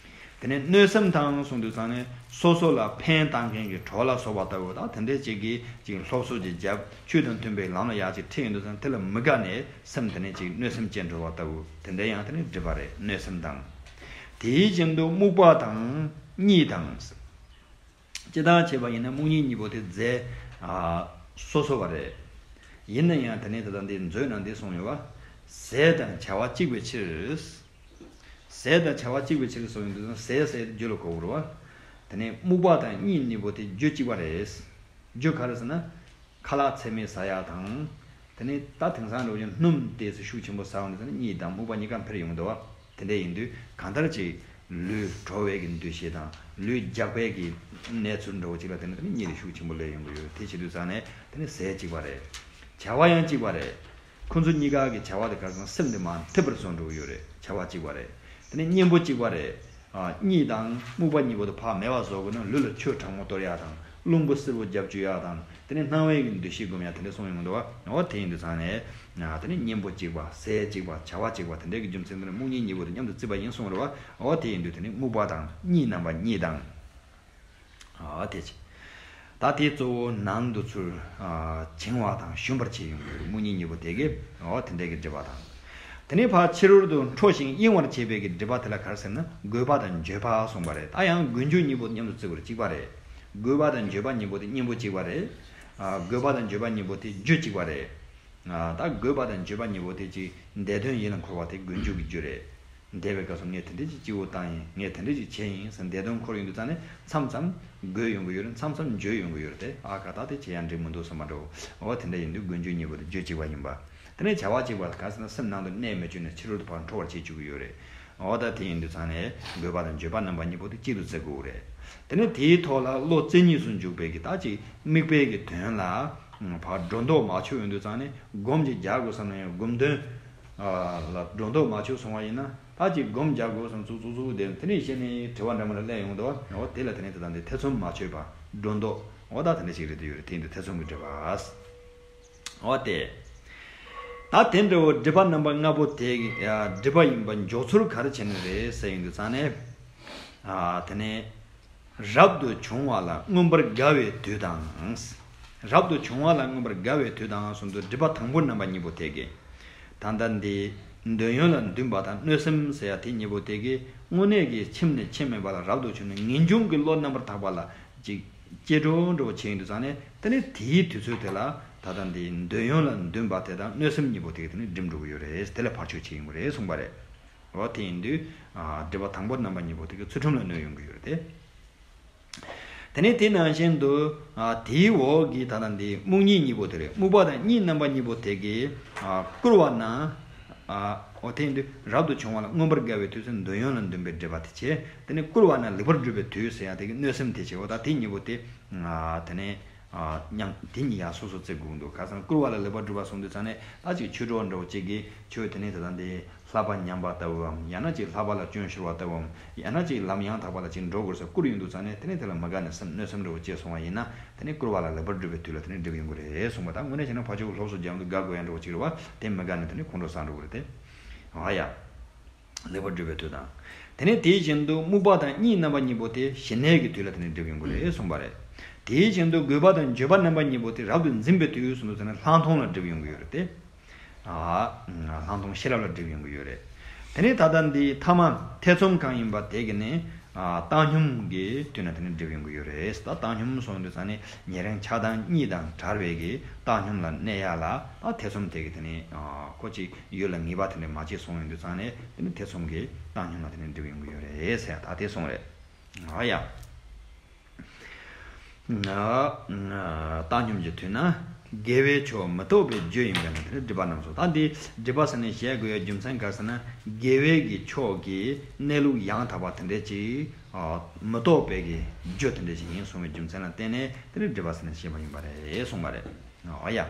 དེ་ནས་གནོད་སེམས་དང་གསུངས་དུས་ཙང་ནས་སོ་སོ་ལ་ཕན་བཏགས་མཁན་གྱི་གྲོགས་ལ་སོགས་པ་ལྟ་བུ་དང་། དེ་འདྲས་ཅིག་གིས་ཅིག་སློབ་གསོ་ཅིག་བརྒྱབ། ཆོས་དང་མཐུན་པའི་ལམ་ལ་ཡར་ཅིག་ཁྲིད་ཡོང་དུས་ཙང་དེ་ལ་མི་དགའ་ནས་སེམས་དེ་ནས་ཅིག་གནོད་སེམས་སྐྱེ་འགྲོ་བ་ལྟ་བུ་དེ་འདྲ་ཡང་དེ་ནས་སྒྲིབ་པ་རེད། གནོད་སེམས་དང་། དེའི་རྐྱེན་དུ་རྨུགས་པ་དང་གཉིད་དང་། སྤྱིར་བཏང་བྱས་པ་ཡིན་ན་རྨུགས་གཉིད་གཉིས་པོ་དེ་རྫས་ཨ་སོ་སོ་བ་རེད། ཡིན་ན་ཡང་དེ་ནས་ད་ལྟ་འདི་མཛོད་ནང་འདི་གསུངས་ཡོད་པ། ཟས་དང་བྱ་བ་གཅིག་པའི་ཕྱིར། ཟས་དང་བྱ་བ་གཅིག་པའི་ཕྱིར་གསུངས་ཡོང་དུས་ཟས་ཟེར་དེ་རྒྱུ་ལ་གོ་དགོས་རེད་བ། དེ་ནས་རྨུགས་པ་དང་གཉིད་གཉིས་པོ་དེ་རྒྱུ་གཅིག་པ་རེད། རྒྱུ་ག་རེ་ཟེར་ན། ཁ་ལག་ཚད་མེད་ཟ་ཡག་དང་། དེ་ནས་ད་དེང་སང་འགྲོ་ཀྱང་སྣུམ་དེ་ཚོ་ཤུགས་ཆེན་པོ་ཟ་བ་འདི་ཚོ་ནི་གཉིད་དང་རྨུགས་པ་གཉིས་ཀ་འཕེར་ཡོང་གི་འདུག་བ། དེ་འདྲ་ཡིན་དུས་གང་ལྟར་ཅིག་ལུས་དྲོ་བའི་གི་འདུ་ཤེས་དང་ལུས་རྒྱགས་པའི་གི་གནས་ཚུལ་འདྲ་བོ་ཅིག་ལ་བརྟེན་ནས་དེ་ནི་གཉིད་དེ་ཤུགས་ཆེན་པོ་སླེབས་ཡོང་གི་ཡོད། དེ་བྱེད་དུས་ཙང་ནས་དེ་ནི་ཟས་གཅིག་པ་རེད། བྱ་བ་ཡང་གཅིག་པ་རེད། ཁོ་ཚོ་གཉིས་ཀ་གི་བྱ་བ་དེ་ག་རེ་ཟེར་ན་སེམས་དེ་མར་འཐིབས་པར་བཟོ་འགྲོ་གི་ཡོད་རེད། བྱ་བ་གཅིག་པ་རེད། དེ་ནས་གཉེན་པོ་གཅིག་པ་རེད། ཨ་གཉིད་དང་རྨུགས་པ་གཉིས་པོ་དེ་ཕར་མེད་པ་བཟོ་དགོས་ན་ལུས་ལ་ཆོས་དྲང་མོ་གཏོར་ཡག་དང་རླུང་བུ་བསིལ་པོ་རྒྱབ་བཅུག་ཡག་དང་། དེ་ནས་སྣང་བའི་གི་འདུ་ཤེས་སྒོམ་ཡག་དེ་འདྲ་གསུངས་ཡོང་འདུག་བ། འོ་དེ་ཡིན་དུས་ཙང་ནས་ཨ་དེ་ནས་གཉེན་པོ་གཅིག་པ། ཟས་གཅིག་པ། བྱ་བ་གཅིག་པ། དེ་འདྲའི་གི་རྒྱུ་མཚན་དེ་ནས་རྨུགས་གཉིད་གཉིས་པོ་དེ་མཉམ་དུ་བརྩིས་པ་ཡིན་གསུངས་རེད་བ། འོ་དེ་ཡིན་དུས་དེ་ནས་རྨུགས་པ་དང་གཉིད་རྣམ་པ་གཉིས་དང་། ཨ་དེ་ཅི། ད་དེ་གཙོ་བོ་ནང་དུ་ཚུར་ཨ་བྱིང་བ་དང་ཞུམ་པར་བྱེད་ཡོང་གི་ཡོད་རེད། རྨུགས་གཉིད་གཉིས་པོ་དེ་གིས་འོ་དེ་འདྲའི་གི་སྒྲིབ་པ་དང་། དེ་ནས་ཕར་ཕྱི་རོལ་དུ་འཕྲོ་ཞིང་གཡེང་བར་བྱེད་པའི་གི་སྒྲིབ་པ་དེ་ལ་ག་རེ་ཟེར་ན་རྒོད་པ་དང་འགྱོད་པ་གསུངས་པ་རེད། ད་ཡང་རྒོད་འགྱོད་གཉིས་པོ་མཉམ་དུ་བརྩི་དགོས་རེད། གཅིག་པ་རེད། རྒོད་པ་དང་འགྱོད་པ་གཉིས་པོ་དེ་གཉེན་པོ་གཅིག་པ་རེད། ཨ་རྒོད་པ་དང་འགྱོད་པ་གཉིས་པོ་དེ་རྒྱུ་གཅིག་པ་རེད། ཨ་ད་རྒོད་པ་དང་འགྱོད་པ་གཉིས་པོ་དེ་གཅིག་འདས་དོན་ཡིད་ལ་འཁོར་བ་དེ་རྒོད་འགྱོད་ཀྱི་རྒྱུ་རེད། འདས་པའི་སྐབས་སུ་ངས་དེ་འདྲ་ཅིག་སྐྱིད་པོ་བཏང་ཡིན། ངས་དེ་འདྲ་ཅིག་བྱས་ཡིན་ཟེར་འདས་དོན་འཁོར་ཡོང་དུས་ཙང་ནས་མཚམས་མཚམས་རྒོད་ཡོང་གི་ཡོད་རེད། མཚམས་མཚམས་འགྱོད་ཡོང་གི་ཡོད་རེད་དེ། ཨ་ཁ་ད་དེ་བྱས་ཡང་འགྲིག་མི་འདུག་བསམ་པ་འདྲ་བོ། འོ་དེ་འདྲ་ཡིན་དུས་རྒོད་འགྱོད་གཉིས་པོ་དེ་རྒྱུ་གཅིག་པ་ཡིན་པ། དེ་ནས་བྱ་བ་གཅིག་པ་ལ་ག་རེ་ཟེར་ན་སེམས་ནང་དུ་གནས་མི་བཅུག་ནས་ཕྱི་རོལ་དུ་ཕར་འཕྲོ་བར་བྱེད་བཅུག་གི་ཡོད་རེད། འོ་ད་དེ་ཡིན་དུས་ཙང་ནས་རྒོད་པ་དང་འགྱོད་པ་རྣམ་པ་གཉིས་པོ་དེ་གཅིག་ཏུ་བརྩི་དགོས་རེད། དེ་ནས་དེའི་ཐོག་ལ་བློ་རྩེ་གཉིས་སུ་འཇུག་པའི་གི་ད་ཅིག་དམིགས་པའི་གི་དོན་ལ་ཕར་སྒྲོ་འདོགས་མ་ཆོད་ཡོང་དུས་ཙང་ནས་སྒོམ་ཅིག་རྒྱག་དགོས་བསམ་ན་ཡང་སྒོམ་དོན་ལ་སྒྲོ་འདོགས་མ་ཆོད་སོང་བ་ཡིན་ན། ད་ཅིག་སྒོམ་རྒྱག་དགོས་བསམ་ཙུག་ཙུག་ཙུག་དེ་དེ་ནས་གཞི་ནས་དྲི་བ་འདྲ་མི་འདྲ་སླེབས་ཡོང་འདུག་འོ་དེ་ལ་དེ་ནས་དེ་དང་དེ་ཐེ་ཚོམ་མ་ཆོད་པ་སྒྲོ་འདོགས། འོ་ད་དེ་འདྲ་ཞིག་རེད་དུ་ཡོད་རེད། དེ་ཡིན་དུས་ཐེ་ཚོམ་གྱི་སྒྲིབ་པ། འོ་དེ། ད་དེ་འདྲ་བོ་སྒྲིབ་པ་རྣམ་པ་ལྔ་པོ་དེ་སྒྲིབ་པ་ཡིན་པ་འཇོག་ཚུལ་ག་རེ་བྱས་ནས་རེད་ཟེར་ཡོང་དུས་ཙང་ནས། ཨ་དེ་ནས། རབ་ཏུ་བྱུང་བ་ལ་མངོན་པར་དགའ་བའི་དུས་དང་། རབ་ཏུ་བྱུང་བ་ལ་མངོན་པར་དགའ་བའི་དུས་དང་གསུམ་དུ་སྒྲིབ་པ་དང་པོ་རྣམ་པ་གཉིས་པོ་དེ་གིས། ད་ལྟ་འདི་འདོད་ཡོན་ལ་འདུན་པ་དང་གནོད་སེམས་ཟེར་ཡ་དེ་གཉིས་པོ་དེ་གིས་དངོས་གནས་ཀྱི་ཁྱིམ་ནས་ཁྱིམ་མེད་པ་ལ་རབ་ཏུ་བྱུང་ནས་ངེས་འབྱུང་གི་བློ་རྣམ་པར་དག་པ་ལ་ཅིག་སྐྱེ་འགྲོ་འགྲོ་བྱེད་ཡོང་དུས་ཙང་ནས། དེ་ནས་དེའི་དུས་ཚོད་དེ་ལ་ད་ལྟ་འདི་འདོད་ཡོན་ལ་འདུན་པ་དེ་དང་གནོད་སེམས་གཉིས་པོ་དེ་གིས་དེ་ནས་སྒྲིམ་འགྲོ་གི་ཡོད་རེད། དེ་ལ་བར་ཆད་བྱེད་ཡོང་གི་རེད་གསུངས་པ་རེད། འོ་དེ་ཡིན་དུས་ཨ་སྒྲིབ་པ་དང་པོ་རྣམ་པ་གཉིས་པོ་དེ་གིས་ཚུལ་ཁྲིམས་ལ་གནོད་ཡོང་གི་ཡོད་རེད་དེ། དེ་ནས་དེ་ནང་བཞིན་དུ་ཨ་དེའི་འོག་གི་ད་ལྟ་འདི་རྨུགས་གཉིས་གཉིས་པོ་དེ་རེད། རྨུགས་པ་དང་གཉིས་རྣམ་པ་གཉིས་པོ་དེ་གིས་ཨ་བསྐུར་བ་ན། ཨ་འོ་དེ་ཡིན་དུས་རབ་ཏུ་བྱུང་བ་ལ་མངོན་པར་དགའ་བའི་དུས་སུ་འདོད་ཡོན་ལ་འདུན་པའི་སྒྲིབ་པ་དེ་བྱས། དེ་ནས་བསྐུར་བ་ན་ལེགས་པར་སྒྲུབ་པའི་དུས་ཟེར་ཡ་དེ་གི་གནོད་སེམས་དེ་བྱས། འོ་ད་དེ་གཉིས་པོ་དེ་ཨ་དེ་ནས་ཨ་མཉམ་དེ་གཉིས་ཡ་སོ་སོ་བརྩི་དགོས་འདུག་ཁ་སང་བསྐུར་བ་ལ་ལེགས་པར་སྒྲུབ་པ་གསུངས་དུས་ཙང་ནས་ད་ཅིག་ཆོས་གྲོགས་འདྲ་བོ་གཅིག་གིས་ཁྱོད་དེ་ནས་ད་ལྟ་འདི་བསླབ་པ་ཉམས་པ་ལྟ་བུའམ། ཡང་ན་ཅིག་བསླབ་པ་ལ་སྐྱོན་ཤོར་བ་ལྟ་བུའམ། ཡང་ན་ཅིག་ལམ་ཡང་དག་པ་ལ་ཅིག་འགྲོ་དགོས་ཟེར་བསྐུར་ཡོང་དུས་ཙང་ནས་དེ་ནས་དེ་ལ་མི་དགའ་ནས་སེམས་གནོད་སེམས་འདྲ་བོ་སྐྱེས་སོང་བ་ཡིན་ན། དེ་ནས་བསྐུར་བ་ལ་ལེགས་པར་སྒྲུབ་པའི་དུས་ལ་དེ་ནས་སྒྲིབ་ཡོང་གི་རེད་གསུངས་པ། ད་དངོས་གནས་བྱས་ན་ཕར་ཕྱོགས་སློབ་གསོ་རྒྱག་འདུག་དགའ་དགོས་ཡ་འདྲ་བོ་ཅིག་རེད་བ། དེ་མི་དགའ་ནས་དེ་ནས་ཁོང་ཁྲོ་ཟ་འགྲོ་གི་རེད་དེ། ཨ་ཡ། ལེགས་པར་སྒྲུབ་པའི་དུས་དང་། དེ་ནས་དེ་བཞིན་དུ་རྨུགས་པ་དང་གཉིས་རྣམ་པ་གཉིས་པོ་དེ་ཞི་གནས་ཀྱི་དུས་ལ་དེ་ནས་སྒྲིབ་ཡོང་གི་རེད་གསུངས་པ་རེད། དེ་བཞིན་དུ་རྒུད་པ་དང་འགྱོད་པ་རྣམ་པ་གཉིས་པོ་དེ་རབ་ཏུ་འཛིན་པའི་དུས་སུ་འདུག་ཟེར་ན་ལྷག་མཐོང་ལ་སྒྲིབ་ཡོང་གི་ཡོད་རེད་དེ། ཨ་ལྷག་མཐོང་ཤེས་རབ་ལ་སྒྲིབ་ཡོང་གི་ཡོད་རེད། དེ་ནས་ད་ལྟ་འདི་ཐ་མ་ཐེ་ཚོམ་གང་ཡིན་པ་དེ་གི་ནི་ཨ་བཏང་སྙོམས་ཀྱི་དུས་ན་དེ་ནས་སྒྲིབ་ཡོང་གི་ཡོད་རེད། ད་བཏང་སྙོམས་སོང་དུས་ཙང་ནས་ཉེ་རིང་ཆགས་སྡང་གཉིས་དང་བྲལ་བའི་གི་བཏང་སྙོམས་ལ་གནས་ཡ་ལ་ད་ཐེ་ཚོམ་དེ་གི་དེ་ནས་ཨ་ཁོ་ཅིག་ཡུལ་ལ་ངེས་པ་དེ་འདྲ་མ་སྐྱེས་སོང་ཡོང་དུས་ཙང་ནས་དེ་ནི་ཐེ་ཚོམ་གྱི་བཏང་སྙོམས་ལ་དེ་ནི་འགྲིབ་ཡོང་གི་ཡོད་རེད་ཟེར་ཡ་ད་དེ་གསུངས་རེད། ཨ་ཡ། བཏང་སྙོམས་ཀྱི་དུས་ན་དགེ་བའི་ཕྱོགས་མི་རྟོག་པའི་རྒྱུ་ཡིན་པས་ན་དེ་ནི་སྒྲིབ་པ་རྣམས་སོ། ད་འདི་སྒྲིབ་པ་ཟེར་ནས་བཤད་དགོས་ཡ་རྒྱུ་མཚན་ག་རེ་ཟེར་ན་དགེ་བའི་གི་ཕྱོགས་ཀྱི་གནས་ལུགས་ཡང་དག་པ་དེ་འདྲ་ཅིག་མི་རྟོག་པའི་གི་རྒྱུ་དེ་འདྲ་ཅིག་ཡིན་གསུངས་པའི་རྒྱུ་མཚན་ལ་བརྟེན་ནས་དེ་ནི་སྒྲིབ་པ་ཟེར་ནས་བཤད་པ་ཡིན་པ་རེད་གསུངས་པ་རེད། ཨོ་ཡ།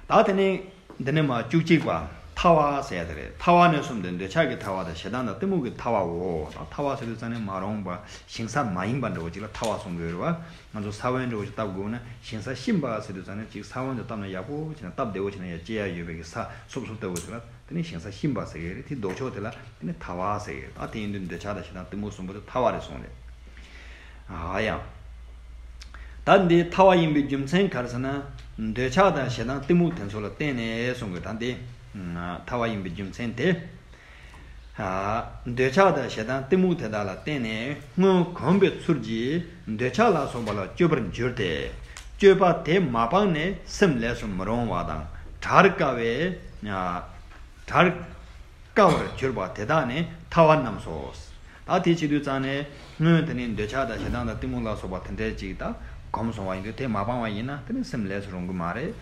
ད་དེ་ནས་འདི་ནས་མ་བཅུ་གཅིག་པ་ཐ་བ་ཟེར་ཡ་དེ་རེད། ཐ་བ་ནས་གསུམ་དེ་འདོད་ཆགས་ཀྱི་ཐ་བ་དང་ཞེ་སྡང་དང་གཏི་མུག་གི་ཐ་བའོ། ད་ཐ་བ་ཟེར་དུས་ཙང་ནས་མ་རུངས་པ་ཞིང་ས་མ་ཡིན་པ་འདྲ་བོ་ཅིག་ལ་ཐ་བ་གསུང་གི་ཡོད་རེད་བ། ང་ཚོ་ས་བོན་འདྲ་བོ་ཅིག་བཏབ་དགོས་ན་ཞིང་ས་གཤིན་པ་ཟེར་དུས་ཙང་ནས་ཅིག་ས་བོན་དེ་བཏབ་ན་ཡག་པོ་བྱས་ན་སྟབས་བདེ་བོ་བྱས་ན་ཡ་སྐྱེ་ཡ་ཡོད་པའི་གི་ས་སོབ་སོབ་ལྟ་བུ་ཟེར་ལ། དེ་ནས་ཞིང་ས་གཤིན་པ་ཟེར་གི་རེད། དེ་ལྡོག་ཕྱོགས་དེ་ལ་དེ་ནས་ཐ་བ་ཟེར་གི་རེད། ད་དེ་ཡིན་དུས་འདོད་ཆགས་དང་ཞེ་སྡང་གཏི་མུག་གསུམ་པོ་དེ་ཐ་བ་རེད་གསུངས་རེད། ཨ་ཡ། ད་འདི་ཐ་བ་ཡིན་པའི་རྒྱུ་མཚན་ག་རེ་ཟེར་ན། འདོད་ཆགས་དང་ཞེ་སྡང་གཏི་མུག་དེ་ཚོ་ལ་བརྟེན་ནས་གསུངས་གི། ད་འདི་ཐ་བ་ཡིན་པའི་རྒྱུ་མཚན་དེ། འདོད་ཆགས་དང་ཞེ་སྡང་གཏི་མུག་དེ་དག་ལ་བརྟེན་ནས་སྔོན་གོམས་པའི་ཚུལ་གྱིས་འདོད་ཆགས་ལ་སོགས་པ་ལ་སྤྱོད་པར་འགྱུར་ཏེ། སྤྱོད་པ་དེ་མ་སྤངས་ནས་སེམས་ལས་སུ་མི་རུང་བ་དང་བྲལ་དཀའ་བའི་བྲལ་དཀའ་བར་གྱུར་པ་དེ་དག་ནི་ཐ་བ་རྣམས་སོ། ད་དེ་བྱེད་དུས་ཙང་ནས་སྔོན་དེ་ནི་འདོད་ཆགས་དང་ཞེ་སྡང་དང་གཏི་མུག་ལ་སོགས་པ་དེ་འདྲའི་ཅིག་ད་གོམས་སོང་བ་ཡིན་དུས་དེ་མ་སྤངས་པ་ཡིན་ན་དེ་ནི་སེམས་ལས་སུ་རུང་གི་མ་རེད།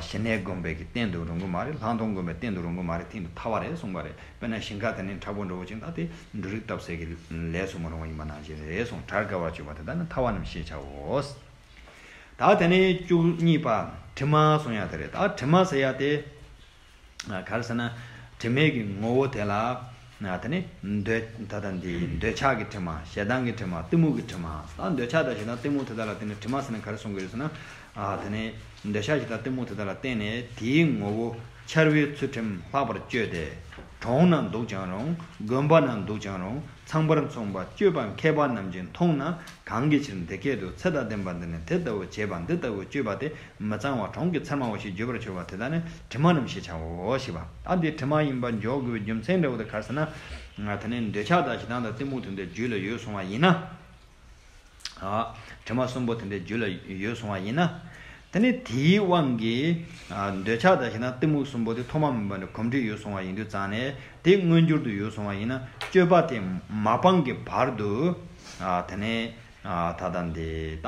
ཞི་གནས་སྒོམ་པའི་གི་རྟེན་དུ་རུང་གི་མ་རེད། ལྷག་མཐོང་སྒོམ་པའི་རྟེན་དུ་རུང་གི་མ་རེད། དེ་ཡིན་དུས་ཐ་བ་རེད་གསུངས་པ་རེད། དཔེར་ན་ཞིང་ཁ་དེ་ནི་མཁྲེགས་པོ་འདྲ་བོ་ཅིག་ད་དེ་འབྲུ་རིགས་བཏབ་སའི་གི་ལས་སུ་མི་རུང་བ་ཡིན་པ་ནང་བཞིན་རེད་གསུངས། བྲལ་དཀའ་བར་གྱུར་པ་དེ་དག་ནི་ཐ་བ་རྣམས་ཞེས་བྱའོ། ད་དེ་ནས་བཅུ་གཉིས་པ་དྲི་མ་གསུང་ཡ་དེ་རེད། ད་དྲི་མ་ཟེར་ཡ་དེ་ག་རེ་ཟེར་ན་དྲི་མའི་གི་ངོ་བོ་དེ་ལ་དེ་ནས་འདོད་ད་ལྟ་འདི་འདོད་ཆགས་ཀྱི་དྲི་མ། ཞེ་སྡང་གི་དྲི་མ། གཏི་མུག་གི་དྲི་མ། ད་འདོད་ཆགས་དང་ཞེ་སྡང་གཏི་མུག་དེ་དག་ལ་བརྟེན་ནས་དྲི་མ་ཟེར་ན་ག་རེ་གསུང་གི་ཡོད་ཟེར་ན། དེ་ནས་འདོད་ཆགས་ཞེ་སྡང་གཏི་མུག་དེ་དག་ལ་བརྟེན་ནས་དེའི་ངོ་བོ་འཆར་བའི་ཚུལ་ཁྲིམས་ལྷག་པར་སྤྱོད་དེ། གྲོང་ན་འདུག་ཀྱང་རུང་། དགོན་པ་ན་འདུག་ཀྱང་རུང་། ཚངས་པར་མཚུངས་པ་སྤྱོད་པ་མཁས་པ་རྣམས་ཀྱིས་མཐོང་ན། གང་གི་ཕྱིར་འདི་སྐད་དུ། ཚེ་དང་ལྡན་པ་འདི་ནི་དེ་ལྟ་བུ་བྱེད་པ་འདི་ལྟ་བུ་སྤྱོད་པ་སྟེ། མི་གཙང་བ་གྲོང་གི་ཚེར་མའོ་ཞེས་བརྗོད་པར་གྱུར་པ་དེ་དག་ནི་དྲི་མ་རྣམས་ཞེས་བྱའོ་ཞེས་པ། ད་འདི་དྲི་མ་ཡིན་པར་འཇོག་དགོས་པའི་རྒྱུ་མཚན་འདྲ་བོ་དེ་ག་རེ་ཟེར་ན། དེ་ནས་འདོད་ཆགས་དང་ཞེ་སྡང་དང་གཏི་མུག་དེ་འདྲ་རྒྱུད་ལ་ཡོད་སོང་བ་ཡིན་ན། དྲི་མ་གསུམ་པོ་དེ་འདྲའི་རྒྱུད་ལ་ཡོད་སོང་བ་ཡིན་ན། དེ་ནི་དེའི་དབང་གིས་འདོད་ཆགས་དང་ཞེ་སྡང་གཏི་མུག་གསུམ་པོ་དེ་ཐོག་མ་མེད་པ་ནས་གོམས་འདྲིས་ཡོད་སོང་བ་ཡིན་དུས་ཙང་ནས་དེ་མངོན་གྱུར་དུ་ཡོད་སོང་བ་ཡིན་ན་སྤྱོད་པ་དེ་མ་སྤངས་ཀྱི་བར་དུ། དེ་ནས་ད་ལྟ་འདི་ད་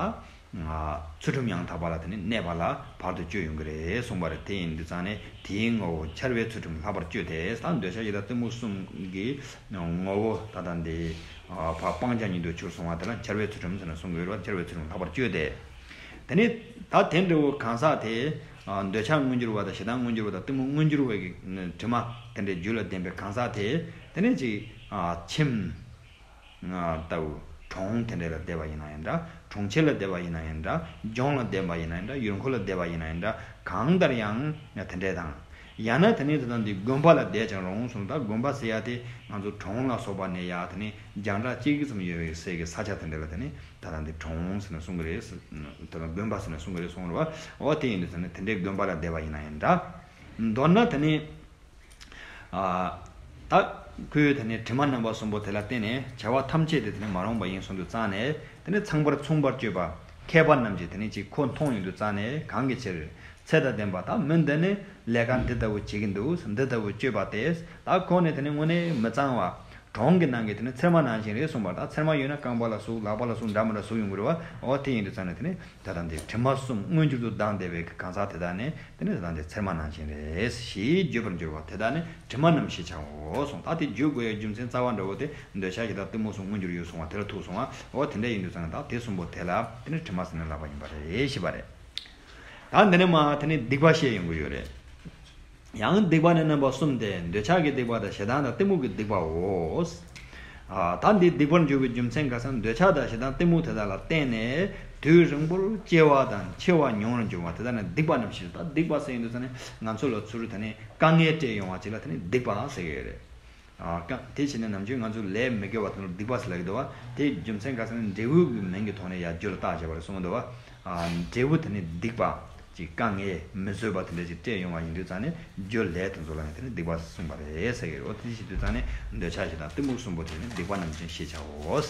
ཚུལ་ཁྲིམས་ཡང་དག་པ་ལ་དེ་ནི་གནས་པ་ལ་བར་དུ་གཅོད་ཡོང་གི་རེད་གསུངས་པ་རེད། དེ་ཡིན་དུས་ཙང་ནས་དེའི་ངོ་བོ་འཆར་བའི་ཚུལ་ཁྲིམས་ལྷག་པར་སྤྱོད་དེ། ད་འདོད་ཆགས་ཞེ་སྡང་གཏི་མུག་གསུམ་གྱི་ངོ་བོ་ད་ལྟ་འདི། ཕར་སྤང་བྱ་ཉིད་དུ་གྱུར་སོང་བ་དེ་ལ་འཆར་བའི་ཚུལ་ཁྲིམས་ཟེར་ནས་གསུང་གི་ཡོད་རེད་བ། འཆར་བའི་ཚུལ་ཁྲིམས་ལྷག་པར་སྤྱོད་དེ། དེ་ནས་ད་དེ་འདྲ་བོ་གང་ཟག་དེ། འདོད་ཆགས་མངོན་གྱུར་བ་དང་ཞེ་སྡང་མངོན་གྱུར་བ་དང་གཏི་མུག་མངོན་གྱུར་བའི་གི་དྲི་མ་དེ་འདྲའི་རྒྱུད་ལ་ལྡན་པའི་གང་ཟག་དེ། དེ་ནས་ཅིག་ཁྱིམ་ལྟ་བུ་གྲོང་དེ་འདྲ་ལ་བསྡད་པ་ཡིན་ན་ཡང་འདྲ། གྲོང་ཁྱེར་ལ་བསྡད་པ་ཡིན་ན་ཡང་འདྲ། ལྗོངས་ལ་བསྡད་པ་ཡིན་ན་ཡང་འདྲ། ཡུལ་འཁོར་ལ་བསྡད་པ་ཡིན་ན་ཡང་འདྲ། གང་ལྟར་ཡང་དེ་འདྲ་དང་། ཡང་ན་དེ་ནས་ད་ལྟ་འདི་དགོན་པ་ལ་བསྡད་ཀྱང་རུང་གསུངས། ད་དགོན་པ་ཟེར་ཡ་དེ་ང་ཚོ་གྲོང་ལ་སོགས་པ་ནས་ཡ་དེ་ནས་རྒྱང་གྲགས་གཅིག་གི་ཙམ་ཡོད་པའི་སའི་གི་ས་ཆ་དེ་འདྲ་ལ་དེ་ནས་ད་ལྟ་འདི་གྲོང་ཟེར་ནས་གསུང་གི་རེད། ད་ལྟ་དགོན་པ་ཟེར་ནས་གསུང་གི་རེད་གསུངས་རེད་བ། འོ་དེ་ཡིན་དུས་ད་ནི་དེ་འདྲའི་དགོན་པ་ལ་བསྡད་པ་ཡིན་ན་ཡང་འདྲ། མདོར་ན་དེ་ནས་ད་ཁོས་དེ་ནས་དྲི་མ་རྣམ་པ་གསུམ་པོ་དེ་ལ་བརྟེན་ནས་བྱ་བ་ཐམས་ཅད་དེ་དེ་ནས་མ་རུངས་པ་ཡིན་གསུངས་དུས་ཙང་ནས། དེ་ནས་ཚངས་པར་མཚུངས་པར་སྤྱོད་པ་མཁས་པ་རྣམས་ཀྱིས་དེ་ནས་ཅིག་ཁོ་མཐོང་ཡོང་དུས་ཙང་ནས་གང་གི་ཕྱིར། ཚེ་དང་ལྡན་པ་དག་མི་འདི་ནི་ལས་ཀ་འདི་ལྟ་བུ་བྱེད་ཀྱི་འདུག་འདི་ལྟ་བུ་སྤྱོད་པ་སྟེ། ད་ཁོ་ནི་དེ་ནི་དངོས་གནས་མི་གཙང་བ་ གྲོང་གི་ནང་གི་དེ་ནི་ཚེར་མ་ནང་བཞིན་རེད་གསུངས་པ་རེད། ད་ཚེར་མ་ཡོད་ན་རྐང་པ་ལ་ཟུག་ལག་པ་ལ་ཟུག་འདྲ་མི་འདྲ་ཟུག་ཡོང་གི་རེད་བ། འོ་དེ་ཡིན་དུས་ཙང་ནས་དེ་ནི་ད་ལྟ་འདི་དྲི་མ་གསུམ་མངོན་གྱུར་དུ་ལྡང་བསྡད་པའི་གི་གང་ཟག་དེ་དག་ནི་དེ་ནི་ད་ལྟ་འདི་ཚེར་མ་ནང་བཞིན་རེད་ཞེས་བརྗོད་པར་འགྱུར་བ་དེ་དག་ནི་དྲི་མ་རྣམས་ཞེས་བྱའོ་གསུངས། ད་དེ་བརྗོད་དགོས་ཡའི་རྒྱུ་མཚན་རྩ་བ་འདྲ་བོ་དེ་འདོད་ཆགས་ཞེ་སྡང་གཏི་མུག་གསུམ་མངོན་གྱུར་ཡོད་གསུངས་པ་དེ་ལ་ཐུག་སོང་བ། འོ་དེ་འདྲ་ཡིན་དུས་ཙང་ནས་ད་དེ་གསུམ་པོ་དེ་ལ་དེ་ནི་དྲི་མ་ཟེར་ནས་ལབ་པ་ཡིན་པ་རེད་ཞེས་པ་རེད། ད་འདི་ནས་མ་དེ་ནི་སྡིག་པ་བཤད་ཡོང་གི་ཡོད་རེད། ཡང་སྡིག་པ་ནི་རྣམ་པ་གསུམ་སྟེ། འདོད་ཆགས་ཀྱི་སྡིག་པ་དང་ཞེ་སྡང་དང་གཏི་མུག་གི་སྡིག་པའོ། ཨ། ད་འདི་སྡིག་པར་འགྱུར་བའི་རྒྱུ་མཚན་ག་ཟེར་ན། འདོད་ཆགས་དང་ཞེ་སྡང་གཏི་མུག་དེ་དག་ལ་བརྟེན་ནས་དུས་རིང་པོར་སྐྱེ་བ་དང་འཆི་བ་མྱོང་བར་འགྱུར་བ་དེ་དག་ནི་སྡིག་པ་རྣམས་ཞེས། ད་སྡིག་པ་ཟེར་ཡོང་དུས་ཙང་ནས་ང་ཚོ་ལ་ཚུར་དེ་ནི་དཀའ་ངལ་སྤྲད་ཡོང་བ་ཅིག་ལ་དེ་ནི་སྡིག་པ་ཟེར་གྱི་ཡོད་རེད། ཨ། དེ་བྱས་ནས་ནམ་རྒྱུན་ང་ཚོས་ལས་མི་དགེ་བ་དེ་ལ་སྡིག་པ་ཟེར་ལབ་ཀྱི་འདུག་བ། དེའི་རྒྱུ་མཚན་ག་ཟེར་ན་འབྲས་བུ་གི་མིང་གི་ཐོག་ནས་ཡར་རྒྱུ་ལ་བཏགས་བྱས་པ་རེད་གསུངས་འདུག་བ། ཨ། འབྲས་བུ་དེ་ནི་སྡིག་པ་ཅིག་དཀའ་ངལ་མི་བཟོད་པ་དེ་འདྲ་ཅིག་སྤྲད་ཡོང་བ་ཡིན་དུས་ཙང་ནས་རྒྱུ་ལས་དེ་ཚོ་ལ་ཡང་དེ་ནི་སྡིག་པ་གསུངས་པ་རེད་ཟེར་གྱི་རེད། འོ་དེ་བྱེད་དུས་ཙང་ནས་འདོད་ཆགས་ཞེ་སྡང་གཏི་མུག་གསུམ་པོ་དེ་ནི་སྡིག་པ་རྣམས་ཀྱང་ཞེས་བྱའོ།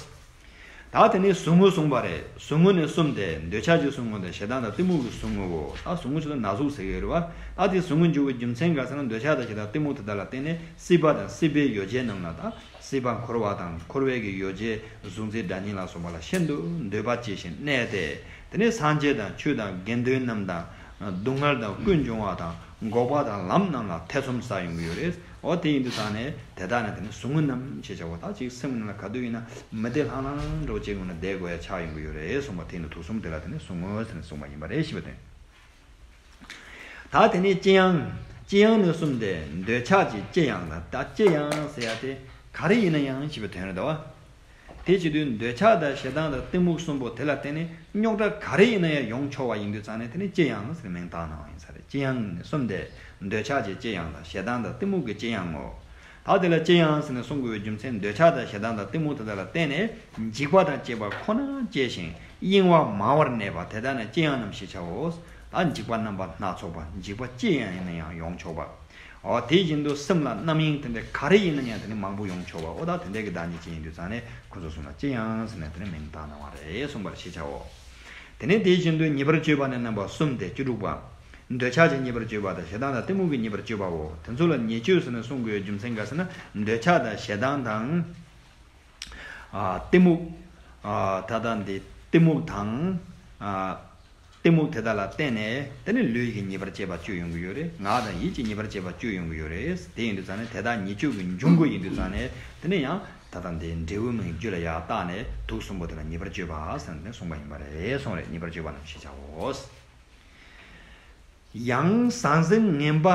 ད་དེ་ནས་ཟུག་རྔུ་གསུངས་པ་རེད། ཟུག་རྔུ་ནི་གསུམ་སྟེ། འདོད་ཆགས་ཀྱི་ཟུག་རྔུ་དང་ཞེ་སྡང་དང་གཏི་མུག་གི་ཟུག་རྔུའོ། ད་ཟུག་རྔུ་ཆུ་ལ་ན་ཟུག་ཟེར་གྱི་ཡོད་རེད་བ། ད་དེ་ཟུག་རྔུ་འགྱུར་བའི་རྒྱུ་མཚན་ག་ཟེར་ན། འདོད་ཆགས་དང་ཞེ་སྡང་གཏི་མུག་དེ་དག་ལ་བརྟེན་ནས་སྲིད་པ་དང་སྲིད་པའི་ཡོ་བྱད་རྣམས་ལ། ད་སྲིད་པ་འཁོར་བ་དང་འཁོར་བའི་གི་ཡོ་བྱད་གཟུགས་འཛིན་སྒྲ་བརྙན་ལ་སོགས་པ་ལ་ཤིན་ཏུ་འདོད་པ་སྐྱེས་ཤིང་གནས་ཏེ། དེ་ནས་སངས་རྒྱས་དང་ཆོས་དང་དགེ་འདུན་རྣམས་དང་། སྡུག་བསྔལ་དང་ཀུན་འབྱུང་བ་དང་འགོག་པ་དང་ལམ་རྣམས་ལ་ཐེ་ཚོམ་ཟ་ཡོང་གི་ཡོད་རེད། འོ་དེ་ཡིན་དུས་ཙང་ནས་དེ་དག་ནི་དེ་ནི་ཟུག་རྔུ་རྣམས་ཞེས་བྱའོ། ད་ཅིག་སེམས་ནང་ལ་ག་དུས་ཡིན་ན་མི་བདེ་ལྷང་ལྷང་འདྲ་བོ་ཅིག་ངང་ནས་བསྡད་དགོས་ཡ་ཆགས་ཡོང་གི་ཡོད་རེད་གསུངས་པ། དེ་ནི་དུག་གསུམ་དེ་ལ་དེ་ནི་ཟུག་རྔུ་ཟེར་ནས་གསུངས་པ་ཡིན་པ་རེད་ཞེས་པ་དེ། ད་དེ་ནས་ལྕི་ཡང་། ལྕི་ཡང་ནི་གསུམ་སྟེ། འདོད་ཆགས་ཀྱི་ལྕི་ཡང་དང་། ད་ལྕི་ཡང་ཟེར་ཡ་དེ་ག་རེ་ཡིན་ན་ཡང་ཞེས་པའི་དོན་རེད་དོ། དེ་བྱེད་དུས་འདོད་ཆགས་དང་ཞེ་སྡང་དང་གཏི་མུག་གསུམ་པོ་དེ་ལ་བརྟེན་ནས་རྙོག་དྲ་ག་རེ་ཡིན་ན་ཡང་ཡོང་ཆོག་པ་ཡིན་དུས་ཙང་ནས་དེ་ནི་ལྕི་ཡང་ཟེར་མིང་བཏགས་གནང་བ་ཡིན་ས་རེད། ལྕི་ཡང་ནི་གསུམ་སྟེ། འདོད་ཆགས་ཀྱི་ལྕི་ཡང་དང་ཞེ་སྡང་དང་གཏི་མུག་གི་ལྕི་ཡང་ངོ་། ད་དེ་ལ་ལྕི་ཡང་ཟེར་ནས་གསུང་དགོས་པའི་རྒྱུ་མཚན། འདོད་ཆགས་དང་ཞེ་སྡང་དང་གཏི་མུག་དེ་དག་ལ་བརྟེན་ནས་འཇིགས་པ་དང་བཅས་པ་ཁོ་ན་སྐྱེ་ཞིང་གཡེང་བ་མང་བར་གནས་པ་དེ་དག་ནི་ལྕི་ཡང་རྣམས་ཞེས་བྱའོ། ད་འཇིགས་པ་རྣམ་པ་སྣ་ཚོགས་པ། འཇིགས་པ་ཅི་ཡང་ཡིན་ན་ཡང་ཡོང་ཆོག་པ། འོ་དེ་བཞིན་དུ་སེམས་ལ་རྣམ་གཡེང་དེ་འདྲ་ག་རེ་ཡིན་ན་ཡང་དེ་ནི་མང་པོ་ཡོང་ཆོག་པ། འོ་ད་དེ་འདྲའི་གི་བདག་ཉིད་ཅན་ཡིན་དུས་ཙང་ནས་ཁོ་ཚོ་གསུམ་ལ་ལྕི་ཡང་ཟེར་ནས་དེ་ནི་མིང་བཏགས་གནང་བ་རེད་གསུངས་པར་ཤེས་བྱའོ། དེ་ནས་དེ་བཞིན་དུ་ཉེས་པར་སྤྱོད་པ་ནི་རྣམ་པ་གསུམ་སྟེ། བཅུ་དྲུག་པ། འདོད་ཆགས་ཀྱི་ཉེས་པར་སྤྱོད་པ་དང་ཞེ་སྡང་དང་གཏི་མུག་གི་ཉེས་པར་སྤྱོད་པའོ། དེ་ཚོ་ལ་ཉེས་སྤྱོད་ཟེར་ནས་གསུང་དགོས་རྒྱུ་མཚན་ག་ཟེར་ན། འདོད་ཆགས་དང་ཞེ་སྡང་དང་། ཨ། གཏི་མུག་ཨ། ད་ལྟ་འདི་གཏི་མུག་དང་། ཨ། གཏི་མུག་དེ་དག་ལ་བརྟེན་ནས་དེ་ནི་ལུས་ཀྱི་ཉེས་པར་སྤྱད་པ་སྤྱོད་ཡོང་གི་ཡོད་རེད། ངག་དང་ཡིད་ཀྱི་ཉེས་པར་སྤྱད་པ་སྤྱོད་ཡོང་གི་ཡོད་རེད། དེ་ཡིན་དུས་ཙང་ནས་དེ་དག་ཉེས་སྤྱོད་ཀྱི་འབྱུང་ཁུངས་ཡིན་དུས་ཙང་ནས་དེ་ནི་ཡང་ད་ལྟ་འདི་འབྲས་བུ་མིན་རྒྱུ་ལ་ཡར་བཏགས་ནས་དུག་གསུམ་པོ་དེ་ལ་ཉེས་པར་སྤྱོད་པ་ཟེར་ནས་གསུངས་པ་ཡིན་པ་རེད་གསུངས་རེད། ཉེས་པར་སྤྱོད་པ་རྣམས་ཞེས་བྱའོ། ཡང་ཟང་ཟིང་ངན་པ་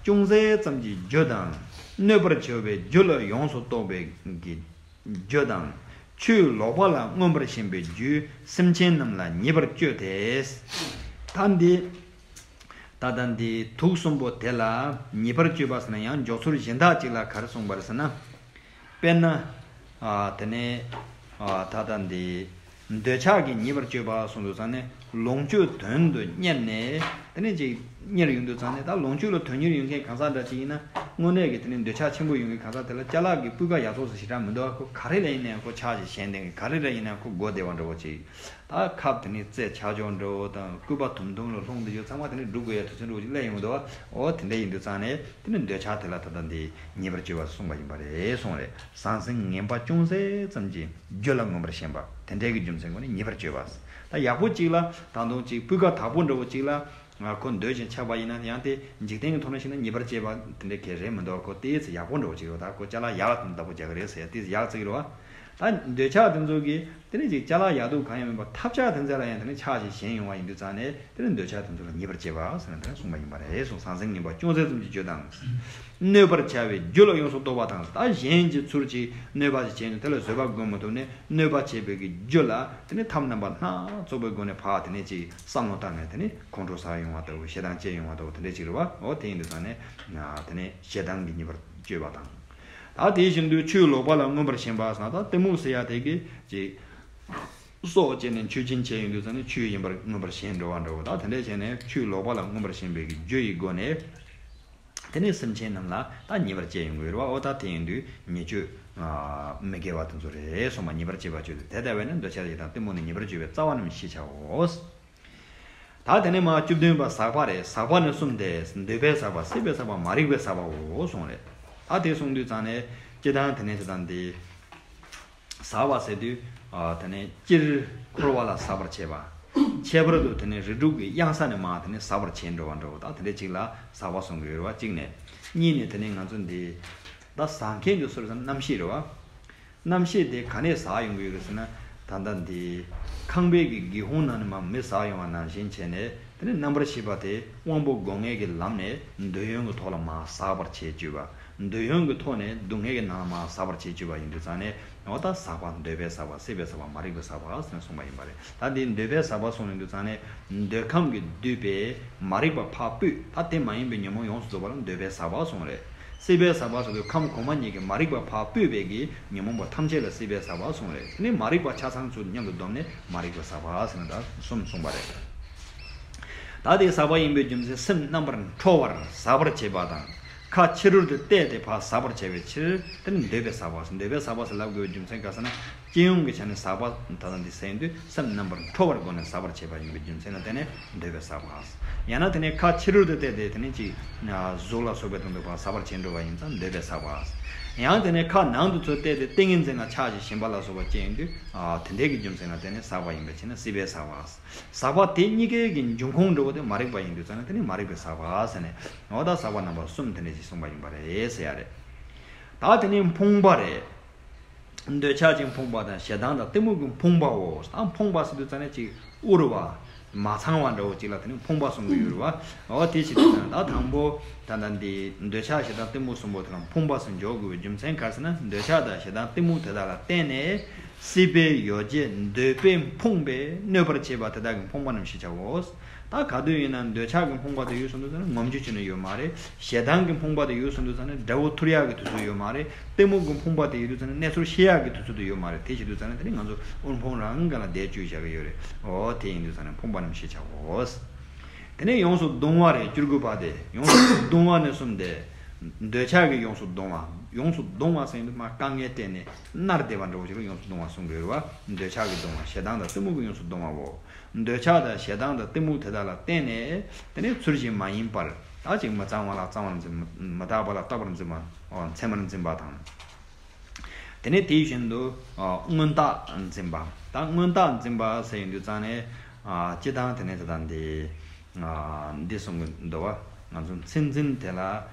ཅུང་ཟད་ཙམ་གྱི་རྒྱུ་དང་། གནོད་པར་བྱེད་པའི་རྒྱུ་ལ་ཡོངས་སུ་རྟོག་པའི་གི་རྒྱུ་དང་། ཆོས་ལོག་པ་ལ་མངོན་པར་ཞེན་པའི་རྒྱུས་སེམས་ཅན་རྣམས་ལ་ཉེས་པར་སྤྱོད་དེ། ད་འདི། ད་ལྟ་འདི་དུག་གསུམ་པོ་དེ་ལ་ཉེས་པར་སྤྱོད་པ་ཟེར་ན་ཡང་འཇོག་ཚུལ་གཞན་དག་ཅིག་ལ་ག་རེ་གསུངས་པ་རེད་ཟེར་ན། དཔེར་ན། ཨ། དེ་ནས། ཨ། ད་ལྟ་འདི། འདོད་ཆགས་ཀྱི་ཉེས་པར་སྤྱོད་པ་གསུངས་དུས་ཙང་ནས་ལོངས་སྤྱོད་དོན་དུ་གཉེར་ནས་དེ་ནས་ཅིག་གཉེར་ཡོང་དུས་ཙང་ནས། ད་ལོངས་སྤྱོད་ལ་དོན་གཉེར་ཡོང་མཁན་གང་ཟག་འདྲ་ཅིག་ཡིན་ན། དངོས་གནས་ཀྱི་དེ་ནས་འདོད་ཆགས་ཆེན་པོ་ཡོང་མཁན་གང་ཟག་དེ་ལ་ཅ་ལག་གི་སྤུས་ཀ་ཡག་ཐོག་ཙམ་ཞེ་དྲག་མི་འདུག་ག་ཁོ་ག་རེ་ལ་ཡིན་ནའང་ཁོ་ཆགས་ཞེན་ཞེན་ལྡན་གྱི། ག་རེ་ལ་ཡིན་ནའང་ཁོ་སྒོ་བདེ་བ་འདྲ་བོ་ཅིག་ད་ཁབ་དེ་ནས་རྩེ་ཆག་ཆོག་འདྲ་བོ་དང་། སྐུད་པ་དུམ་དུམ་ལ་ལྷུང་བསྡད་ཡོད་ཚང་མ་དེ་ནས་སྒྲུག་དགོས་ཡ་དུས་ཚོད་འདྲ་བོ་ཅིག་སླེབས་ཡོང་གི་འདུག་བ། འོ་དེ་འདྲ་ཡིན་དུས་ཙང་ནས་དེ་ནི་འདོད་ཆགས་དེ་ལ་ད་ལྟ་འདི་ཉེས་པར་སྤྱོད་པ་གསུངས་པ་ཡིན་པ་རེད་གསུངས་རེད། ཟང་ཟིང་ངན་པ་ཅུང་ཟད་ཙམ་གྱི་རྒྱུ་ལ་མངོན་པར་ཞེན་པ་དེ་འདྲའི་གི་རྒྱུ་མཚན་སྒོ་ནས་ཉེས་པར་སྤྱོད་པ། ད་ཡག་པོ་ཅིག་ལ་ད་དུང་ཅིག་སྤུས་ཀ་དག་པོ་འདྲ་བོ་ཅིག་ལ་ང་ཁོ་འདོད་ཅིང་ཆགས་པ་ཡིན་ན་ཡང་དེ་འཇིག་རྟེན་གྱི་ཐོག་ནས་བཤད་ན་ཉེས་པར་སྤྱོད་པ་དེ་འདྲ་གལ་རེད་མི་འདུག་ཁོ་དེའི་ཚེ་ཡག་པོ་འདྲ་བོ་ཅིག་ཡོད། ད་ཁོ་ཅ་ལག་ཡག་ལ་དང་བདག་པོ་རྒྱག་གི་རེད་ཟེར་ཡ་དེ་ཚེ་ཡག་ཅིག་རེད་བ། ད་འདོད་ཆགས་དེ་ཚོ་གིས་དེ་ནི་ཅིག་ཅ་ལག་ཡག་སྡུག་གང་ཡང་མིན་པར་ཐབས་ཆག་དེ་ཚོ་ལ་ཡང་དེ་ནི་ཆགས་ཞེན་ཞེན་ཡོང་བ་ཡིན་དུས་ཙང་ནས་དེ་ནི་འདོད་ཆགས་དེ་ཚོ་ལ་ཉེས་པར་སྤྱོད་པ་ཟེར་ནས་དེ་ནི་གསུངས་པ་ཡིན་པ་རེད་གསུངས། ཟང་ཟིང་ངན་པ་ཅུང་ཟད་ཙམ་གྱི་རྒྱུ་དང་། གནོད་པར་བྱ་བའི་རྒྱུ་ལ་ཡོངས་སུ་རྟོག་པ་དང་། ད་གཞན་གྱིས་ཚུར་ཅིག་གནོད་པ་ཞིག་བྱས་ནས་དེ་ལ་བཟོད་པ་སྒོམ་མི་ཐུབ་ནས་གནོད་པ་བྱེད་པའི་གི་རྒྱུ་ལ་དེ་ནི་ཐབས་རྣམ་པ་སྣ་ཚོགས་པའི་སྒོ་ནས་ཕར་དེ་ནི་ཅིག་བསམ་བློ་བཏང་ནས་དེ་ནི་ཁོང་ཁྲོ་ཟ་ཡོང་བ་ལྟ་བུ། ཞེ་སྡང་སྐྱེ་ཡོང་བ་ལྟ་བུ་དེ་འདྲ་ཅིག་རེད་བ། འོ་དེ་ཡིན་དུས་ཙང་ནས་དེ་ནི་ཞེ་སྡང་གི་ཉེས་པར་སྤྱོད་པ་དང་། ད་དེ་བཞིན་དུ་ཆོས་ལོག་པ་ལ་མངོན་པར་ཞེན་པ་ཟེར་ན། ད་གཏི་མུག་ཟེར་ཡ་དེ་གི་ཅིག་སྲོག་བཅད་ནས་མཆོད་སྦྱིན་བྱས་ཡོང་དུས་ཙང་ནས་ཆོས་ཡིན་པར་མངོན་པར་ཞེན་འགྲོ་བ་འདྲ་བོ། ད་དེ་འདྲ་བྱས་ནས་ཆོས་ལོག་པ་ལ་མངོན་པར་ཞེན་པའི་གི་རྒྱུ་ཡི་སྒོ་ནས་དེ་ནས་སེམས་ཅན་རྣམས་ལ་ད་ཉེས་པར་སྤྱད་ཡོང་གི་ཡོད་རེད་བ། འོ་ད་དེ་ཡིན་དུས་ཉེས་སྤྱོད་མི་དགེ་བ་དེ་ཚོ་རེད་གསུངས་པ། ཉེས་པར་སྤྱད་པ་སྤྱོད་དེ། དེ་ལྟ་བས་ན་འདོད་ཆགས་ཞེ་སྡང་གཏི་མུག་ནི་ཉེས་པར་སྤྱོད་པའི་རྩ་བ་རྣམས་ཞེས་བྱའོ། ད་དེ་ནས་མ་བཅུ་བདུན་པ་ཟག་པ་རེད། ཟག་པ་ནི་གསུམ་སྟེ། འདོད་པའི་ཟག་པ། སྲེད་པའི་ཟག་པ། མ་རིག་པའི་ཟག་པའོ་གསུངས་རེད། ད་དེ་གསུངས་དུས་ཙང་ནས་ སྤྱིར་བཏང་དེ་ནས་དེ་དང་དེ། ཟག་པ་ཟེར་དུས། ཨ། དེ་ནས་སྤྱིར་འཁོར་བ་ལ་ཟག་པར་བྱེད་པ། ཁྱད་པར་དུ་དེ་ནས་རིགས་དྲུག་གི་གཡང་ས་ནས་མར་དེ་ནས་ཟག་པར་བྱེད་འགྲོ་བ་འདྲ་བོ་དང་དེ་འདྲ་ཅིག་ལ་ཟག་པ་གསུང་གི་ཡོད་རེད་བ། གཅིག་ནས། གཉིས་ནས་དེ་ནས་ང་ཚོ་འདི། ད་ཟག་མཁན་དེ་སུ་རེད་ཟེར་ན་རྣམ་ཤེས་རེད་བ། རྣམ་ཤེས་དེ་ག་ནས་ཟག་ཡོང་གི་ཡོད་རེད་ཟེར་ན། ད་ལྟ་འདི་ཁང་པའི་གི་སྒེའུ་ཁུང་ནང་ནས་མར་མེ་ཟག་ཡོང་བ་ནང་བཞིན་བྱས་ནས། དེ་ནས་རྣམ་པར་ཤེས་པ་དེ་དབང་པོ་སྒོ་ལྔའི་གི་ལམ་ནས་འདོད་ཡོན་གྱི་ཐོག་ལ་མར་ཟག་པར་བྱེད་བཅུག་པ། འདོད་ཡོན་གྱི་ཐོག་ནས་སྡུག་བསྔལ་གྱི་ནང་ལ་མར་ཟག་པར་བྱེད་བཅུག་པ་ཡིན་དུས་ཙང་ནས། འོ་ད་ཟག་པ། འདོད་པའི་ཟག་པ། སྲེད་པའི་ཟག་པ། མ་རིག་པའི་ཟག་པ་ཟེར་ནས་གསུངས་པ་ཡིན་པ་རེད། ད་འདི་འདོད་པའི་ཟག་པ་གསུངས་ཡོང་དུས་ཙང་ནས། འདོད་ཁམས་ཀྱིས་བསྡུས་པའི་མ་རིག་པ་ཕར་སྤུས། ད་དེ་མ་ཡིན་པའི་ཉོན་མོངས་ཡོངས་སུ་རྫོགས་པ་ལ་འདོད་པའི་ཟག་པ་གསུངས་རེད། སྲེད་པའི་ཟག་པ་ཟེར་དུས་ཁམས་གོང་མ་གཉིས་ཀྱི་མ་རིག་པ་ཕར་སྤུས་པའི་གི་ཉོན་མོངས་པ་ཐམས་ཅད་ལ་སྲེད་པའི་ཟག་པ་གསུངས་རེད། དེ་ནས་མ་རིག་པ་ཆ་ཚང་ཚུར་མཉམ་དུ་བསྡོམས་ནས་མ་རིག་པའི་ཟག་པ་ཟེར་ནས་ད་གསུམ་གསུངས་པ་རེད། ད་དེ་ཟག་པ་ཡིན་པའི་རྒྱུ་མཚན་སེམས་རྣམ་པར་འཕྲོ་བར་ཟག་པར་བྱེད་པ་དང་། ཁ་ཕྱི་རོལ་དུ་བལྟས་ཏེ་ཕར་ཟག་པར་བྱ་བའི་ཕྱིར། དེ་ནི་འདོད་པའི་ཟག་པ། འདོད་པའི་ཟག་པ་ཟེར་ལབ་དགོས་པའི་རྒྱུ་མཚན་ག་ཟེར་ན། སྤྱི་ཡོངས་ཀྱི་ཆ་ནས་ཟག་པ་ད་ལྟ་འདི་ཟེར་ཡོང་དུས་སེམས་རྣམ་པར་འཕྲོ་བར་སྒོ་ནས་ཟག་པར་བྱེད་པ་ཡིན་པའི་རྒྱུ་མཚན་ལ་བརྟེན་ནས་འདོད་པའི་ཟག་པ། ཡང་ན་དེ་ནས་ཁ་ཕྱི་རོལ་དུ་བལྟས་ཏེ་དེ་ནས་ཅིག་གཟུགས་ལ་སོགས་པའི་དོན་དུ་ཕར་ཟག་པར་བྱེད་འགྲོ་བ་ཡིན་ཙང་འདོད་པའི་ཟག་པ། ཡང་དེ་ནས་ཁ་ནང་དུ་ཚུར་བལྟས་ཏེ་ཏིང་ངེ་འཛིན་ལ་ཆགས་ཞེན་པ་ལ་སོགས་པ་སྐྱེ་ཡོང་དུས། ཨ། དེ་འདྲའི་གི་རྒྱུ་མཚན་ལ་བརྟེན་ནས་ཟག་པ་ཡིན་པའི་ཕྱིར་ན་སྲིད་པའི་ཟག་པ། ཟག་པ་དེ་གཉིས་ཀའི་གི་འབྱུང་ཁུངས་འདྲ་བོ་དེ་མ་རིག་པ་ཡིན་དུས་ཙང་ནས་དེ་ནི་མ་རིག་པའི་ཟག་པ་ཟེར་ནས། འོ་ད་ཟག་པ་རྣམ་པ་གསུམ་དེ་འདྲ་ཞིག་གསུངས་པ་ཡིན་པ་རེད་ཟེར་ཡ་རེད། ད་དེ་ནི་ཕོངས་པ་རེད། འདོད་ཆགས་ཀྱི་ཕོངས་པ་དང་ཞེ་སྡང་དང་གཏི་མུག་གི་ཕོངས་པའོ། ད་ཕོངས་པ་ཟེར་དུས་ཙང་ནས་ཅིག་དབུལ་བ། མ་ཚང་བ་འདྲ་བོ་ཅིག་ལ་དེ་ནི་ཕོངས་པ་གསུང་གི་ཡོད་རེད་བ། འོ་དེ་ཞིག་དུས་ཙང་ནས་ད་དང་པོ། ད་ལྟ་འདི་འདོད་ཆགས་ཞེ་སྡང་གཏི་མུག་གསུམ་པོ་དེ་ལ་ཕོངས་པ་ཟེར་འཇོག་དགོས་པའི་རྒྱུ་མཚན་ག་རེ་ཟེར་ན། འདོད་ཆགས་དང་ཞེ་སྡང་གཏི་མུག་དེ་དག་ལ་བརྟེན་ནས་སྲིད་པའི་ཡོ་བྱད་འདོད་པས་ཕོངས་པས་གནོད་པར་བྱེད་པ་དེ་དག་གི་ཕོངས་པ་རྣམས་ཞེས་བྱའོ། ད་ག་དུས་ཡིན་ན་འདོད་ཆགས་ཀྱི་ཕོངས་པ་དེ་ཡོད་སོང་དུས་ཙང་ནས་ངོམ་རྒྱུ་ཅིག་ནི་ཡོད་མ་རེད། ཞེ་སྡང་གི་ཕོངས་པ་དེ་ཡོད་སོང་དུས་ཙང་ནས་དགྲ་བོ་ཐུར་ཡག་གི་དུས་ཚོད་ཡོད་མ་རེད། གཏི་མུག་གི་ཕོངས་པ་དེ་ཡོད་དུས་ཙང་ནས་གནས་ཚུལ་ཤེས་ཡག་གི་དུས་ཚོད་དེ་ཡོད་མ་རེད། དེ་བྱེད་དུས་ཙང་ནས་དེ་ནི་ང་ཚོ་དབུལ་ཕོངས་རང་ག་ལ་བསྡད་བཅུག་བཞག་གི་ཡོད་རེད། འོ་དེ་ཡིན་དུས་ཙང་ནས་ཕོངས་པ་རྣམས་ཞེས་བྱའོ། དེ་ནས་ཡོངས་སུ་གདུང་བ་རེད། བཅུ་དགུ་པ་དེ་ཡོངས་སུ་གདུང་བ་ནས་གསུམ་དེ། འདོད་ཆགས་ཀྱིས་ཡོངས་སུ་གདུང་བ། ཡོངས་སུ་གདུང་བ་ཟེར་དུས་མར་དཀའ་ངལ་སྤྲད་ནས་མནར་བསྡད་པ་འདྲ་བོ་ཞིག་ལ་ཡོངས་སུ་གདུང་བ་གསུང་གི་ཡོད་རེད་བ། འདོད་ཆགས་ཀྱིས་གདུང་བ། ཞེ་སྡང་དང་གཏི་མུག་གིས་ཡོངས་སུ་གདུང་བའོ། འདོད་ཆགས་དང་ཞེ་སྡང་དང་གཏི་མུག་དེ་དག་ལ་བརྟེན་ནས་དེ་ནས་ཚུལ་བཞིན་མ་ཡིན་པར། ད་ཅིག་མི་གཙང་བ་ལ་གཙང་བར་འཛིན། མི་རྟག་པ་ལ་རྟག་པར་འཛིན་པ། འོ་མཚན་མར་འཛིན་པ་དང་། དེ་ནས་དེ་བཞིན་དུ་ཨ་མངོན་རྟགས་འཛིན་པ། ད་མངོན་རྟགས་འཛིན་པ་ཟེར་ཡོང་དུས་ཙང་ནས། ཨ་སྤྱིར་བཏང་དེ་ནས་དེ་དང་འདི། ཨ་འདི་གསུང་གི་འདུག་བ། ང་ཚོ་མཚན་འཛིན་དེ་ལ།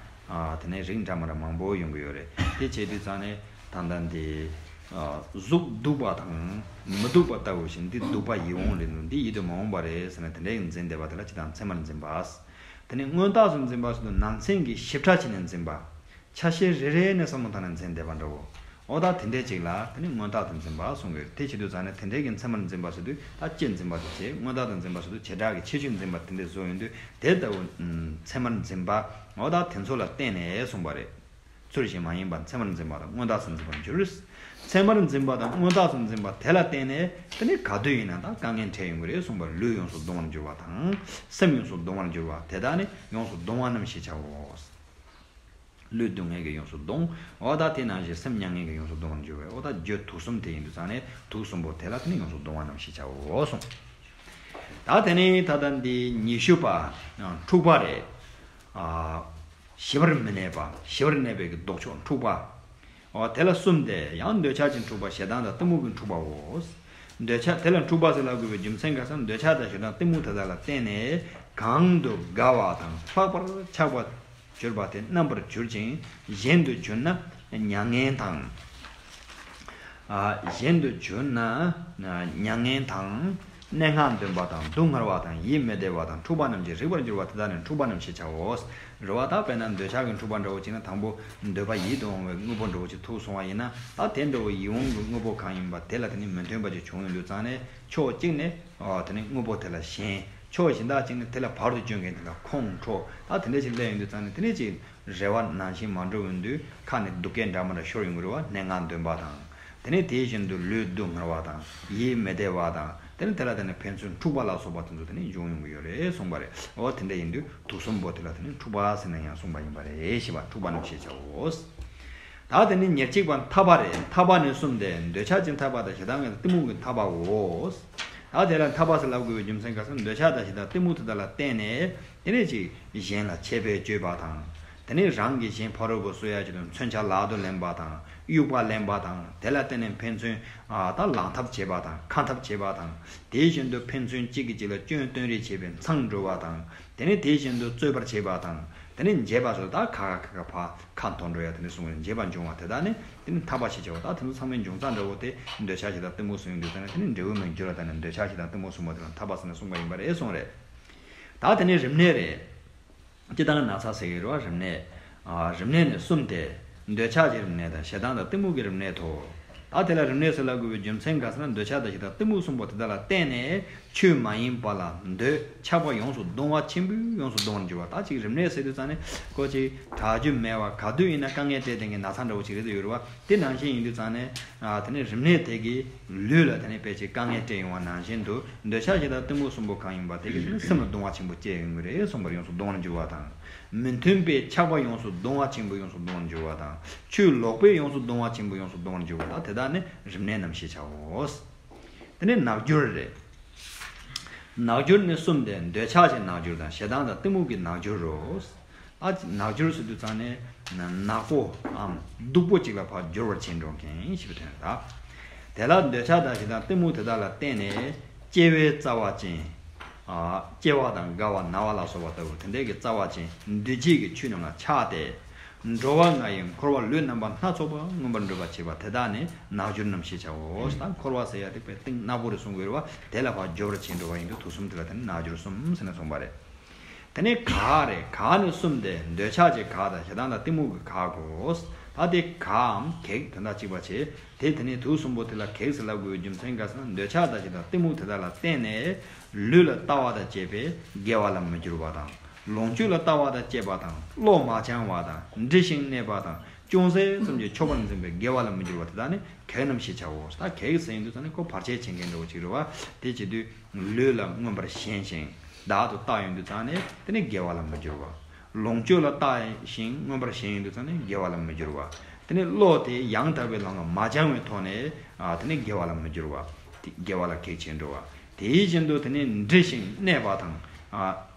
ཨ་དེ་ནས་རིགས་འདྲ་མི་འདྲ་མང་པོ་ཡོང་གི་ཡོད་རེད། དེ་བྱེད་དུས་ཙང་ནས་ད་ལྟ་འདི། ཨ་གཟུགས་སྡུག་པ་དང་མི་སྡུག་པ་ལྟ་བུ་ཞིག་འདི་སྡུག་པ་ཡིད་འོང་རེད་འདུག་འདི་ཡིད་དུ་མི་འོང་བ་རེད་ཟེར་ནས་དེ་འདྲའི་འཛིན་བསྡད་པ་དེ་ལ་སྤྱིར་བཏང་མཚན་མར་འཛིན་པ། དེ་ནས་མངོན་རྟགས་སུ་འཛིན་པ་ཟེར་དུས་ནང་ཚན་གྱི་ཞིབ་ཕྲ་བྱས་ནས་འཛིན་པ། ཆ་ཤས་རེ་རེ་ནས་བསམ་བློ་བཏང་ནས་འཛིན་བསྡད་པ་འདྲ་བོ། འོ་ད་དེ་འདྲས་ཅིག་ལ་དེ་ནི་མངོན་རྟགས་སུ་འཛིན་པ་གསུང་གི་ཡོད། དེ་བྱེད་དུས་ཙང་ནས་དེ་འདྲས་ཀྱི་མཚན་མར་འཛིན་པ་ཟེར་དུས་ད་སྤྱི་འཛིན་པ་དེ་བྱས། མངོན་རྟགས་སུ་འཛིན་པ་ཟེར་དུས་བྱེ་བྲག་གི་ཁྱད་ཆོས་འཛིན་པ་དེ་འདྲས་བཟོ་ཡོང་དུས་དེ་ལྟ་བུ་མཚན་མར་འཛིན་པ། འོ་ད་དེ་ཚོ་ལ་བརྟེན་ནས་གསུངས་པ་རེད། ཚུལ་བཞིན་མ་ཡིན་པར་མཚན་མར་འཛིན་པ་དང་མངོན་རྟགས་སུ་འཛིན་པར་འགྱུར། མཚན་མར་འཛིན་པ་དང་མངོན་རྟགས་སུ་འཛིན་པ་དེ་ལ་བརྟེན་ནས་དེ་ནི་ག་དུས་ཡིན་ན་ད་དཀའ་ངལ་འཕྲད་ཡོང་གི་རེད་གསུངས་པ། ལུས་ཡོངས་སུ་གདུང་བར་འགྱུར་བ་དང་། སེམས་ཡོངས་སུ་གདུང་བར་འགྱུར་བ་དེ་དག་ནི་ཡོངས་སུ་གདུང་བ་རྣམས་ཞེས་བྱའོ། ལུས་སྡུག་བསྔལ་གྱིས་ཡོངས་སུ་གདུང་། འོ་ད་དེ་ནང་བཞིན་སེམས་མྱ་ངན་གྱིས་ཡོངས་སུ་གདུང་བར་འགྱུར་བས། འོ་ད་རྒྱུ་དུག་གསུམ་དེ་ཡིན་དུས་ཙང་ནས་དུག་གསུམ་པོ་དེ་ལ་དེ་ནི་ཡོངས་སུ་གདུང་བ་རྣམས་ཞེས་བྱའོ་གསུངས། ད་དེ་ནས་ད་ལྟ་འདི་ཉི་ཤུ་པ། འཁྲུག་པ་རེད། ཨ། ཞི་བར་མི་གནས་པ། ཞི་བར་གནས་པའི་གི་ལྡོག་ཕྱོགས་འཁྲུག་པ། འོ་དེ་ལ་གསུམ་སྟེ། ཡང་འདོད་ཆགས་ཀྱི་འཁྲུག་པ། ཞེ་སྡང་དང་གཏི་མུག་གི་འཁྲུག་པའོ། འདོད་ཆགས་དེ་ལ་འཁྲུག་པ་ཟེར་ལབ་དགོས་པའི་རྒྱུ་མཚན་ག་ཟེར་ན། འདོད་ཆགས་དང་ཞེ་སྡང་གཏི་མུག་དེ་དག་ལ་བརྟེན་ནས་གང་དུ་དགའ་བ་དང་ལྷག་པར་ཆགས་པར་གྱུར་པ་དེ་རྣམ་པར་གྱུར་ཅིང་གཞན་དུ་གྱུར་ན་མྱ་ངན་དང་། ཨ། གཞན་དུ་གྱུར་ན་མྱ་ངན་དང་། གནས་ལྔ་འདོན་པ་དང་། སྡུག་བསྔལ་བ་དང་། ཡིད་མི་བདེ་བ་དང་། འཁྲུག་པ་རྣམས་ཀྱིས་རིག་པར་འགྱུར་བ་དེ་དག་ནི་འཁྲུག་པ་རྣམས་ཞེས་བྱའོ། རེད་བ། ད་དཔེར་ན་འདོད་ཆགས་ཀྱི་འཁྲུག་པ་འདྲ་བོ་ཅིག་ན་དང་པོ་འདོད་པ་ཡིད་དུ་འོང་བའི་དངོས་པོ་འདྲ་བོ་ཅིག་ཐུག་སོང་བ་ཡིན་ན། ད་དེ་འདྲ་བོ་ཡིད་འོང་གི་དངོས་པོ་གང་ཡིན་པ་དེ་ལ་དེ་ནི་མི་མཐུན་པ་ཅིག་བྱུང་ཡོང་དུས་ཙང་ནས་ཕྱོགས་གཅིག་ནས། ཨོ། དེ་ནི་དངོས་པོ་དེ་ལ་ཞེན། ཕྱོགས་གཞན་དག་ཅིག་ནི་དེ་ལ་བར་དུ་གཅོད་མཁན་དེ་ལ་ཁོང་ཁྲོ། ད་དེ་འདྲ་ཞིག་སླེབས་ཡོང་དུས་ཙང་ནས་དེ་ནི་ཅིག་རེ་བ་ནང་བཞིན་མ་འགྲུབ་ཡོང་དུས་ཁ་ནས་སྡུག་སྐད་འདྲ་མི་འདྲ་ཤོར་ཡོང་གི་རེད་བ། གནས་ལྔ་འདོན་པ་དང་། དེ་ནས་དེ་བཞིན་དུ་ལུས་སྡུག་བསྔལ་བ་དང་། ཡིད་མི་བདེ་བ་དང་། དེ་ནས་དེ་ལ་དེ་ནས་ཕན་ཚུན་འཁྲུག་པ་ལ་སོགས་པ་དེ་ཚོ་དེ་ནས་འབྱུང་ཡོང་གི་ཡོད་རེད་གསུངས་པ་རེད། འོ་དེ་འདྲ་ཡིན་དུས་དུག་གསུམ་པོ་དེ་ལ་དེ་ནས་འཁྲུག་པ་ཟེར་ནས་ཡང་གསུངས་པ་ཡིན་པ་རེད་ཞེས་པ། འཁྲུག་པ་རྣམས་ཞེས་བྱའོ། ད་དེ་ནས་ཉེར་གཅིག་པ་འཐག་པ་རེད། འཐག་པ་ནི་གསུམ་སྟེ། འདོད་ཆགས་ཀྱི་འཐག་པ་དང་། ཞེ་སྡང་གི་གཏི་མུག་གི་འཐག་པའོ། ད་དེ་ལ་འཐག་པ་ཟེར་ལབ་དགོས་པའི་རྒྱུ་མཚན་ག་ཟེར་ན། འདོད་ཆགས་དང་ཞེ་སྡང་གཏི་མུག་དེ་དག་ལ་བརྟེན་ནས་དེ་ནས་ཅིག་གཞན་ལ་ཆད་པས་གཅོད་པ་དང་། དེ་ནས་རང་གི་གཞན་ཕ་རོལ་པོ་གསོ་ཡ་ཆེད་དུ་མཚོན་ཆ་ལག་ཏུ་ལེན་པ་དང་། དབྱུག་པ་ལེན་པ་དང་། དེ་ལ་བརྟེན་ནས་ཕན་ཚུན་ཨ་ད་ལང་ཐབས་བྱེད་པ་དང་། ཁ་འཐབ་བྱེད་པ་དང་། དེ་བཞིན་དུ་ཕན་ཚུན་གཅིག་གིས་གཅིག་ལ་སྐྱོན་སྟོན་རེས་བྱེད་པའི་མཚང་འབྲུ་བ་དང་། དེ་ནས་དེ་བཞིན་དུ་རྩོད་པར་བྱེད་པ་དང་། དེ་ནས་འབྱེད་པ་སོགས་ད་ཁ་ཁ་ཁ་ཁ་ཕ་ཁ་འཐོར་འགྲོ་ཡ་དེ་ནས་གསུངས་པའི་འབྱེད་པ་འབྱུང་བ་དེ་དག་ནི་དེ་ནི་འཐབ་པ་ཞེས་བྱ་བ། ད་དེ་ཚོ་ཚང་མའི་འབྱུང་རྩ་འདྲ་བོ་དེ་འདོད་ཆགས་ཞེ་སྡང་གཏི་མུག་གསུམ་ཡིན་དུས་ཙང་ནས་དེ་ནི་འབྲས་བུ་མི་འགྱུར་བ་དང་ནི་འདོད་ཆགས་ཞེ་སྡང་གཏི་མུག་གསུམ་པོ་དེ་ལ་འཐབ་པ་ཟེར་ནས་གསུངས་པ་ཡིན་པ་རེད་གསུངས་རེད། ད་དེ་ནས་རིམས་ནད་རེད། སྤྱིར་བཏང་ན་ཚ་ཟེར་གྱི་རེད་བ། རིམས་ནད། ཨ་རིམས་ནད་ནི་གསུམ་སྟེ། འདོད་ཆགས་ཀྱི་རིམས་ནད་དང་། ཞེ་སྡང་དང་གཏི་མུག་གི་རིམས་ནད་དོ། ད་དེ་ལ་རིམས་ནད་ཟེར་ལབ་དགོས་པའི་རྒྱུ་མཚན་ག་ཟེར་ན། འདོད་ཆགས་དང་ཞེ་སྡང་གཏི་མུག་གསུམ་པོ་དེ་དག་ལ་བརྟེན་ནས་ཆོས་མ་ཡིན་པ་ལ་འདོད་ཆགས་པ་ཡོངས་སུ་གདུང་བ་ཆེན་པོས་ཡོངས་སུ་གདུང་བར་འགྱུར་བ། ད་ཅིག་རིམས་ནད་ཟེར་དུས་ཙང་ནས་ཁོ་ཅིག་དྲག་རྒྱུ་མེད་པ། ག་དུས་ཡིན་ན་དཀའ་ངལ་སྤྲད་བསྡད་མཁན་ན་ཚ་འདྲ་བོ་ཅིག་རེད་དུ་ཡོད་རེད་བ། དེ་ནང་བཞིན་ཡིན་དུས་ཙང་ནས་ཨ་དེ་ནས་རིམས་ནད་དེ་གིས་ལུས་ལ་དེ་ནས་དཔེ་ཅིག་དཀའ་ངལ་སྤྲད་ཡོང་བ་ནང་བཞིན་དུ། འདོད་ཆགས་ཞེ་སྡང་གཏི་མུག་གསུམ་པོ་གང་ཡིན་པ་དེ་གིས་དེ་ནས་སེམས་ལ་གདུང་བ་ཆེན་པོ་སྐྱེ་ཡོང་གི་རེད་གསུངས་པར་ཡོངས་སུ་གདུང་བར་འགྱུར་བ་དང་། མི་མཐུན་པའི་ཆགས་པ་ཡོངས་སུ་གདུང་བ་ཆེན་པོས་ཡོངས་སུ་གདུང་བར་འགྱུར་བ་དང་། ཆོས་ལོག་པས་ཡོངས་སུ་གདུང་བ་ཆེན་པོས་ཡོངས་སུ་གདུང་བར་འགྱུར་བ་དང་། དེ་དག་ནི་རིམས་ནད་རྣམས་ཞེས་བྱའོ། དེ་ནས་ནག་འགྱུར་རེད། ནག་འགྱུར་ནི་གསུམ་སྟེ། འདོད་ཆགས་ཀྱི་ནག་འགྱུར་དང་། ཞེ་སྡང་དང་གཏི་མུག་གི་ནག་འགྱུར་རོ། ཨ་ནག་འགྱུར་ཟེར་དུས་ཙང་ནས་ནག་པོའམ་སྡུག་པོ་ཅིག་ལ་ཕར་འགྱུར་བར་བྱེད་འགྲོ་མཁན་ཞེས་པའི་དོན་རེད་ད། དེ་ལ་འདོད་ཆགས་དང་ཞེ་སྡང་གཏི་མུག་དེ་དག་ལ་བརྟེན་ནས་སྐྱེ་བའི་རྩ་བ་ཅན། ཨ་སྐྱེ་བ་དང་རྒ་བ་ན་བ་ལ་སོགས་པ་ལྟ་བུ་དེ་འདྲའི་གི་རྩ་བ་ཅན་འདུས་བྱས་ཀྱི་ཆོས་རྣམས་ལ་ཆགས་ཏེ། འགྲོ་བ་ལྔ་ཡི་འཁོར་བ་ལུས་རྣམ་པ་སྣ་ཚོགས་པ་མངོན་པར་འགྲུབ་པར་བྱེད་པ་དེ་དག་ནི་ནག་འགྱུར་རྣམས་ཞེས་བྱའོ། ད་འཁོར་བ་ཟེར་ཡ་དེ་དཔེ་གཏིང་ནག་པོ་རེད་གསུང་གི་རེད་བ། དེ་ལ་ཕར་འགྱུར་བར་བྱེད་འགྲོ་བ་ཡིན་དུས་དུག་གསུམ་དེ་ལ་དེ་ནི་ནག་འགྱུར་གསུམ་ཟེར་ནས་གསུངས་པ་རེད། དེ་ནས་གག་རེད། གག་ནི་གསུམ་སྟེ། འདོད་ཆགས་ཀྱི་གག་དང་། ཞེ་སྡང་དང་གཏི་མུག་གི་གག་གོ། ད་དེ་གག་གམ་གེགས་དོན་དག་གཅིག་པ་བྱེད་དེ། དེ་ནས་དུག་གསུམ་པོ་དེ་ལ་གེགས་ཟེར་ལབ་དགོས་པའི་རྒྱུ་མཚན་ག་ཟེར་ན། འདོད་ཆགས་དང་ཞེ་སྡང་གཏི་མུག་དེ་དག་ལ་བརྟེན་ནས་ལུས་ལ་ལྟ་བ་དང་བཅས་པས་དགེ་བ་ལ་མི་འགྱུར་བ་དང་། ལོངས་སྤྱོད་ལ་ལྟ་བ་དང་བཅས་པ་དང་། བློ་མ་བྱང་བ་དང་། འདྲི་ཞིང་གནས་པ་དང་། ཅུང་ཟད་ཙམ་གྱིས་ཆོག་པར་འཛིན་པའི་དགེ་བ་ལ་མི་འགྱུར་བ་དེ་དག་ནི་གེགས་རྣམས་ཞེས་བྱའོ། ད་གེགས་ཟེར་ཡོང་དུས་ཙང་ནི་ཁོ་བར་ཆད་བྱེད་མཁན་འདྲ་བོ་ཅིག་རེད་བ། དེ་བྱེད་དུས་ལུས་ལ་མངོན་པར་ཞེན་ཞིང་བདག་ཏུ་བཏགས་ཡོང་དུས་ཙང་ནས་དེ་ནི་དགེ་བ་ལ་མི་འགྱུར་བ། ལོངས་སྤྱོད་ལ་བལྟ་ཞིང་མངོན་པར་ཞེན་ཡོང་དུས་ཙང་ནས་དགེ་བ་ལ་མི་འགྱུར་བ། དེ་ནི་བློ་དེ་ཡང་དག་པའི་ལམ་ལ་མ་བྱང་བའི་ཐོག་ནས་ཨ་དེ་ནི་དགེ་བ་ལ་མི་འགྱུར་བ། དེ་དགེ་བ་ལ་གེགས་བྱེད་འགྲོ་བ། དེ་བཞིན་དུ་དེ་ནི་འདྲི་ཞིང་གནས་པ་དང་། ཨ་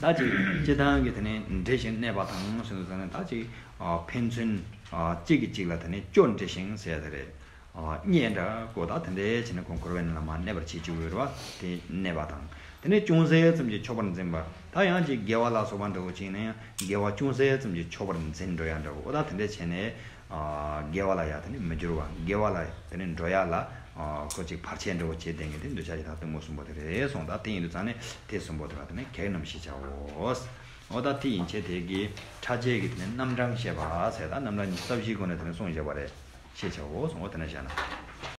ད་ཅིག་སྤྱིར་བཏང་གི་དེ་ནི་འདྲི་ཞིང་གནས་པ་དང་ཟེར་དུས་ཙང་ནས། ད་ཅིག་ཨ་ཕན་ཚུན་ཨ་གཅིག་གིས་གཅིག་ལ་དེ་ནི་སྐྱོ་འདྲི་ཞིང་ཟེར་ཡ་དེ་རེད། ཨ་བརྙས་འདྲ་གོ། ད་དེ་འདྲའི་བྱས་ནས་ཁོང་འཁོར་བའི་ནང་ལ་མར་གནས་པར་བྱེད་བཅུག་ཡོད་རེད་བ། དེ་གནས་པ་དང་། དེ་ནས་ཅུང་ཟད་ཙམ་གྱིས་ཆོག་པར་འཛིན་པ། ད་ཡང་ཅིག་དགེ་བ་ལ་སོགས་པ་འདྲ་བོ་ཅིག་ཡིན་ན་ཡང་དགེ་བ་ཅུང་ཟད་ཙམ་གྱིས་ཆོག་པར་འཛིན་འགྲོ་ཡ་འདྲ་བོ། ཨོ་ད་དེ་འདྲ་བྱས་ནས་ཨ་དགེ་བ་ལ་ཡ་དེ་ནི་མི་འགྱུར་བ། དགེ་བ་ལ་དེ་ནི་འགྲོ་ཡ་ལ་ཨ་ཁོ་ཅིག་བར་ཆད་འདྲ་བོ་བྱེད་བསྡད་མཁན་དེ་འདོད་ཆགས་ཞེ་སྡང་གཏི་མུག་གསུམ་པོ་དེ་རེད་གསུངས། ད་དེ་ཡིན་དུས་ཙང་ནས་དེ་གསུམ་པོ་དེ་ལ་དེ་ནི་གེགས་རྣམས་ཞེས་བྱའོ། ཨོ་ད་དེ་ཡན་ཆད་དེ་གི་ཕྲ་རྒྱས་ཀྱི་དེ་ནི་རྣམ་གྲངས་བཤད་པ་ཟེར། ད་རྣམ་གྲངས་ཉི་ཤུ་རྩ་བཞིའི་སྒོ་ནས་དེ་ནི་གསུངས་བཞག་པ་རེད། ཤེས་བྱའོ་གསུངས། འོ་དེ་ནས་བཞག་ན།